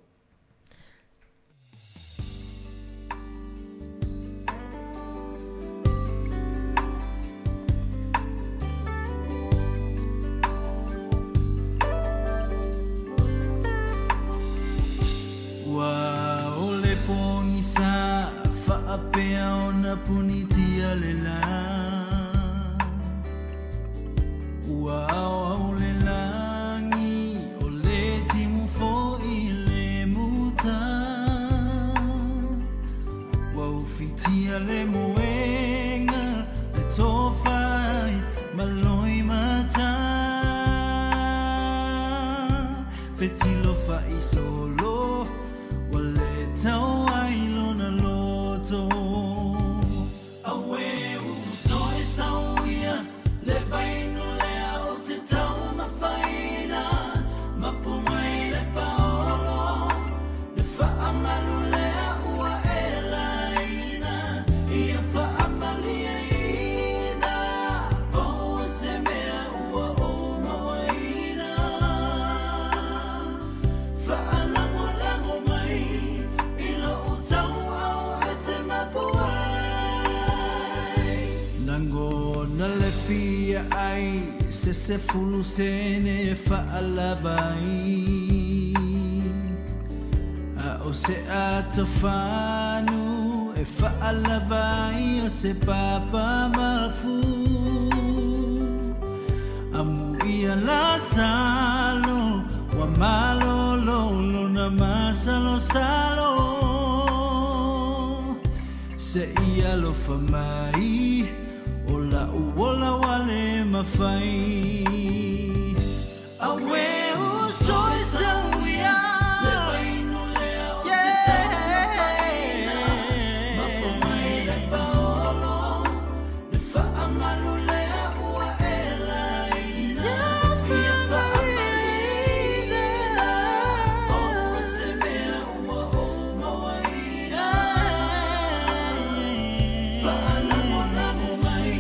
Ua ʻole pōgisa faapea ona punitia le lā. Ua aoao le lagi o le timu foi le muta. Ua ufitia le moega le tofa ai ma loimata. Fetilo faisolo ua le tau ai lona loto. Auē uso e sau ia le vainu lea o te taumafaina Mapu mai le paolo le faamalu lea ua e laina Ia faamalieina pau o se mea ua ou mauaina Faalagolago mai i lou tauau e te mapu ai. Lagona le fia ai se 10 sene e faalava ai. A o se ato fanu e faalava ai o se papa mafu. Amuia Lasalo ua malolo lona masalosalo Se i alofa mai o la'u ola wale mafai Auē uso e sau ia le vainu lea o te taumafaina Mapo mai le paolo Le faamalu lea ua e laina Ia faamalieina O se mea ua ou mauaina Faalagolago mai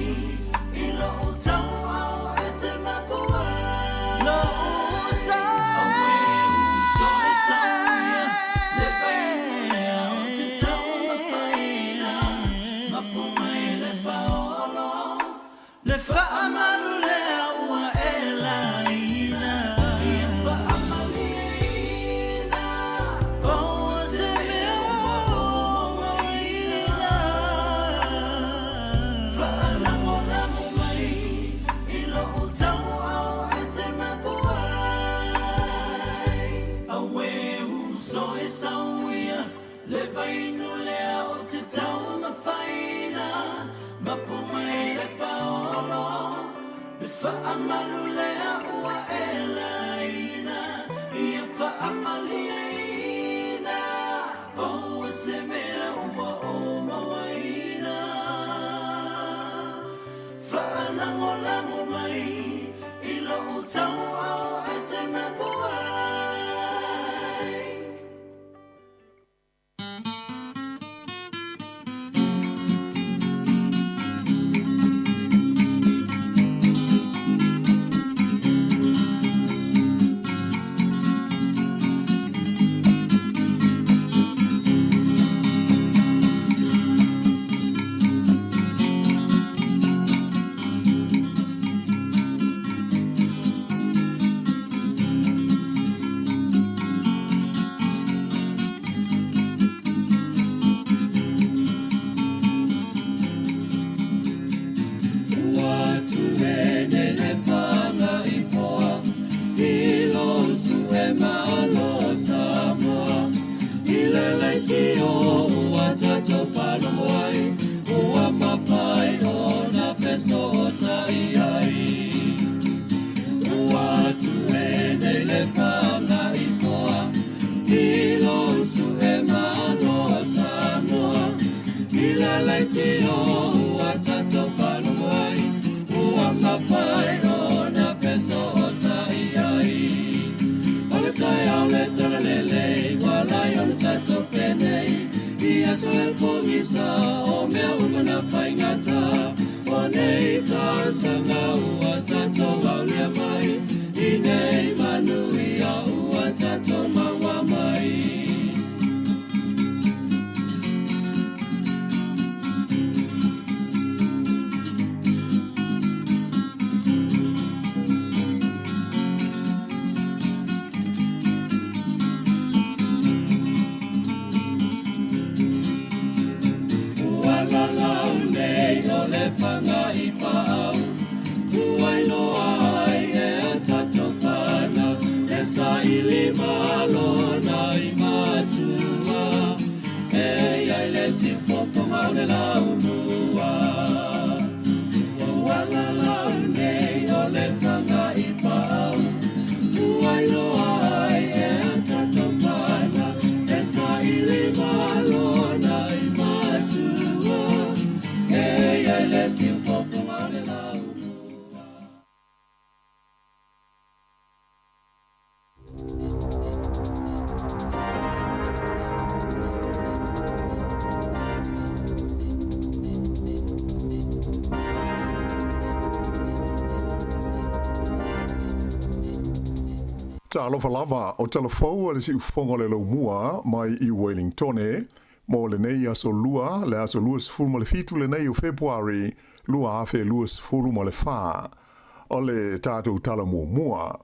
i lou tauau e te mapu. fesootai ai. Ua atu e nei le fagaifoa i lou su'e malo o Samoa. I le leitio ua tatou faalogo ai, ua mafai ona fesootai ai. O le taeao le talalelei, ua lai ona tatou penei, i aso e pogisa o mea uma na faigata. O nei tausaga ua tatou aulia mai, i nei manuia ua tatou maua mai. Ua lalau nei o le faga i paau, ua iloa ai e a tatou fanau, e saili malo nai matua, e iai le sifofoga o le laumua. Ua lalau nei o le faga i paau, ua iloa ai e a tatou fanau, e saili malo nai matua, e iai le sifofoga o le laumua. Talofa lava o talafou a le siufofoga o le laumua mai i Wellingtone mo lenei aso Lua, le aso 27 lenei o Fepuari 2024. O le tatou tala muamua.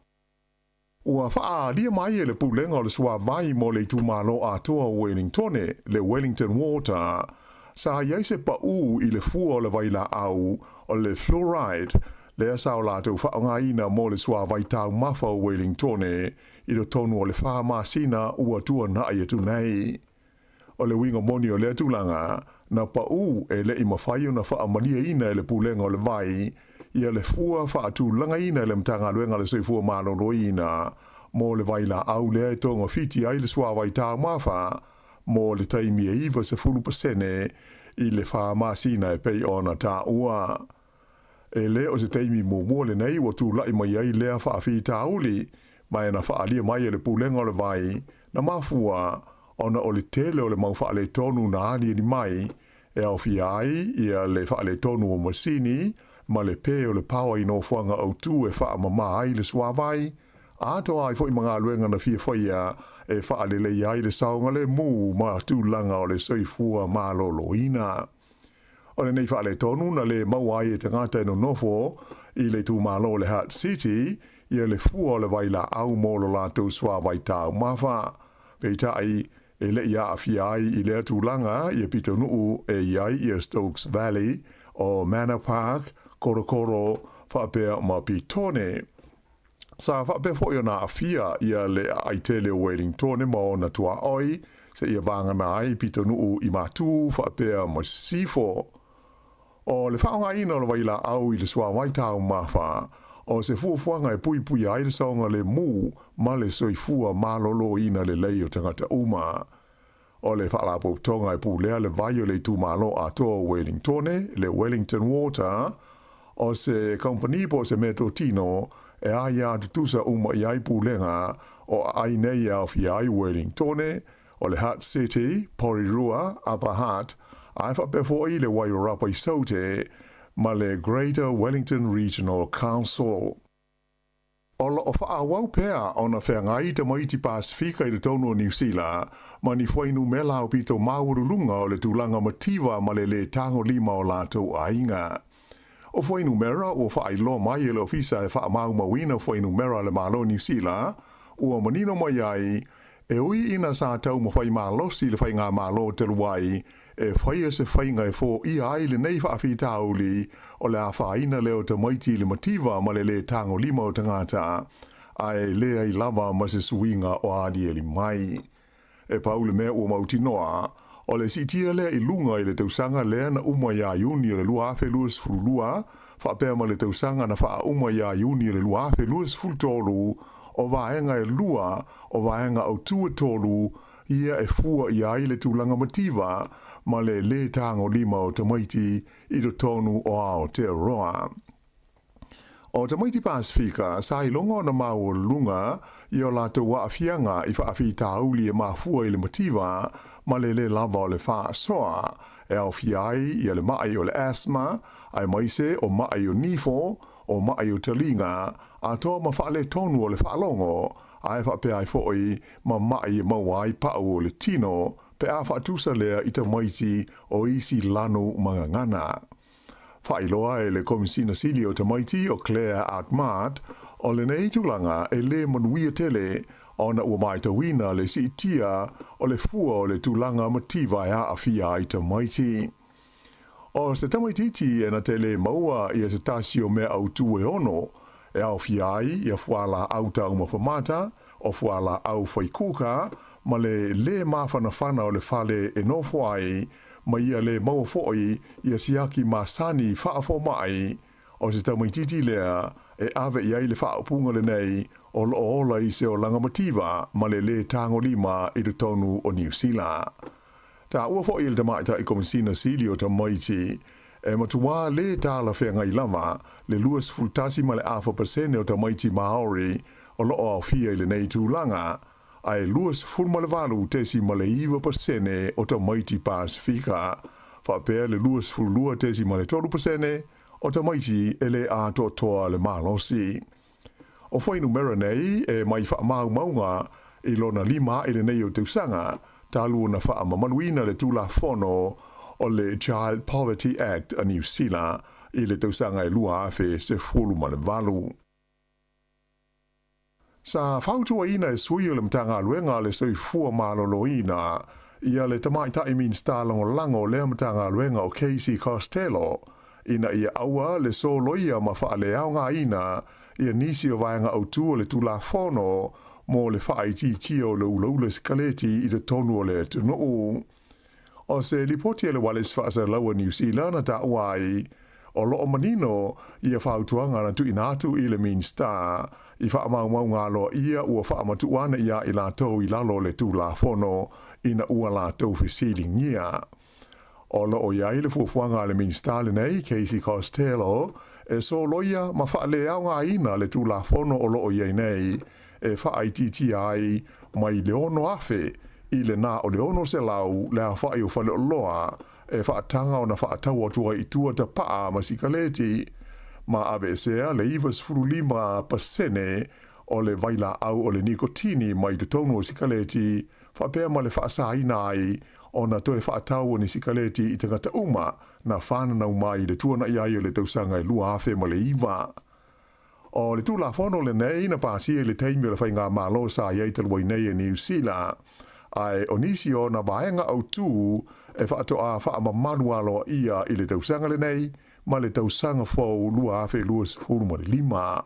Ua faaalia mai e le Pulega o le Suavai mo le itumalo atoa o Wellingtone, le Wellington Water, sa i ai se paʻū i le fua o le vailaau o le fluoride lea sa o latou faaaogaina mo le suavai taumafa o Wellingtone i totonu o le fa masina ua tuanai atu nei. O le uiga moni o lea tulaga, na paʻū e le i mafai ona faamalieina e le Pulega o le Vai ia le fua faatulagaina e le Matagaluega o le Soifua Maloloina mo le vailaau lea e togafiti ai le suavai taumafa mo le taimi e 90% i le fa masina e pei ona taua. E le o se taimi muamua lenei ua tulai mai ai lea faafitauli, ma e na faaalia mai e le Pulega o le Vai, na mafua ona o le tele o le mau faaletonu na aliali mai, e aofia ai ia le faaletonu o masini ma le pē o le paoa i nofoaga autū e faamamā ai le suavai, atoa ai foi ma galuega na fia faia e faaleleia ai le saogalemu ma tulaga o le soifua maloloina. O lenei faaletonu na lē maua ai e tagata e nonofo i le itumalo o le Hutt City ia le fua o le vailaau mo lo latou suavai taumafa. Peitai, e le i aafia ai i lea tulaga ia pitonuu e i ai ia Stokes Valley, o Manor Park, Korokoro, faapea ma Petone. Sa faapea foi ona aafia ia le aai tele o Wellingtone ma ona tuaoi seia vagana ai pitonuu i Matū faapea ma Sisifo. O le faaaogaina o le vailaau i le suavai taumafa, o se fuafuaga e puipuia ai le saogalemu ma le soifua maloloina lelei o tagata uma. O le Faalapotopotoga e pulea le vai o le itumalo atoa o Wellingtone, le Wellington Water, o se kamupani po o se meatotino e aia tutusa uma i ai pulega o aai nei e aofia ai Wellingtone, o le Hutt City, Porirua, Upper Hutt, ae faapea foi le Wairarapa i Saute ma le Greater Wellington Regional Council. O lo o faaauau pea ona feagai tamaiti Pasefika i totonu o Niu Sila ma ni fuainumera aupito maualuluga o le tulaga mativa ma le lē tagolima o latou aiga. O fuainumera ua faailoa mai e le Ofisa e Faamaumauina Fuainumera a le Malo o Niu Sila ua manino mai ai E ui ina sa taumafai malosi le faigamalo talu ai e faia se faiga e foia ai lenei faafitauli o le afaina lea o tamaiti i le mativa ma le lē tagolima o tagata, ae leai lava ma se suiga o aliali mai. E pau le mea ua mautinoa, O le siitia lea i luga i le tausaga lea na uma ia Iuni o le 2022, faapea ma le tausaga na faauma ia Iuni o le 2023, o vaega e lua o vaega autū e tolu ia e fua i ai le tulaga mativa ma le lē tagolima o tamaiti i totonu o Aotearoa. O tamaiti Pasifika sa iloga ona maualuluga i o latou aafiaga i faafitauli e mafua i le mativa ma le lē lava o le faasoa, e aofia ai ia le maʻi o le asthma, aemaise o maʻi o nifo, o maʻi o taliga, atoa ma faaletonu o le faalogo, ae faapea ai foi ma maʻi e maua ai paʻu o le tino pe a faatusa lea i tamaiti o isi lanu ma gagana. Faailoa e le Komisina Sili o Tamaiti o Claire Achmad, o lenei tulaga e lē manuia tele ona ua matauina le siitia o le fua o le tulaga mativa e aafia ai tamaiti. O se tamaitiiti e na te lē maua ia se tasi o mea autū e ono, e aofia ai ia fualaau taumafa mata, o fualaau faikuka, ma le lē mafanafana o le fale e nofo ai, ma ia lē maua foi ia siaki masani faafomaʻi, o se tamaitiiti lea e ave i ai le faaupuga lenei o loo ola i se olaga mativa ma le lē tagolima i totonu o Niu Sila. Taua foi e le Tamaitai Komisina Sili o Tamaiti, e matuā lē talafeagai lava le 21.5% o tamaiti Māori o loo aofia i lenei tulaga, ae 28.9% o tamaiti Pasifika, faapea le 22.3% o tamaiti e lē atoatoa le malosi. O fuainumera nei e mai faamaumauga i lona lima aʻe lenei o tausaga talu ona faamamaluina le Tulafono o le Child Poverty Act a Niu Sila i le tausaga e 2018. Sa fautuaina e sui o le Matagaluega a le Soifua Maloloina ia le Tamaitai Minisita Lagolago o lea Matagaluega o Casey Costello ina ia aua le soloia ma faaleaogaina ia nisi o vaega autū o le Tulafono mo le faaitiitia o le ulaula sikaleti i totonu o le atunuu. O se lipoti a le Ualesi Faasalalau a Niu Sila na taua ai, o loo manino ia fautuaga na tuuina atu i le Minisita i faamaumauga aloaia ua faamatuu ane iā i latou i lalo o le Tulafono ina ua latou fesiligia. O loo i ai le fuafuaga a le Minisita lenei, Casey Costello, e soloia ma faaleaogaina le Tulafono o loo i ai nei e faaitiitia ai mai le 6,000 i le na o le 600 le aofai o faleoloa e faataga ona faatau atu ai i tua tapaa ma sikaleti, ma aveesea le 95% o le vailaau o le nikotini mai totonu o sikaleti, faapea ma le faasaina ai ona toe faatau o ni sikaleti i tagata uma na fananau mai i le tuanai ai o le tausaga e 2009. O le Tulafono lenei na pasia i le taimi o le faigamalo sa i ai talu ai nei e Niu Sila, ae o nisi o ona vaega autū e faatoa faamamalu aloaia i le tausaga lenei ma le tausaga fou 2025.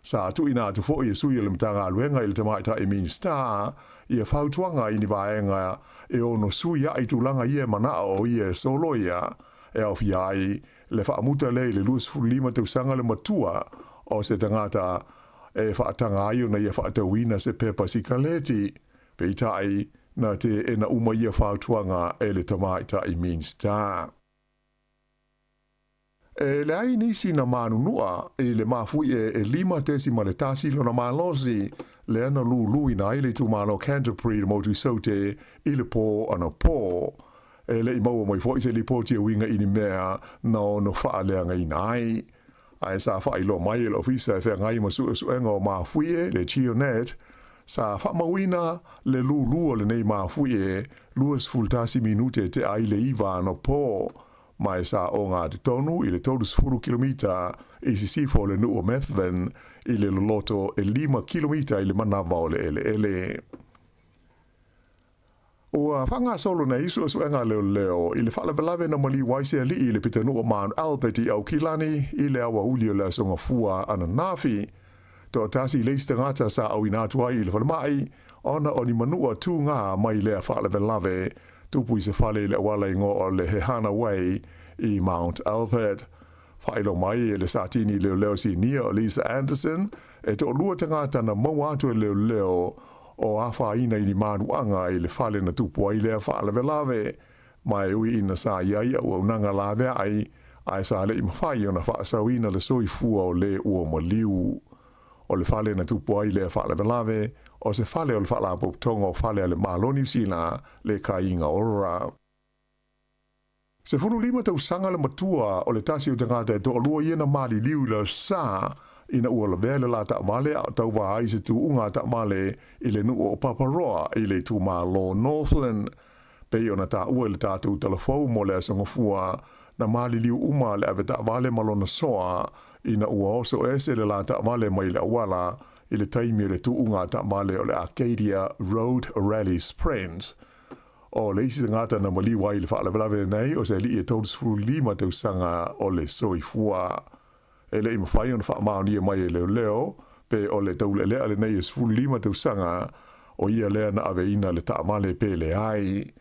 Sa tuuina atu foi e sui o le Matagaluega i le Tamaitai Minisita ia fautuaga i ni vaega e ono sui ai tulaga ia e manao o ia e soloia, e aofia ai le faamuta lea i le 25 tausaga le matua o se tagata e faataga ai ona ia faatauina se pepa sikaleti, peitai, na teena uma ia fautuaga e le Tamaitai Minisita. E leai nisi na manunua i le mafuie e 5.1 lona malosi lea na luluina ai le itumalo Canterbury i le motu Saute i le pō anapo. E le i maua mai foi se lipoti e uiga i ni mea na ono faaleagaina ai. Ae sa faailoa mai e le Ofisa e Feagai ma Suesuega o Mafuie, le GeoNet, sa faamauina le lulu o lenei mafuie 21 minute tea ai le iva anapo, ma e sa ogatotonu i le 30 kilomita i sisifo o le nuu o Methven i le loloto e lima kilomita i le manava o le eleele. Ua faagasolo nei suesuega a leoleo i le faalavelave na maliu ai se alii i le pitonuu o Mount Albert i Aukilani i le aoauli o le Aso Gafua ananafi. Toatasi le isi tagata sa auina atu ai i le falemai ona o ni manua tūgā mai lea faalavelave. Tupu i se fale i le auala igoa o le Hehana Way i Mount Albert. Faailoa mai e le Satini Leoleo Sinia o Lisa Anderson, e toalua tagata na maua atu e leoleo o afaina i ni manuaga i le fale na tupu ai lea faalavelave. Ma e ui ina sa i ai auaunaga laveai, ae sa le i mafai ona faasaoina le soifua o le ua maliu. O le fale na tupu ai lea faalavelave, o se fale o le Faalapotopotoga o Fale a le Malo o Niu Sila, le Kāinga Ora. 15 tausaga le matua o le tasi o tagata e toalua ia na maliliu i le sa ina ua lavea le la taavale a o tauva ai i se tuuga a taavale i le nuu o Paparoa i le itumalo o Northland. Pei ona taua i le tatou talafou mo le Aso Gafua, na maliliu uma le avetaavale ma lona soa ina ua oso ese le la taavale mai le auala i le taimi o le tuuga a taavale o le Arcadia Road Rally Sprint. O le isi tagata na maliu ai i le faalavelave lenei o se alii e 35 tausaga o le soifua. E le i mafai ona faamaonia mai e leoleo pe o le taulealea lenei e 15 tausaga o ia lea na aveina le taavale pe leai.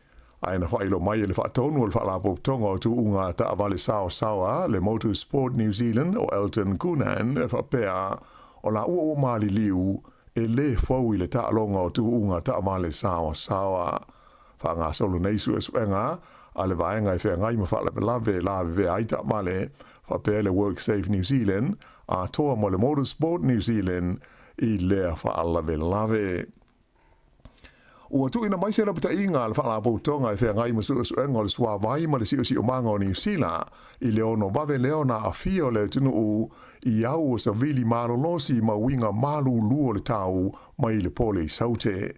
Ae na faailoa mai e le faatonu o le Faalapotopotoga o Tuuga Taavale Saosaoa, le Motorsport New Zealand o Elton Kunan e faapea, o laua ua maliliu e lē fou i le taaloga o tuuga taavale saoasaoa. Faagasolo nei suesuega a le vaega e feagai ma faalavelave lavevea ai taavale, faapea le WorkSafe New Zealand atoa ma le Motorsport New Zealand i lea faalavelave. Ua tuuina mai se lapataiga a le Faalapotopotoga e feagai ma suesuega o le suavai ma le siosiomaga o Niu Sila i le ono vave lea ona aafia o le atunuu i au o savili malolosi ma uiga malūlū o le tau mai le pole i Saute.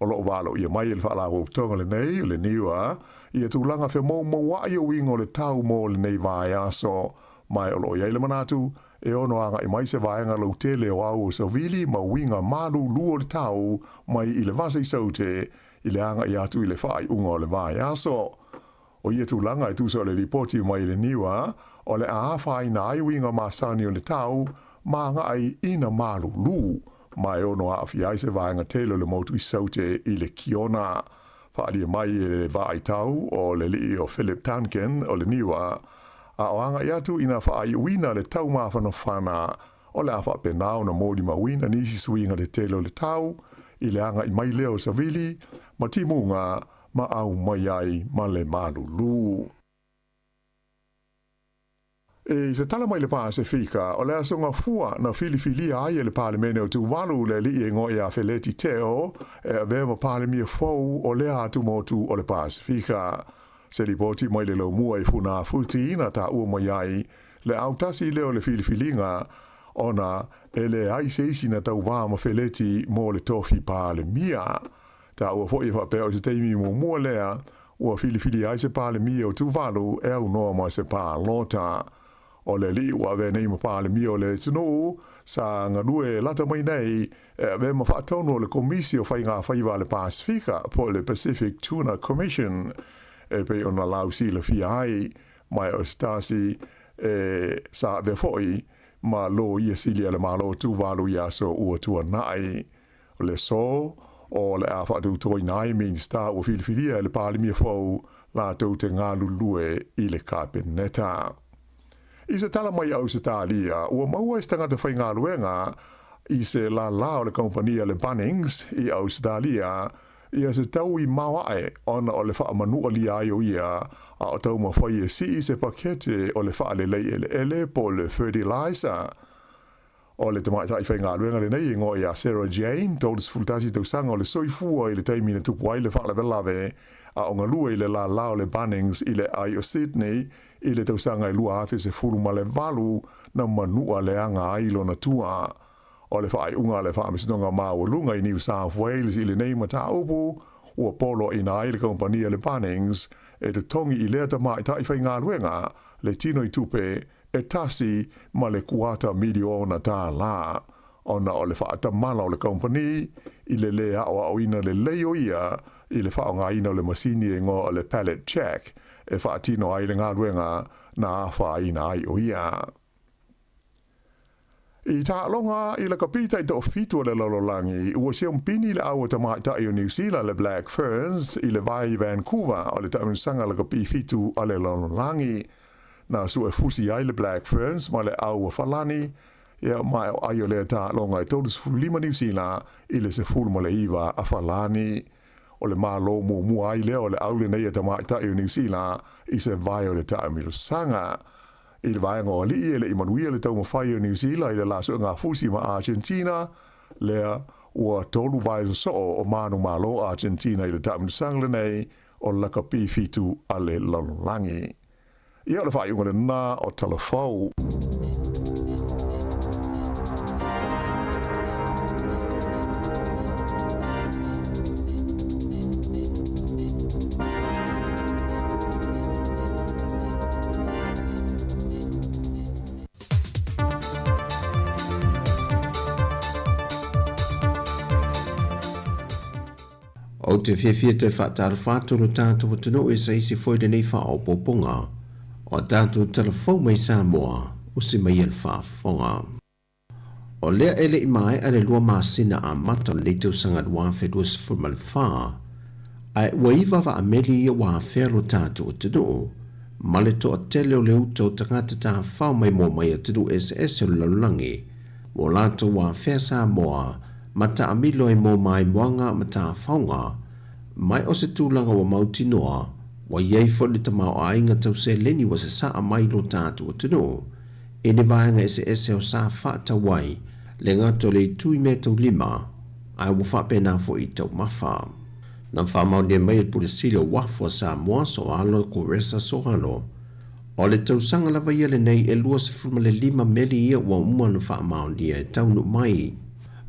O lo o valoia mai e le Faalapotopotoga lenei o le NIWA ia tulaga femoumouaʻi o uiga o le tau mo lenei vaiaso, ma o lo o i ai le manatu E ono agai mai se vaega lautele o au o savili ma uiga malūlū o le tau mai i le vasa i Saute i le agai atu i le faaiuga o le vaiaso. O ia tulaga e tusa o le lipoti mai le NIWA, o le a afaina ai uiga masani o le tau ma agai ina malūlū, ma e ono aafia ai se vaega tele o le motu i Saute i le Kiona. Faaalia mai e le vaaitau o le alii o Philip Duncan o le NIWA, a o agai atu ina faaiuina le tau mafanafana, o le a faapena ona molimauina nisi suiga tetele o le tau i le agai mai lea o savili ma timuga ma au mai ai ma le malulu. I se tala mai le Pasefika, o le Aso Gafua na filifilia ai e le Palemene o Tuvalu le alii e igoa ia Feleti Teo e avea ma Palemia fou o lea atumotu o le Pasefika. Se lipoti mai le laumua i Funafuti na taua mai ai le autasi lea o le filifiliga ona e leai se isi na tauvā ma Feleti mo le tofi Palemia. Taua foi e faapea o se taimi muamua lea ua filifilia ai se Palemia o Tuvalu e aunoa ma se palota. O le alii ua avea nei ma Palemia o le atunuu, sa galue lata mai nei e avea ma faatonu o le Komisi o Faiga Faiva a le Pasefika po o le Pacific Tuna Commission e pei ona lausilafia ai mai o se tasi e sa avea foi ma loia sili a le Malo o Tuvalu i aso ua tuanai. O le aso o le a faatautoina ai Minisita ua filifilia e le Palemia fou latou te galulue i le Kapeneta. I se tala mai Ausetalia, ua maua e se tagata faigaluega i se lālā o le kamupani a le Bunnings i Ausetalia ia se taui maoae ona o le faamanualia ai o ia a o taumafai e sii se pakete o le faalelei eleele po o le fertilizer. O le tamaitai faigaluega lenei e igoa ia Sarah Jane, 31 tausaga o le soifua i le taimi na tupu ai le faalavelave a o galue i le lālā o le Bunnings i le ai o Sydney i le tausaga e 2018 na manua leaga ai lona tua. O le faaiuga a le Faamasinoga Maualuga i New South Wales i lenei mataupu, ua poloaiina ai le kamupani a le Bunnings e totogi i lea tamaitai faigaluega le tino i tupe e tasi ma le kuata miliona tālā, ona o le faatamala o le kamupani i le lē aoaoina lelei o ia i le faaaogaina o le masini e igoa o le pallet jack e faatino ai le galuega na afaina ai o ia. I taaloga i lakapi taitoafitu a le lalolagi, ua siampini le au a tamaitai o Niu Sila le Black Ferns i le vai i Vancouver o le taamilosaga lakapi fitu a le lalolagi. Na suefusi ai le Black Ferns ma le au a Falani, ia ma o ai o lea taaloga e 35 Niu Sila i le 19 a Falani. O le malo muamua ai lea o le au lenei a tamaitai o Niu Sila i se vae o le taamilosaga. I le vaega o alii e le i manuia le taumafai o Niu Sila i le la suegafusi ma Argentina, lea ua tolu vae sosoo o manumalo Argentina i le taamilosaga lenei o lakapi fitu a le lalolagi. Ia o le faaiuga lena o Talafou. Ou te fiafia toe faatalofa atu lo tatou atunuu i se isi foi lenei faaopoopoga o a tatou tala fou mai Samoa, usi mai ia le faafofoga. O lea e le i maea le lua masina amata o lenei tausaga 2024, ae ua iva vaameli ia ua afea lo tatou atunuu ma le toatele o le uta o tagata tafafao maimoa mai atunuu eseese o le lalolagi ua latou afea Samoa ma taamilo ai mo maimoaga ma tafaoga mai o se tulaga ua mautinoa ua i ai foi le tamaoaiga tau seleni ua sasaa mai lo tatou atunuu i ni vaega eseese o sa faatau ai le gata o le itu i meataulima ae ua faapena foi i taumafa. Na faamaonia mai e le Pule Sili o Uafu a Samoa, Soalo Kuresa Soalo, o le tausaga lava ia lenei e 25 meli ia ua uma ona faamaonia e taunuu mai.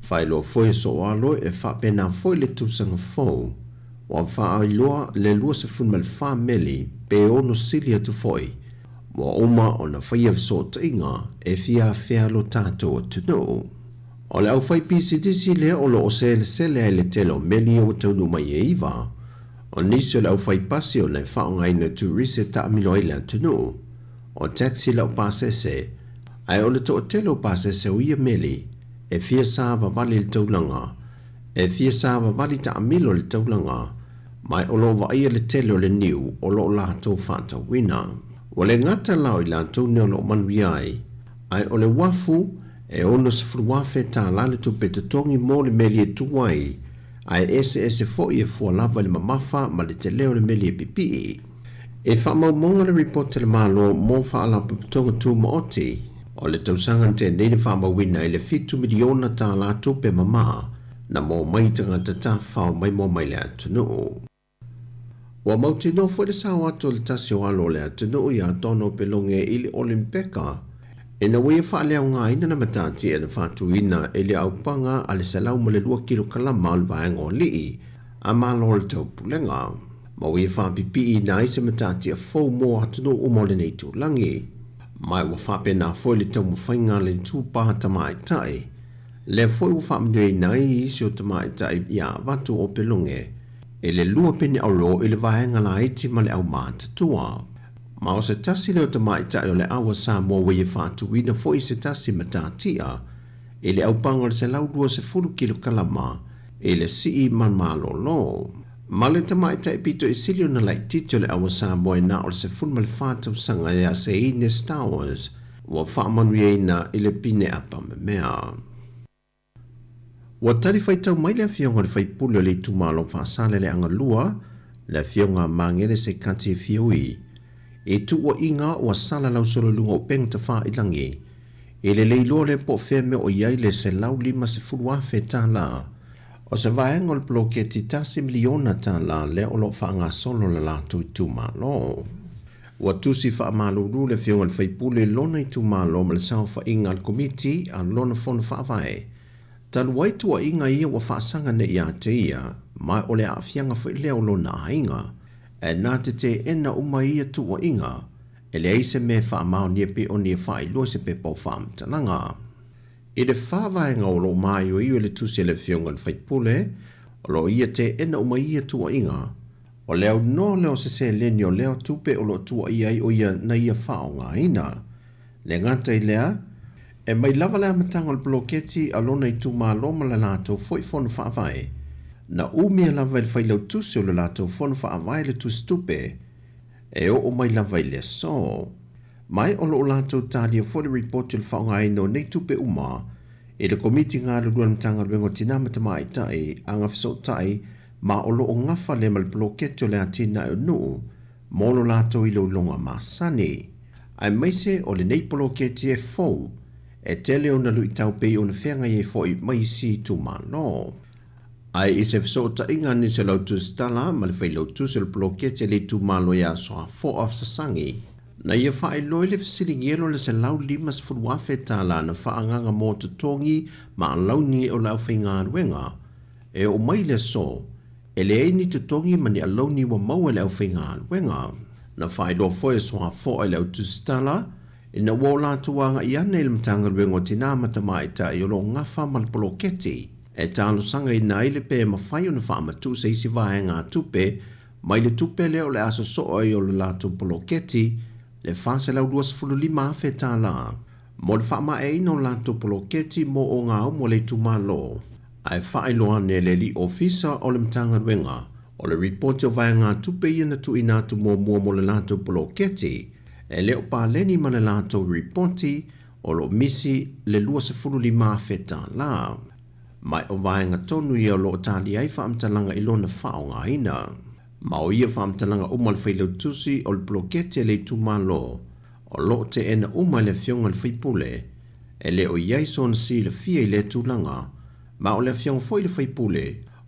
Faailoa foi e Soalo e faapena foi le tausaga fou ua faailoa le 24 meli pe ono sili atu foi ua uma ona faia fesootaiga e fia afea lo tatou atunuu. O le aufaipisinisi lea o lo o selesele ai le tele o meli ia ua taunuu mai e iva, o nisi o le aufaipasi ona e faaaogaina e turisi e taamilo ai le atunuu, o taxi laupasese, ae o le toatele o pasese o ia meli e fia savavali i le taulaga, e fia savavali taamilo i le taulaga, ma o lo o vaaia le tele o le niu o lo o latou faatauina. Ua le gata la o i latou nei o lo o manuia ai, ae o le uafu e $60,000 le tupe totogi mo le meli e tu ai, ae eseese foi e fua lava i le mamafa ma le tele o le meli e pipii. I faamaumauga le ripoti a le Malo mo Faalapotopotoga Tumaoti o le tausaga na tea nei na faamauina ai le $7 miliona tupe mama na maua mai i tagata tafafao maimoa mai le atunuu. Ua mautinoa foi le sao atu o le tasi o alo o le atunuu iā Donald Pelonge i le Olimpeka ina ua ia faaleaogaina le matatia na faatuina i le aupaga a le 102 kilokalama o le vaega o alii a Malo o le Taupulega, ma ua ia faapipiiina ai se matatia fou mo atunuu uma o lenei itulagi. Ma ua faapena foi le taumafaiga a le itupa tamaitai Lea foi ua faamanuiaina ai isi o tamaitai ia avatu o Pelonge i le lua pene auro i le vaega laiti ma le aumātatua. Ma o se tasi lea o tamaitai o le au a Samoa ua ia faatuina foi se tasi matatia i le aupaga o le 120 kilokalama i le sii malmalolo. Ma le tamaitai pito i sili ona laitiiti o le au a Samoa e na o le 14 tausaga ia Seine Stowers ua faamanuiaina i le pine apamemea. Ua tali faitau mai le afioga o le faipule o le itumalo Faasaleleaga 2, le afioga a Magele Sekati Fiui, i tuuaiga ua salalau solo i luga o upega tafailangi i le le iloa lea po o fea mea o i ai le $150,000 o se vaega o le poloketi $1 miliona lea o lo o faagasolo le latou itumalo. Ua tusi faamalulu le Afioga i le Faipule i lona itumalo ma le saofaiga a le Komiti a lona Fono Faavae, talu ai tuuaiga ia ua faasaga nei ia te ia, ma o le aafiaga foi lea o lona aiga. Ae na te teena uma ia tuuaiga, e leai se mea e faamaonia pe o ni e faailoa i se pepa o faamatalaga. I le fa vaega o lo o māioio i le tusi a le Afioga i le Faipule, o lo o ia teena uma ia tuuaiga, O le aunoa lea o se seleni o lea tupe o lo o tuuaia ai o ia na ia faaaogaina. Le gata i lea, E mai lava le amataga o le poloketi a lona itumalo ma le latou foi fono faavae, na umia lava e le failautusi o le latou fono faavae le tusitupe e oo mai lava i le aso. Ma o lo o latou talia foi le ripoti o le faaaogaina o nei tupe uma e le Komiti Galulue a le Matagaluega o Tinā ma Tamaitai, Agafesootai ma o lo o gafa lea ma le poloketi o le atinae o nuu mo lo latou iloiloga masani. Aemaise o lenei poloketi e fou, e tele ona luitau pei ona feagai ai foi ma isi itumalo. Ae i se fesootaiga a nisi o le au tusitala ma le failautusi o le poloketi a le itumalo ia Soafoa Sasagi, na ia faailoa i le fesiligia o le $150,000 na faaagaaga mo totogi ma alauni o le aufaigaluega e oo mai i le aso, e leai ni totogi ma ni alauni ua maua e le aufaigaluega. Na faailoa foi e Soafoa i le au tusitala, ina ua o latou agai ane i le Matagaluega o Tinā ma Tamaitai o lo o gafa ma le poloketi, e talosagaina ai le pe mafai ona faamatuu se isi vaegatupe mai le tupe lea o le a sosoo ai o le latou poloketi, le $425,000, mo le faamaeaina o le latou poloketi mo ogaumu a le itumalo. Ae faailoa ane e le alii ofisa o le Matagaluega o le ripoti o vaegatupe ia na tuuina atu muamua mo le latou poloketi, e le o paleni ma le latou ripoti o lo o misi le $25,000. Ma o vaega tonu ia o lo o talia ai faamatalaga i lona faaaogaina. Ma o ia faamatalaga uma a le failautusi o le poloketi a le itumalo o lo o teena uma e le Afioga i le sui usufono, e le o i ai sona silafia i lea tulaga, ma o le Afioga foi i le sui usufono,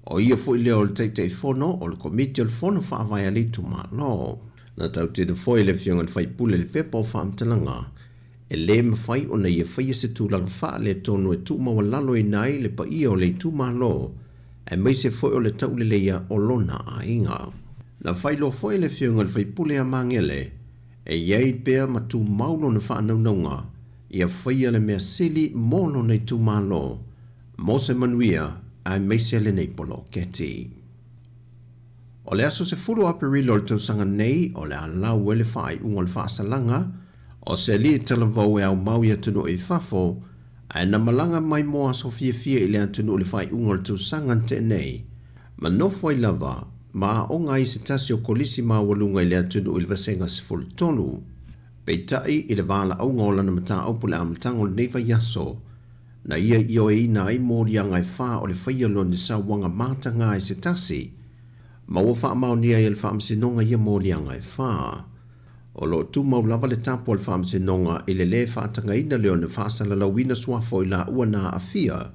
o ia foi lea o le Taitaifono o le Komiti o le Fono Faavae a le Itumalo. Na tautino foi e le Afioga i le sui usufono le pepa o faamatalaga, e lē mafai ona ia faia se tulaga faaletonu e tuumaualaloina ai le paia o le itumalo, aemaise foi o le tauleleia o lona aiga. Na faailoa foi e le Afioga i le sui usufono ia Magele, e i ai pea ma tumau lona faanaunauga ia faia le mea sili mo lona itumalo, mo se manuia aemaise lenei poloketi. O le aso 10 o Aperila o le tausaga nei, o le a lau ai le faaiuga o le faasalaga o se alii talavou e aumau i atunuu i fafo, ae na malaga mai mo aso fiafia i le atunuu i le faaiuga o le tausaga na tea nei, ma nofo ai lava ma aoga ai i se tasi o kolisi maualuga i le atunuu i le Vasega 13. Peitai, i le valaauga o lana mataupu i le amataga o lenei vaiaso, na ia ioeina ai moliaga e fa o le faia lona sauaga mataga i se tasi, ma ua faamaonia ai e le Faamasinoga ia moliaga e fa. O lo o tumau lava le tapu a le Faamasinoga i le lē faatagaina lea ona faasalalauina suafa o i laua na aafia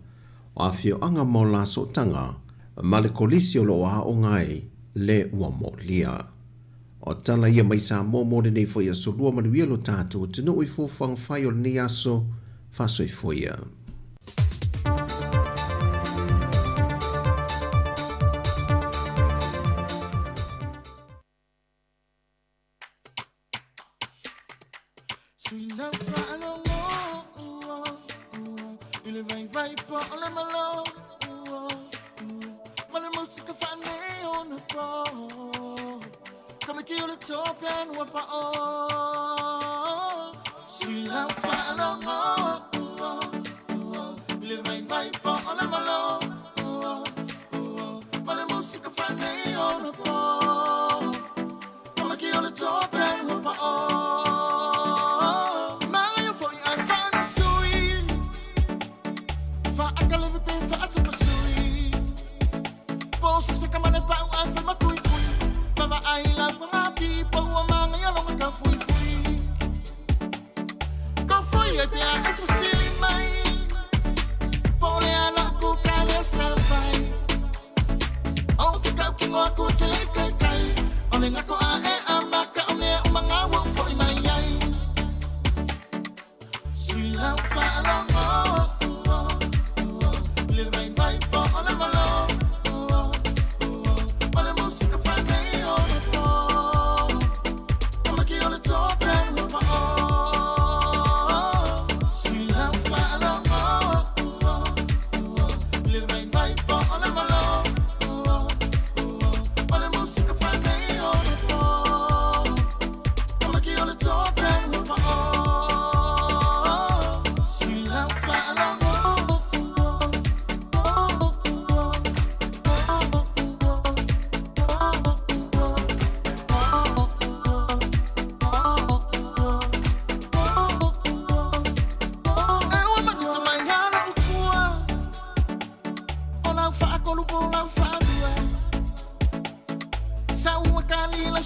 o afioaga ma o la sootaga ma le kolisi o lo o aoga ai le ua molia. O tala ia mai Samoa mo lenei foi aso lua manuia lo tatou atunuu i fuafuaga fai o lenei aso faasoifua ia.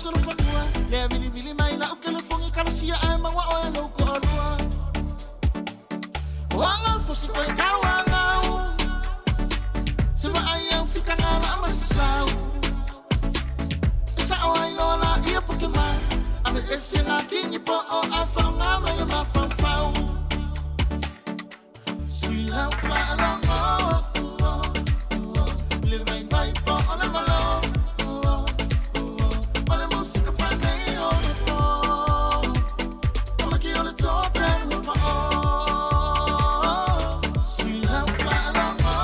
solofanua Lea vilivili mai lau kelefongi Kalasia ae maua oe lou toalua O aga fosi koe kau agau Se vaai au fikanga la masasau E sao ai loa la ia poke mai Ave ese ngā kingi po o ai whaonga mai le mafaufau Sui lau whaalongo Le vai vai po o le malo O le musika whanei o le po O maki o le tope le pa o Sui lau whaalongo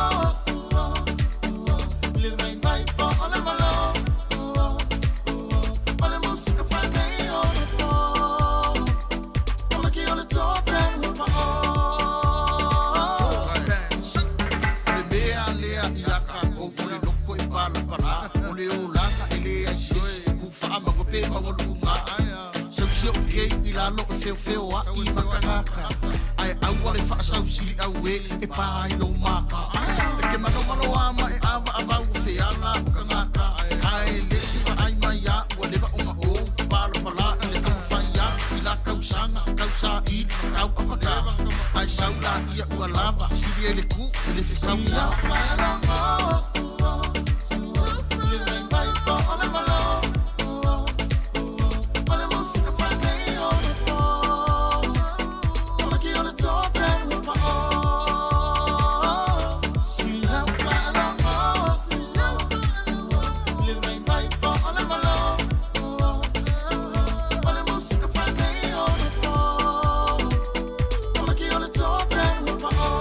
Le vai vai po o le malo O le musika whanei o le po O maki o le tope le pa o Le mea lea ia kākou o le loko e palapala O le olaga e leai se isi e kūfaa ma ua pe maualuga Sausi o kei i lalo e feofeoaʻi ma tagata Ae aua le faasausili auē e pā ai lou maka E ke malomalo a ma e avaavau o feala o tagata Ae le se vaai mai a ua leva ona ou palapala i le taumafai atu i la tausaga tausaili ma tau apaka Ae sau laia ua lava sili ai le ku i le fetauga Le vai vai po o le malo O le musika whanei o le po O maki o le tope le pa o Sui lau whaalongo Le vai vai po o le malo O le musika whanei o le po O maki o le tope le pa o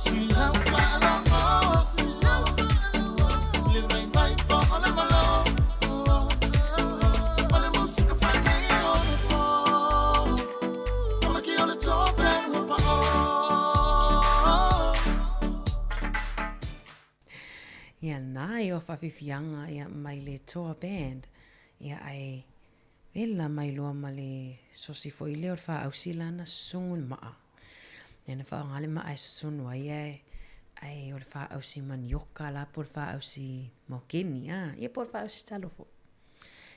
Sui lau whaalongo Le vai vai po o le malo O le musika whanei o le po O maki o le tope le pa o Ia na e o whawhiwhianga ia mai le Toa Band ia ae vela mai loa ma le sosi foi lea o le faausi lana susugu le maa. Ia na faaaoga le maa e susunu ai ae ae o le faausi manioka la po o le faausi maukeni a ia po o le faausi talo foi.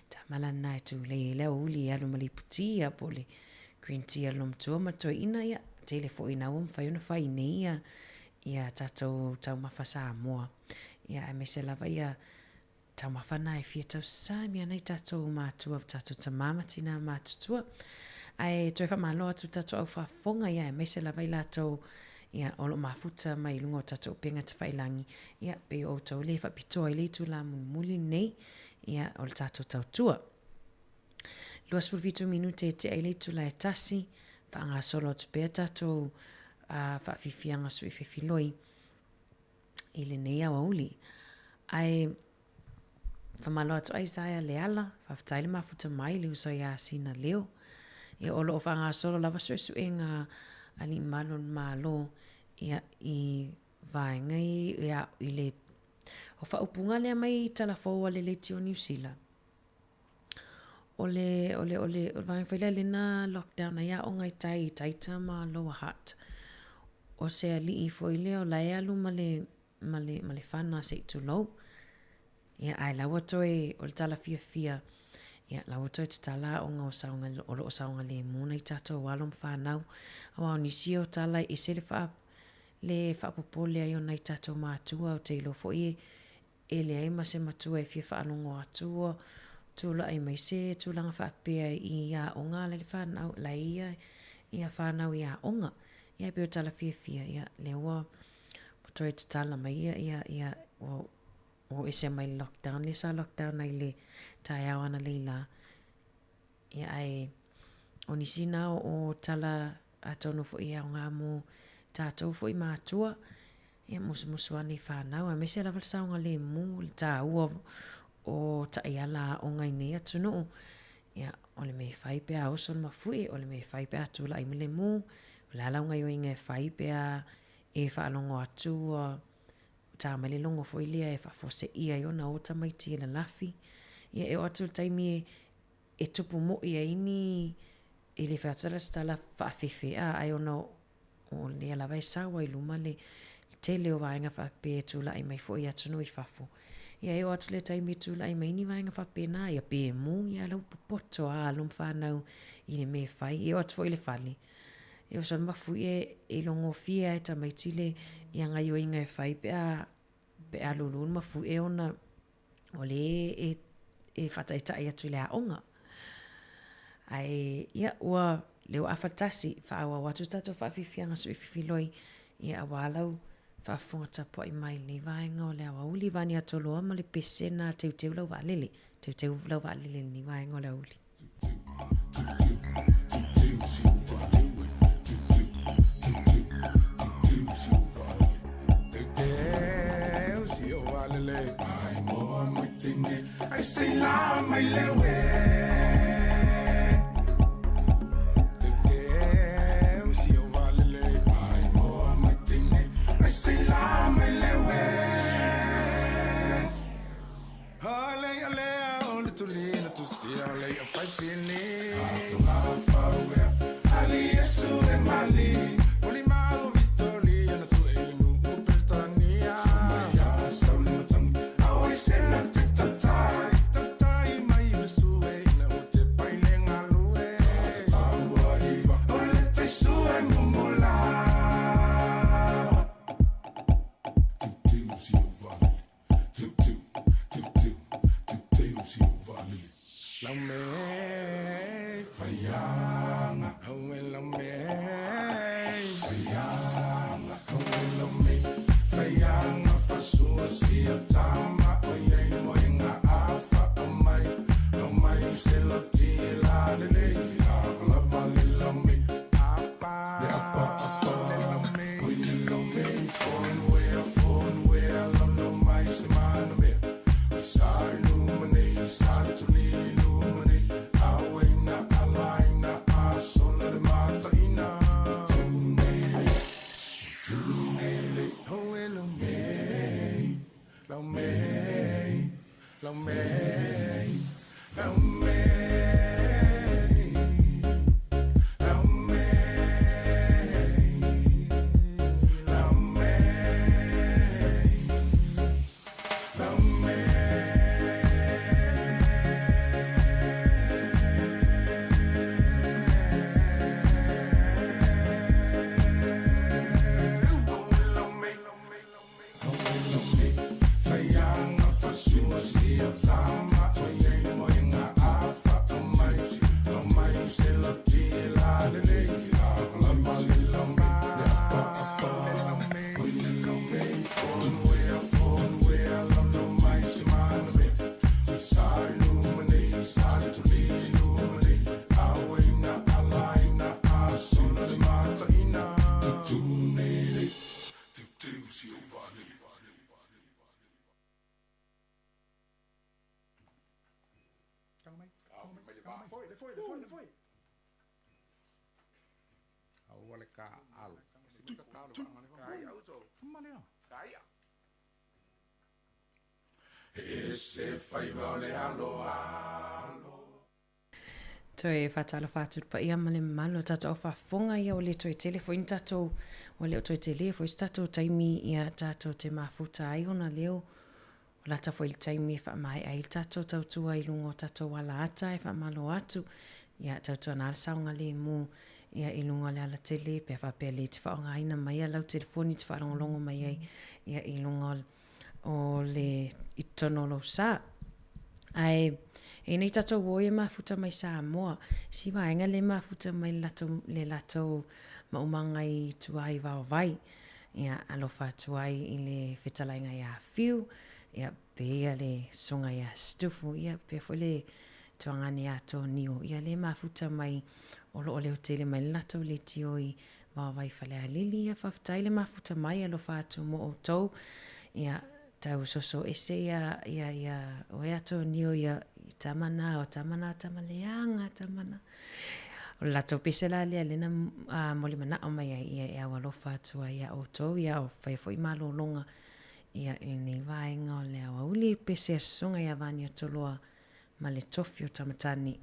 Tama lana e tulei ai le aoauli e alu ma le ipu tea po o le green tea a le olomatua ma le toeaina ia tele foi ina ua mafai ona fai nei ia ia tatou taumafa Samoa ia aemaise lava ia taumafa na e fia tausami ana i tatou matua tatou tama ma tina matutua ae toe faamalo atu tatou au faafofoga ia aemaise lava i latou ia o lo o mafuta mai i luga o tatou upega tafailangi ia pei o outou le faapitoa i le itula mulimuli lenei ia o le tatou tautua. 27 minute e tea i le itula e tasi, faagasolo atu pea tatou faafiafiaga suifefiloi i lenei aoauli. Ae faamalo atu Isaiah Leala, faafetai le mafuta mai le uso ia Sina Leo. Ia o lo o faagasolo lava suesuega a Alii Malu o le Malo ia i vaega ia i le o faaupuga lea mai tala fou a le Leitio Niu Sila. O le, o le, o le, o le vaega foi lea lea na lockdown ai aoga i tai i Taita ma Lower Hutt. O se alii foi lea o la e alu ma le, ma le, ma le fana se i tulou. Ia, ae la ua toe, o le tala fiafia, ia, la ua toe tatala aoga o saoga, o lo o saogalemu nai tatou alo ma fanau. Aua o nisi o tala e ese le faa, le faapopole ai o nai tatou matua, ou te iloa foi e, E leai ma se matua e fia faalogo atu ua tulai mai se tulaga faapea i aoga a le whanau, la ia ia whanau i aoga. Ia e pei o tala fiafia, ia lea ua toe tatala mai ia, ia, ia, ua o ese mai le lockdown, lea sa lockdown ai le taeao analeila la. Ia ae o nisi na o tala atonu foi e aoga mo tatou foi matua, ia musumusu ane i whanau, aemaise lava le saogalemu, le taua o taiala aoga i nei atunuu. Ia, o le mea e fai pe a oso le mafuie, o le mea e fai pe a tulai mai le mū, o le a lau gaioiga e fai pe a e faalogo atu ua tā mai le logo foi lea e faafuaseia ai ona o tamaiti e lalafi. Ia, e oo atu i le taimi e e tupu moʻi ai ni, e le fai atu la se tala faafefe, a, ae ona o lea lava e sau ai luma le tele o vaega faapea e tulai mai foi i atunuu i fafo. Ia e oo atu le taimi e tulai mai ni vaega faapena, ia pe mu, ia lau popoto a alo ma fanau i le mea e fai. E oo atu foi i le fale, e oso le mafuie e ilogofie lava e tamaiti le ia gaioiga e fai pe a pe a lulu le mafuie ona o le e e faataitai atu i le aoga. Ae ia ua lea ua afa tasi, faaauau atu tatou faafiafiaga suififiloi ia aua lau faafofoga tapuai mai i lenei vaega o le aoauli Vani Atoloa ma le pesena teuteu lau vaalele, teuteu lau vaalele i lenei vaega o le aoauli. Toe faatalofa atu i le paia ma le mamalu o tatou faafofoga ia ua le toe tele foi ni tatou ua le o toe tele foi se tatou taimi ia tatou te mafuta ai ona leo ua lata foi le taimi e faamaea ai le tatou tautua i luga o tatou alaata e faamalo atu ia tautuana le saogalemu ia i luga o le alatele pe a faapea le te faaaogaina mai lau telefoni te faalogologo mai ai ia i luga o o le i totonu o lou sa. Ae e nei tatou o e mafuta mai Samoa, si vaega le mafuta mai le latou, le latou maumaga i tua i Vaovai. Ia, alofa atu ai i le fetalaiga ia Fiu, ia, pe ia le susuga ia Stufu, ia, pea foi le tuagane ia Tonio, ia le mafuta mai o lo o leo tele mai le latou leitio i Vaovai Falealili, ia faafetai le mafuta mai alofa atu mo outou, ia tau soso ese ia ia ia oe Atonio ia i tama na o tama na o tama leaga tama na. O le latou pese la lea lena a moli manao mai ai ia e au alofa atu ai ia outou ia o faia foi malologa ia i lenei vaega o le aoauli pese a susuga ia Vania Toloa ma le tofi o Tamatane.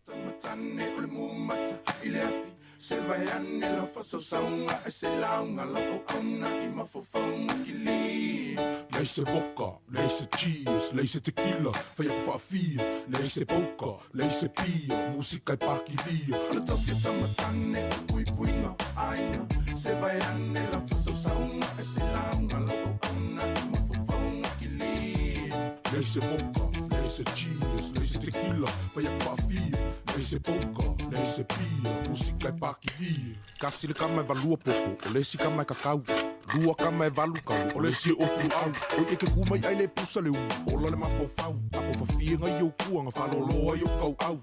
Tamatane o le mumata i le afi Se vai ane lau faasausauga ae se lauga lau auauna i mafaufauga kili. Leai se vodka, leai se cheers, leai se tequila, fai atu faafia, leai se poker, leai se pia, musika e pakilia. O le tofi o tamatane o puipuiga aiga. Se vai ane lau faasausauga ae se lauga lau auauna i mafaufauga kili. Leai se vodka, leai se cheers, leai se tequila, fai atu faafia, leai se poker, leai se pia, musika e pakilia. Kasi le kama e valua popo, o le isi kama e kakau. Lua kama e valu kalu, o le isi e ofu au. Oi e ke ku mai ai le pusa le umu, ola le mafaufau. Ako fafie ngai o kuanga, whaloloa i o kau au.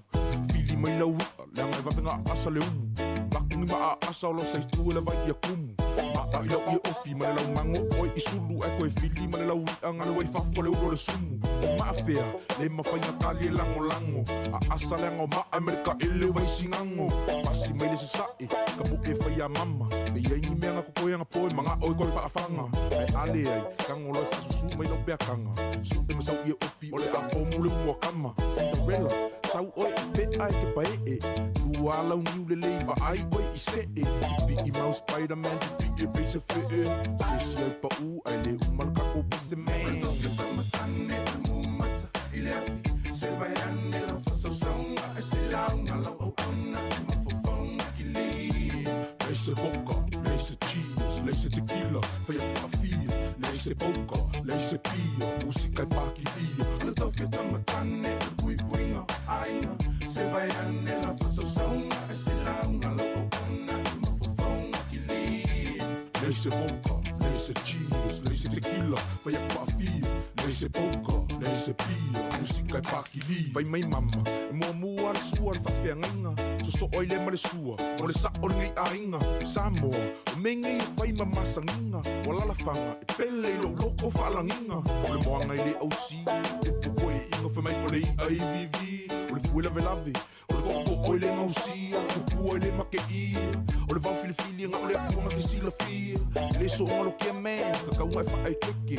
Fili mai lau ia, leanga e vavenga asa le umu. Laku ni maa asa o lo sa itu e le vai ia kumu. Maa i lau ia ofi ma le lau mango oi i sulu. Ai koe fili ma le lau ia ngale wai fafo le ulo le sumu. O maa fea, le mawhainga kali e lango lango. A asa leanga o maa e mereka ele vai singango. Pasi mai le sasae, ka po e whai a mama. Me iai ni mea ngā kokoe anga poe, manga oi koe whaafanga. Ai ale ai, kango loi whaasusu mai lau peakanga. Su e masau ia ofi, o le a pomu le mua kama. Cinderella, sau oi i pe ai ke pae e. Lua lau niu le lei wa ai oi i se e. Pipi i mau Spider-Man, pipi e peise fe e. Se si ai pa u, ai le umal kako pise man. O le tofi o tamatane o le mumata i le afi. Se vai ane lau faasausauga ae se lauga lau auauna i mafaufauga kili. Leai se vodka, leai se cheers, leai se tequila, fai atu faafia, leai se poker, leai se pia, musika e pakilia. O le tofi o tamatane o le puipuiga aiga. Se vai ane lau faasausauga ae se lauga lau auauna i mafaufauga kili. Leai se vodka, leai se cheers, leai se tequila, fai atu faafia, leai se poker, leai se pia, musika e pakilia. Fai mai mama, e muamua le sua le faafeagaiga. Sosoo ai le ma le sua, o le sao lenei aiga. Samoa, o mea nei e fai ma masagiga. Ua lalafaga, e pele i lou loko faalagiga. O le moaga i le ausi, e poko e iga fai mai o le i'a i vivi. O le fue lavelave, o le tootoo i le gausia, tupua i le makeia. O le vao filifili ga o le atuaga ke silafia. E le so'oga lokia man, kakauga e faaekeke.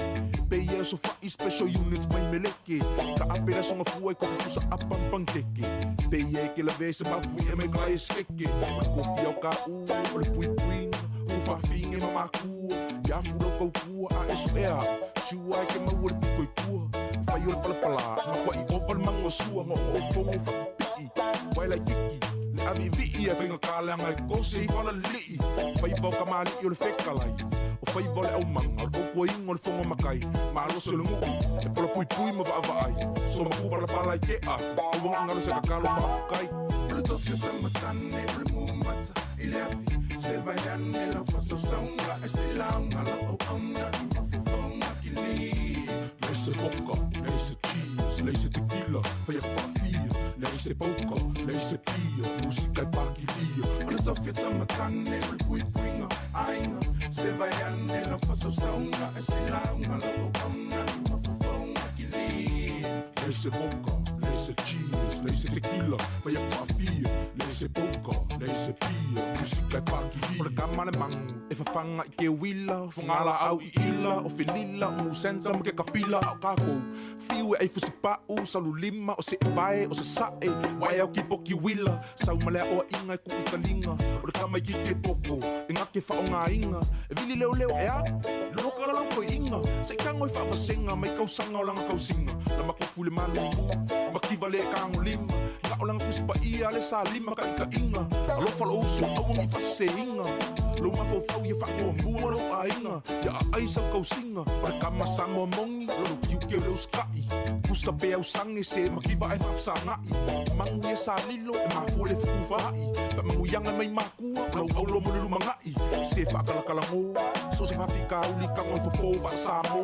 Pe ia e sofa'i special units mai meleke. Ka ape le asoga fua i kofi pusa apa ma pankeke. Pe ia e ke lavea i se mafui'a me ka e sekeke. O le kofi ao kā'u, o le puipuiga, ua faafiga ma makua. Ia afu lau kaukua a e so'ea a'u, siua e ke maua le piko i tua. Fai o le palapalā, makua'i ova le mago sua, gaogaʻo fogo faapipi'i. Wae laititi, le aviivii e faigakā leaga e kose i falalili'i. Faiva o kamali'i o le fekalai, o faiva o le aumaga, o le tautuaina o le fogo makai. Malosi o le nu'u, e polapuipui ma vaavaai. Somaku palapala i ke'a, auaga galo se kakalo faafetai. O le tofi o tamatane o le mumata i le afi. Se vai ane lau faasausauga ae se lauga lau auauna i mafaufauga kili. Leai se vodka, leai se cheers, leai se tequila, fai atu faafia, leai se poker, leai se pia, musika e pakilia. O le tofi o tamatane o le puipuiga aiga. Se vai ane lau faasausauga ae se lauga lau auauna i mafaufauga kili. Leai se vodka, leai se cheers, leai se tequila, fai atu faafia, leai se poker, leai se pia, musika e pakilia. O le kama le magu e fafaga i ke uila, fogalaau i ila, o felila, o musenta ma ke kapila. A o kākou, fiu e ai fusipa'u, salulima, o se'evae, o sasa'e, wae ao kipoki uila. Sau ma le aʻoaʻiga e kuʻu taliga, o le kama i kiki e poko, e gake faʻogāiga. E vili leoleo e a, loka la loko iʻiga, se i tago i faavasega mai kausaga o laga kausiga. La makofu le malulu, makiva le kagolima, ga'o laga tusipaia le salima kaʻikaʻiga. Alofa lou uso, aua nei faasesēiga. Lou mafaufau ia faamuamua lou aiga, ia aai sau kausiga. O le kama Samoa moni, lou tiute o le usikaʻi. Pusa pe ausage se makiva ae faafesagaʻi. Magu ia salilo e mafua le fetufaai. Faamanuiaga mai makua, o lau aulo mo le lumagaʻi. Se faakalakalagō, so se faafikauli kago i fofō faasamō.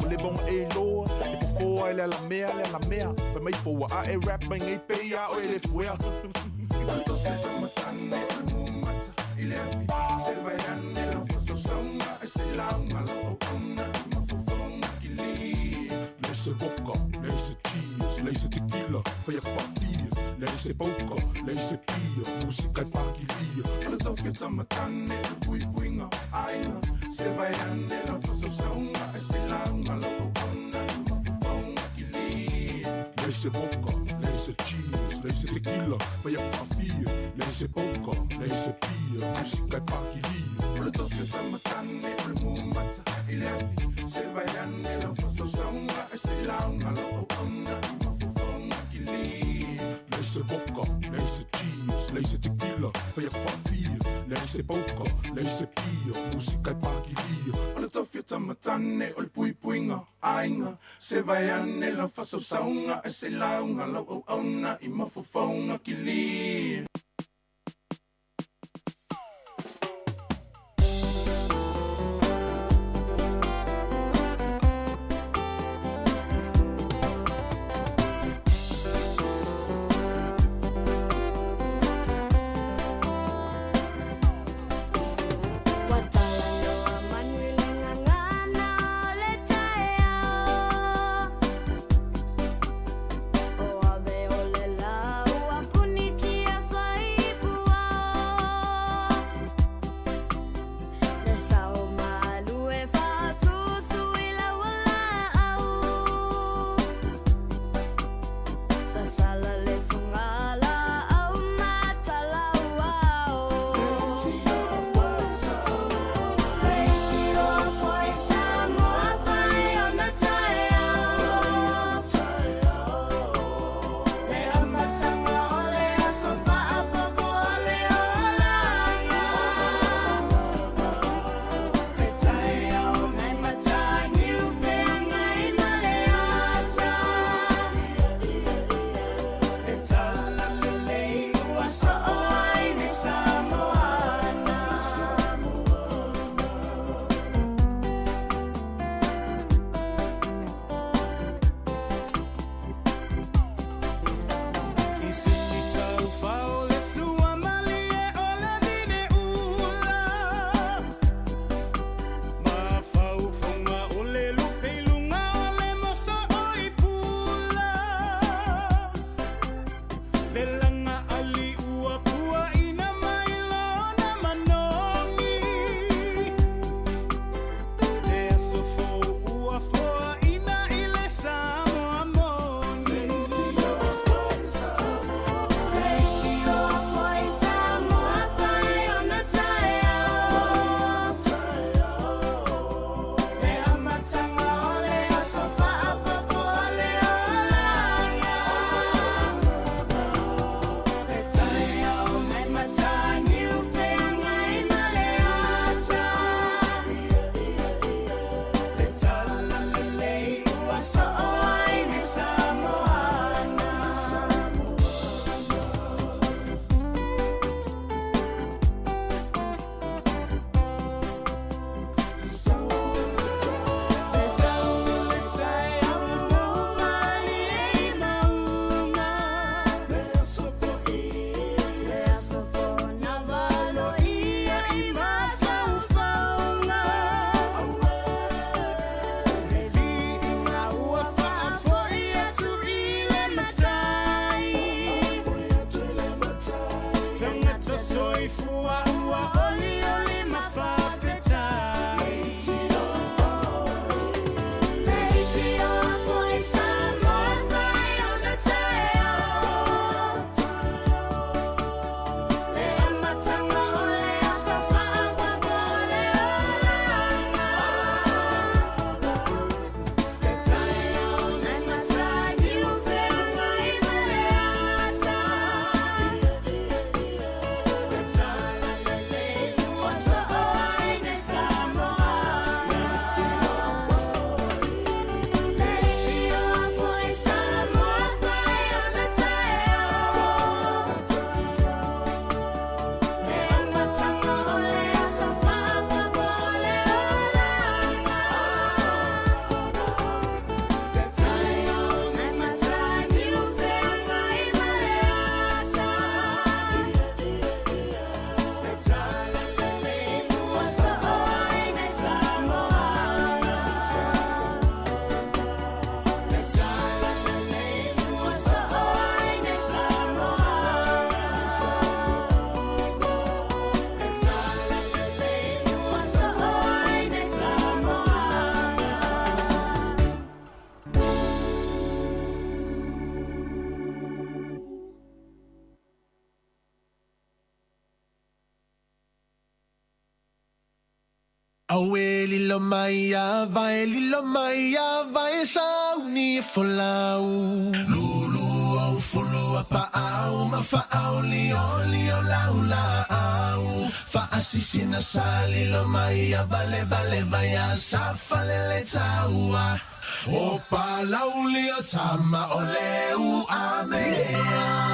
Ua leva ona e iloa, e fofō ai le alamea le alamea. Fai mai foua a e rap mai nei pe ia oe le fuea. O le tofi o tamatane o le mumata i le afi. Se vai ane lau faasausauga ae se lauga lau auauna i mafaufauga kili. Leai se vodka, leai se cheers, leai se tequila, fai atu faafia, leai se poker, leai se pia, musika e pakilia. O le tofi o tamatane o le puipuiga aiga. Se vai ane lau faasausauga ae se lauga lau auauna i mafaufauga kili. Leai se vodka, leai se cheers, leai se tequila, fai atu faafia, leai se poker, leai se pia, faafia, musika e pakilia. O le tofi o tamatane o le mumata i le afi Se vai ane lau faasausauga e se lauga lau auauna i mafaufauga kili Leai se vodka, leai se cheese, leai se tequila, fai atu faafia, leai se poka, leai se pia, musika e pakilia. O le tofi o tamatane o le puipuiga aiga Se vai ane lau faasausauga e se lauga lau auauna i mafaufauga kili. Ua talanoa manu i le gagana o le taeao. O ave o le la ua punitia fai. Auē lilo mai a vai, lilo mai a vai, sauni e folau. Lulu au fulu a paau, ma faau lio lio lau laau. Faasisina sa lilo mai a vale vale vai a sa falele taua. O palau lio tama o leu amea.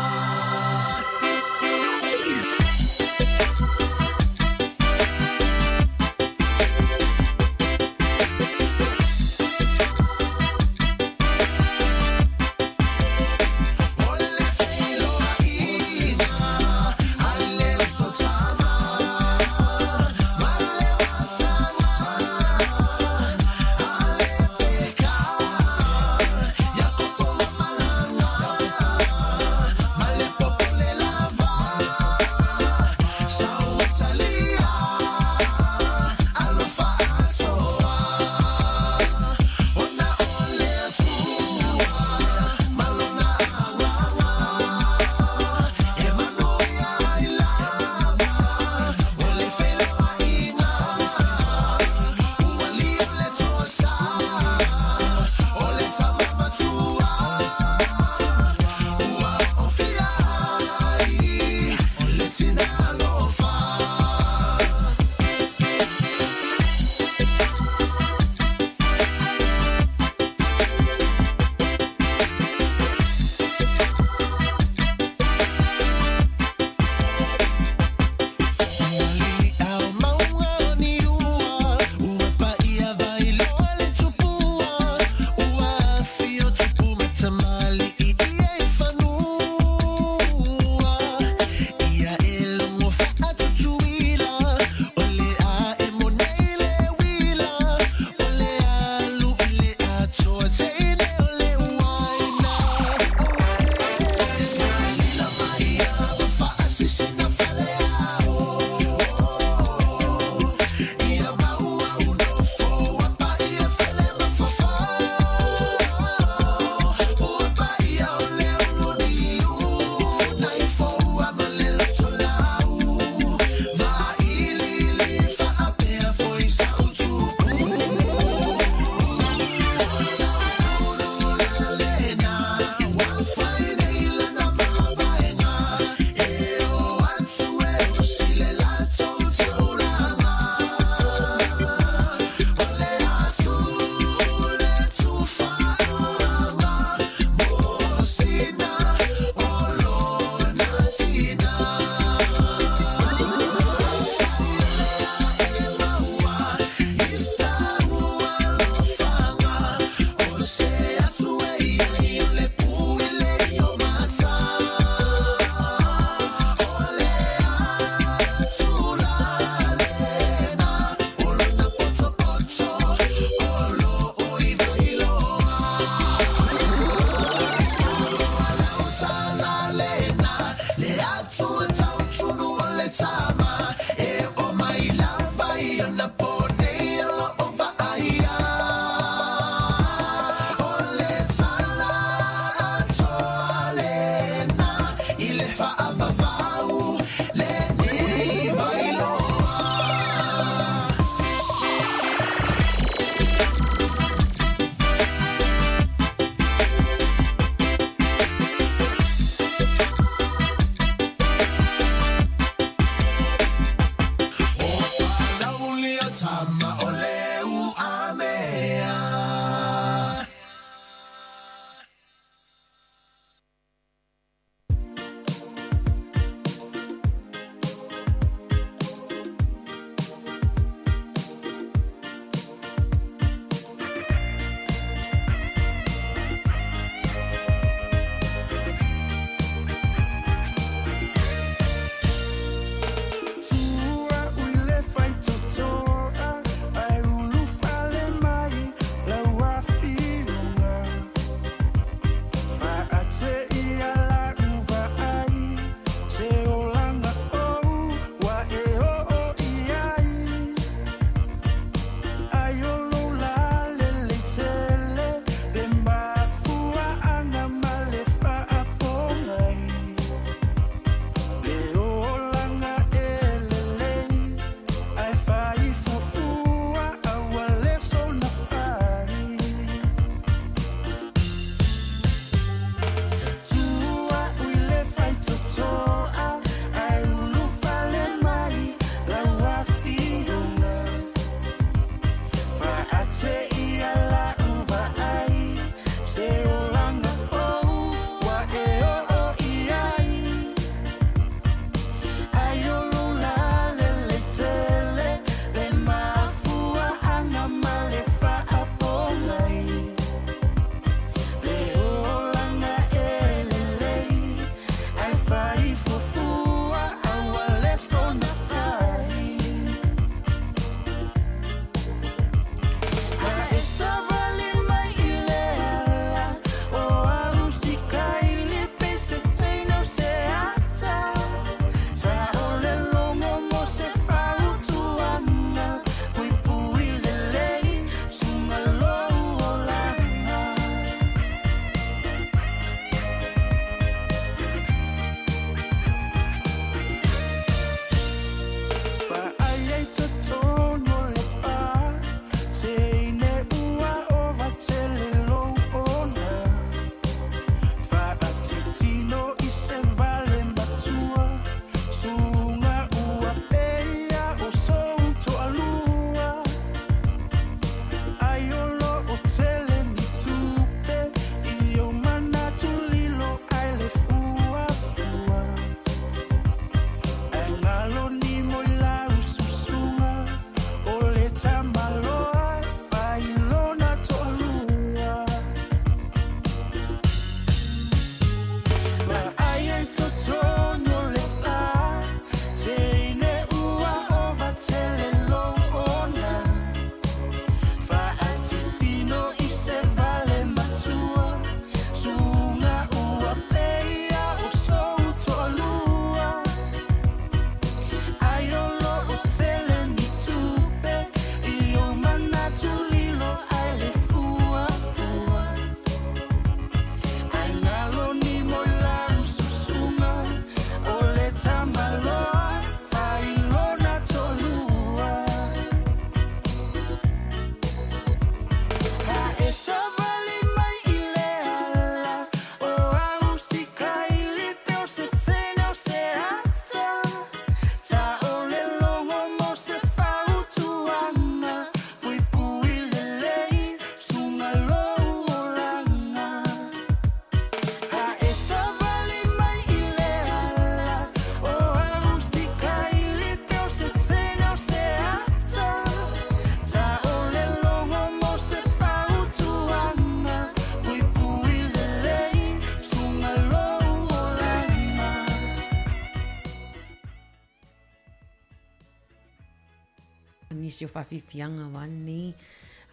nisi o faafiafiaga aua lenei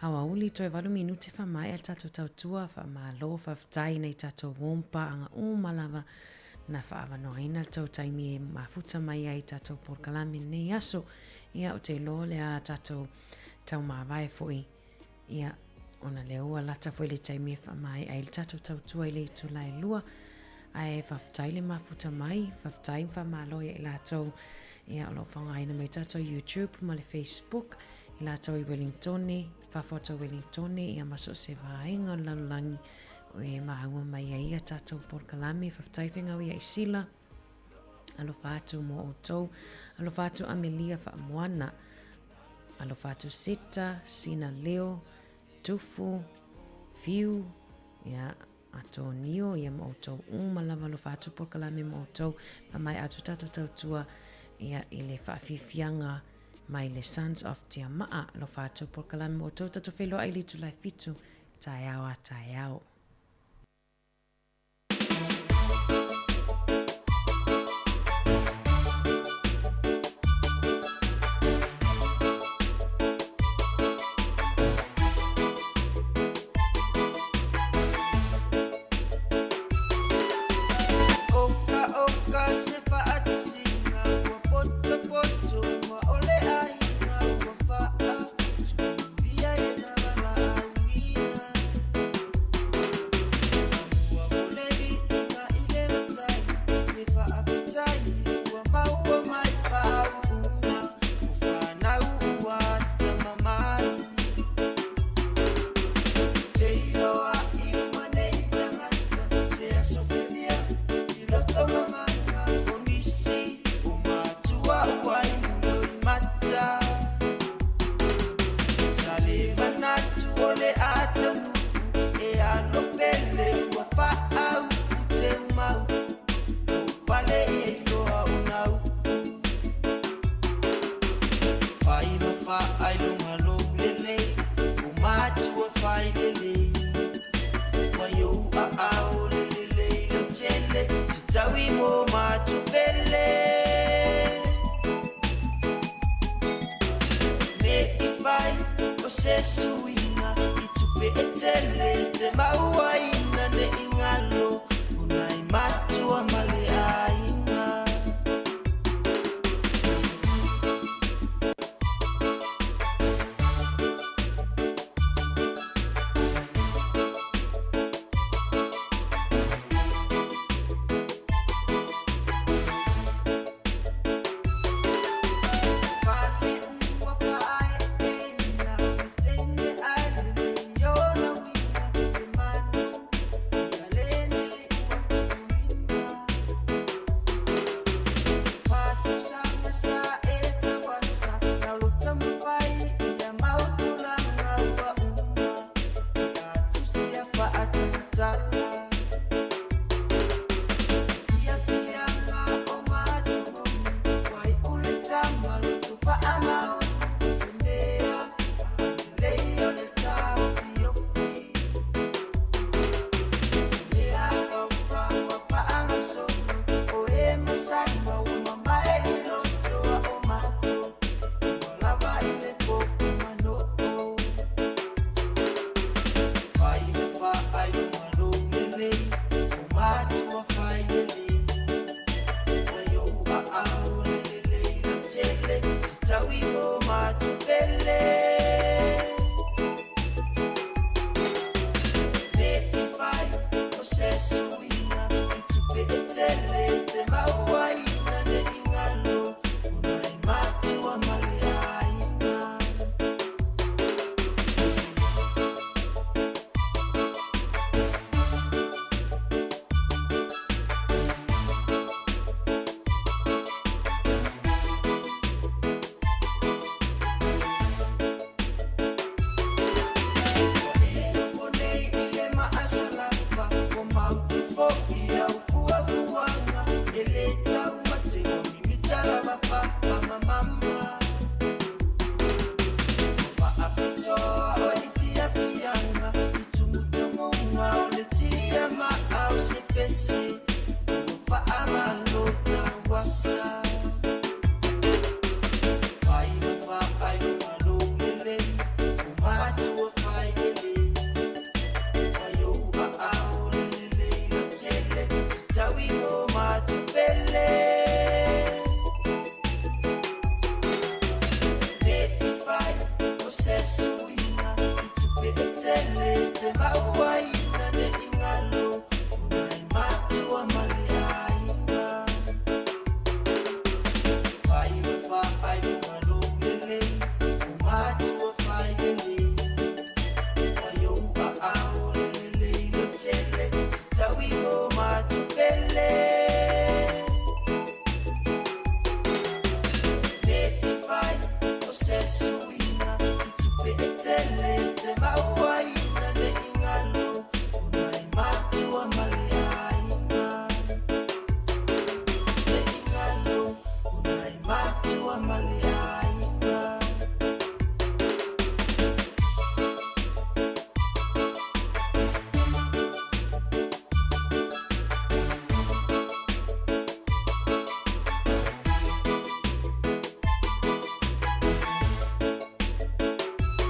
aoauli. Toe valu minute faamaea le tatou tautua, faamalo, faafetai nai tatou uo ma paaga uma lava na faaavanoaina le tou taimi e mafuta mai ai i tatou polokalame i lenei aso. Ia, ou te iloa o le a tatou taumavae foi, ia, ona lea ua lata foi le taimi e faamaea ai le tatou tautua i le itula e 2. Ae faafetai le mafuta mai, faafetai ma faamalo ia i latou ia o lo o faaaogaina mai tatou YouTube ma le Facebook, i latou i Wellingtone, fafo atu o Wellingtone, ia ma so o se vaega o le lalolagi e maua mai ai ia tatou polokalame. Faafetai Fegau ia i Sila, alofa atu mo outou, alofa atu Amelia Faamoana, alofa atu Seta, Sina Leo, Tufu, Fiu, ia, Atonio, ia ma outou uma lava, alofa atu polokalame mo outou, faamaea atu tatou tautua ia i le faafiafiaga mai le Sons of Tiamaa, alofa atu polokalame mo outou, tatou feiloai i le itula e 7, taeao a taeao. Oka oka se faatasina ua potopoto ma o le aiga ua faatulia e na valaauina ua mo le viiga i le matai le faafetai ua maua mai faauuga o fanau ua tamamai te iloa i uma nei tagata se aso fiafia i loto mamana o nisi o matua ua ino i mata sa le manatu o le a taunuu e alo pele ua faauu teumau o pale ia iloa ona upu fai ma faailoga lou lelei o matua fai lelei mai ou aao le lelei lautele se taui mo matupele ne i fai o se suiga i tupe e tele te maua.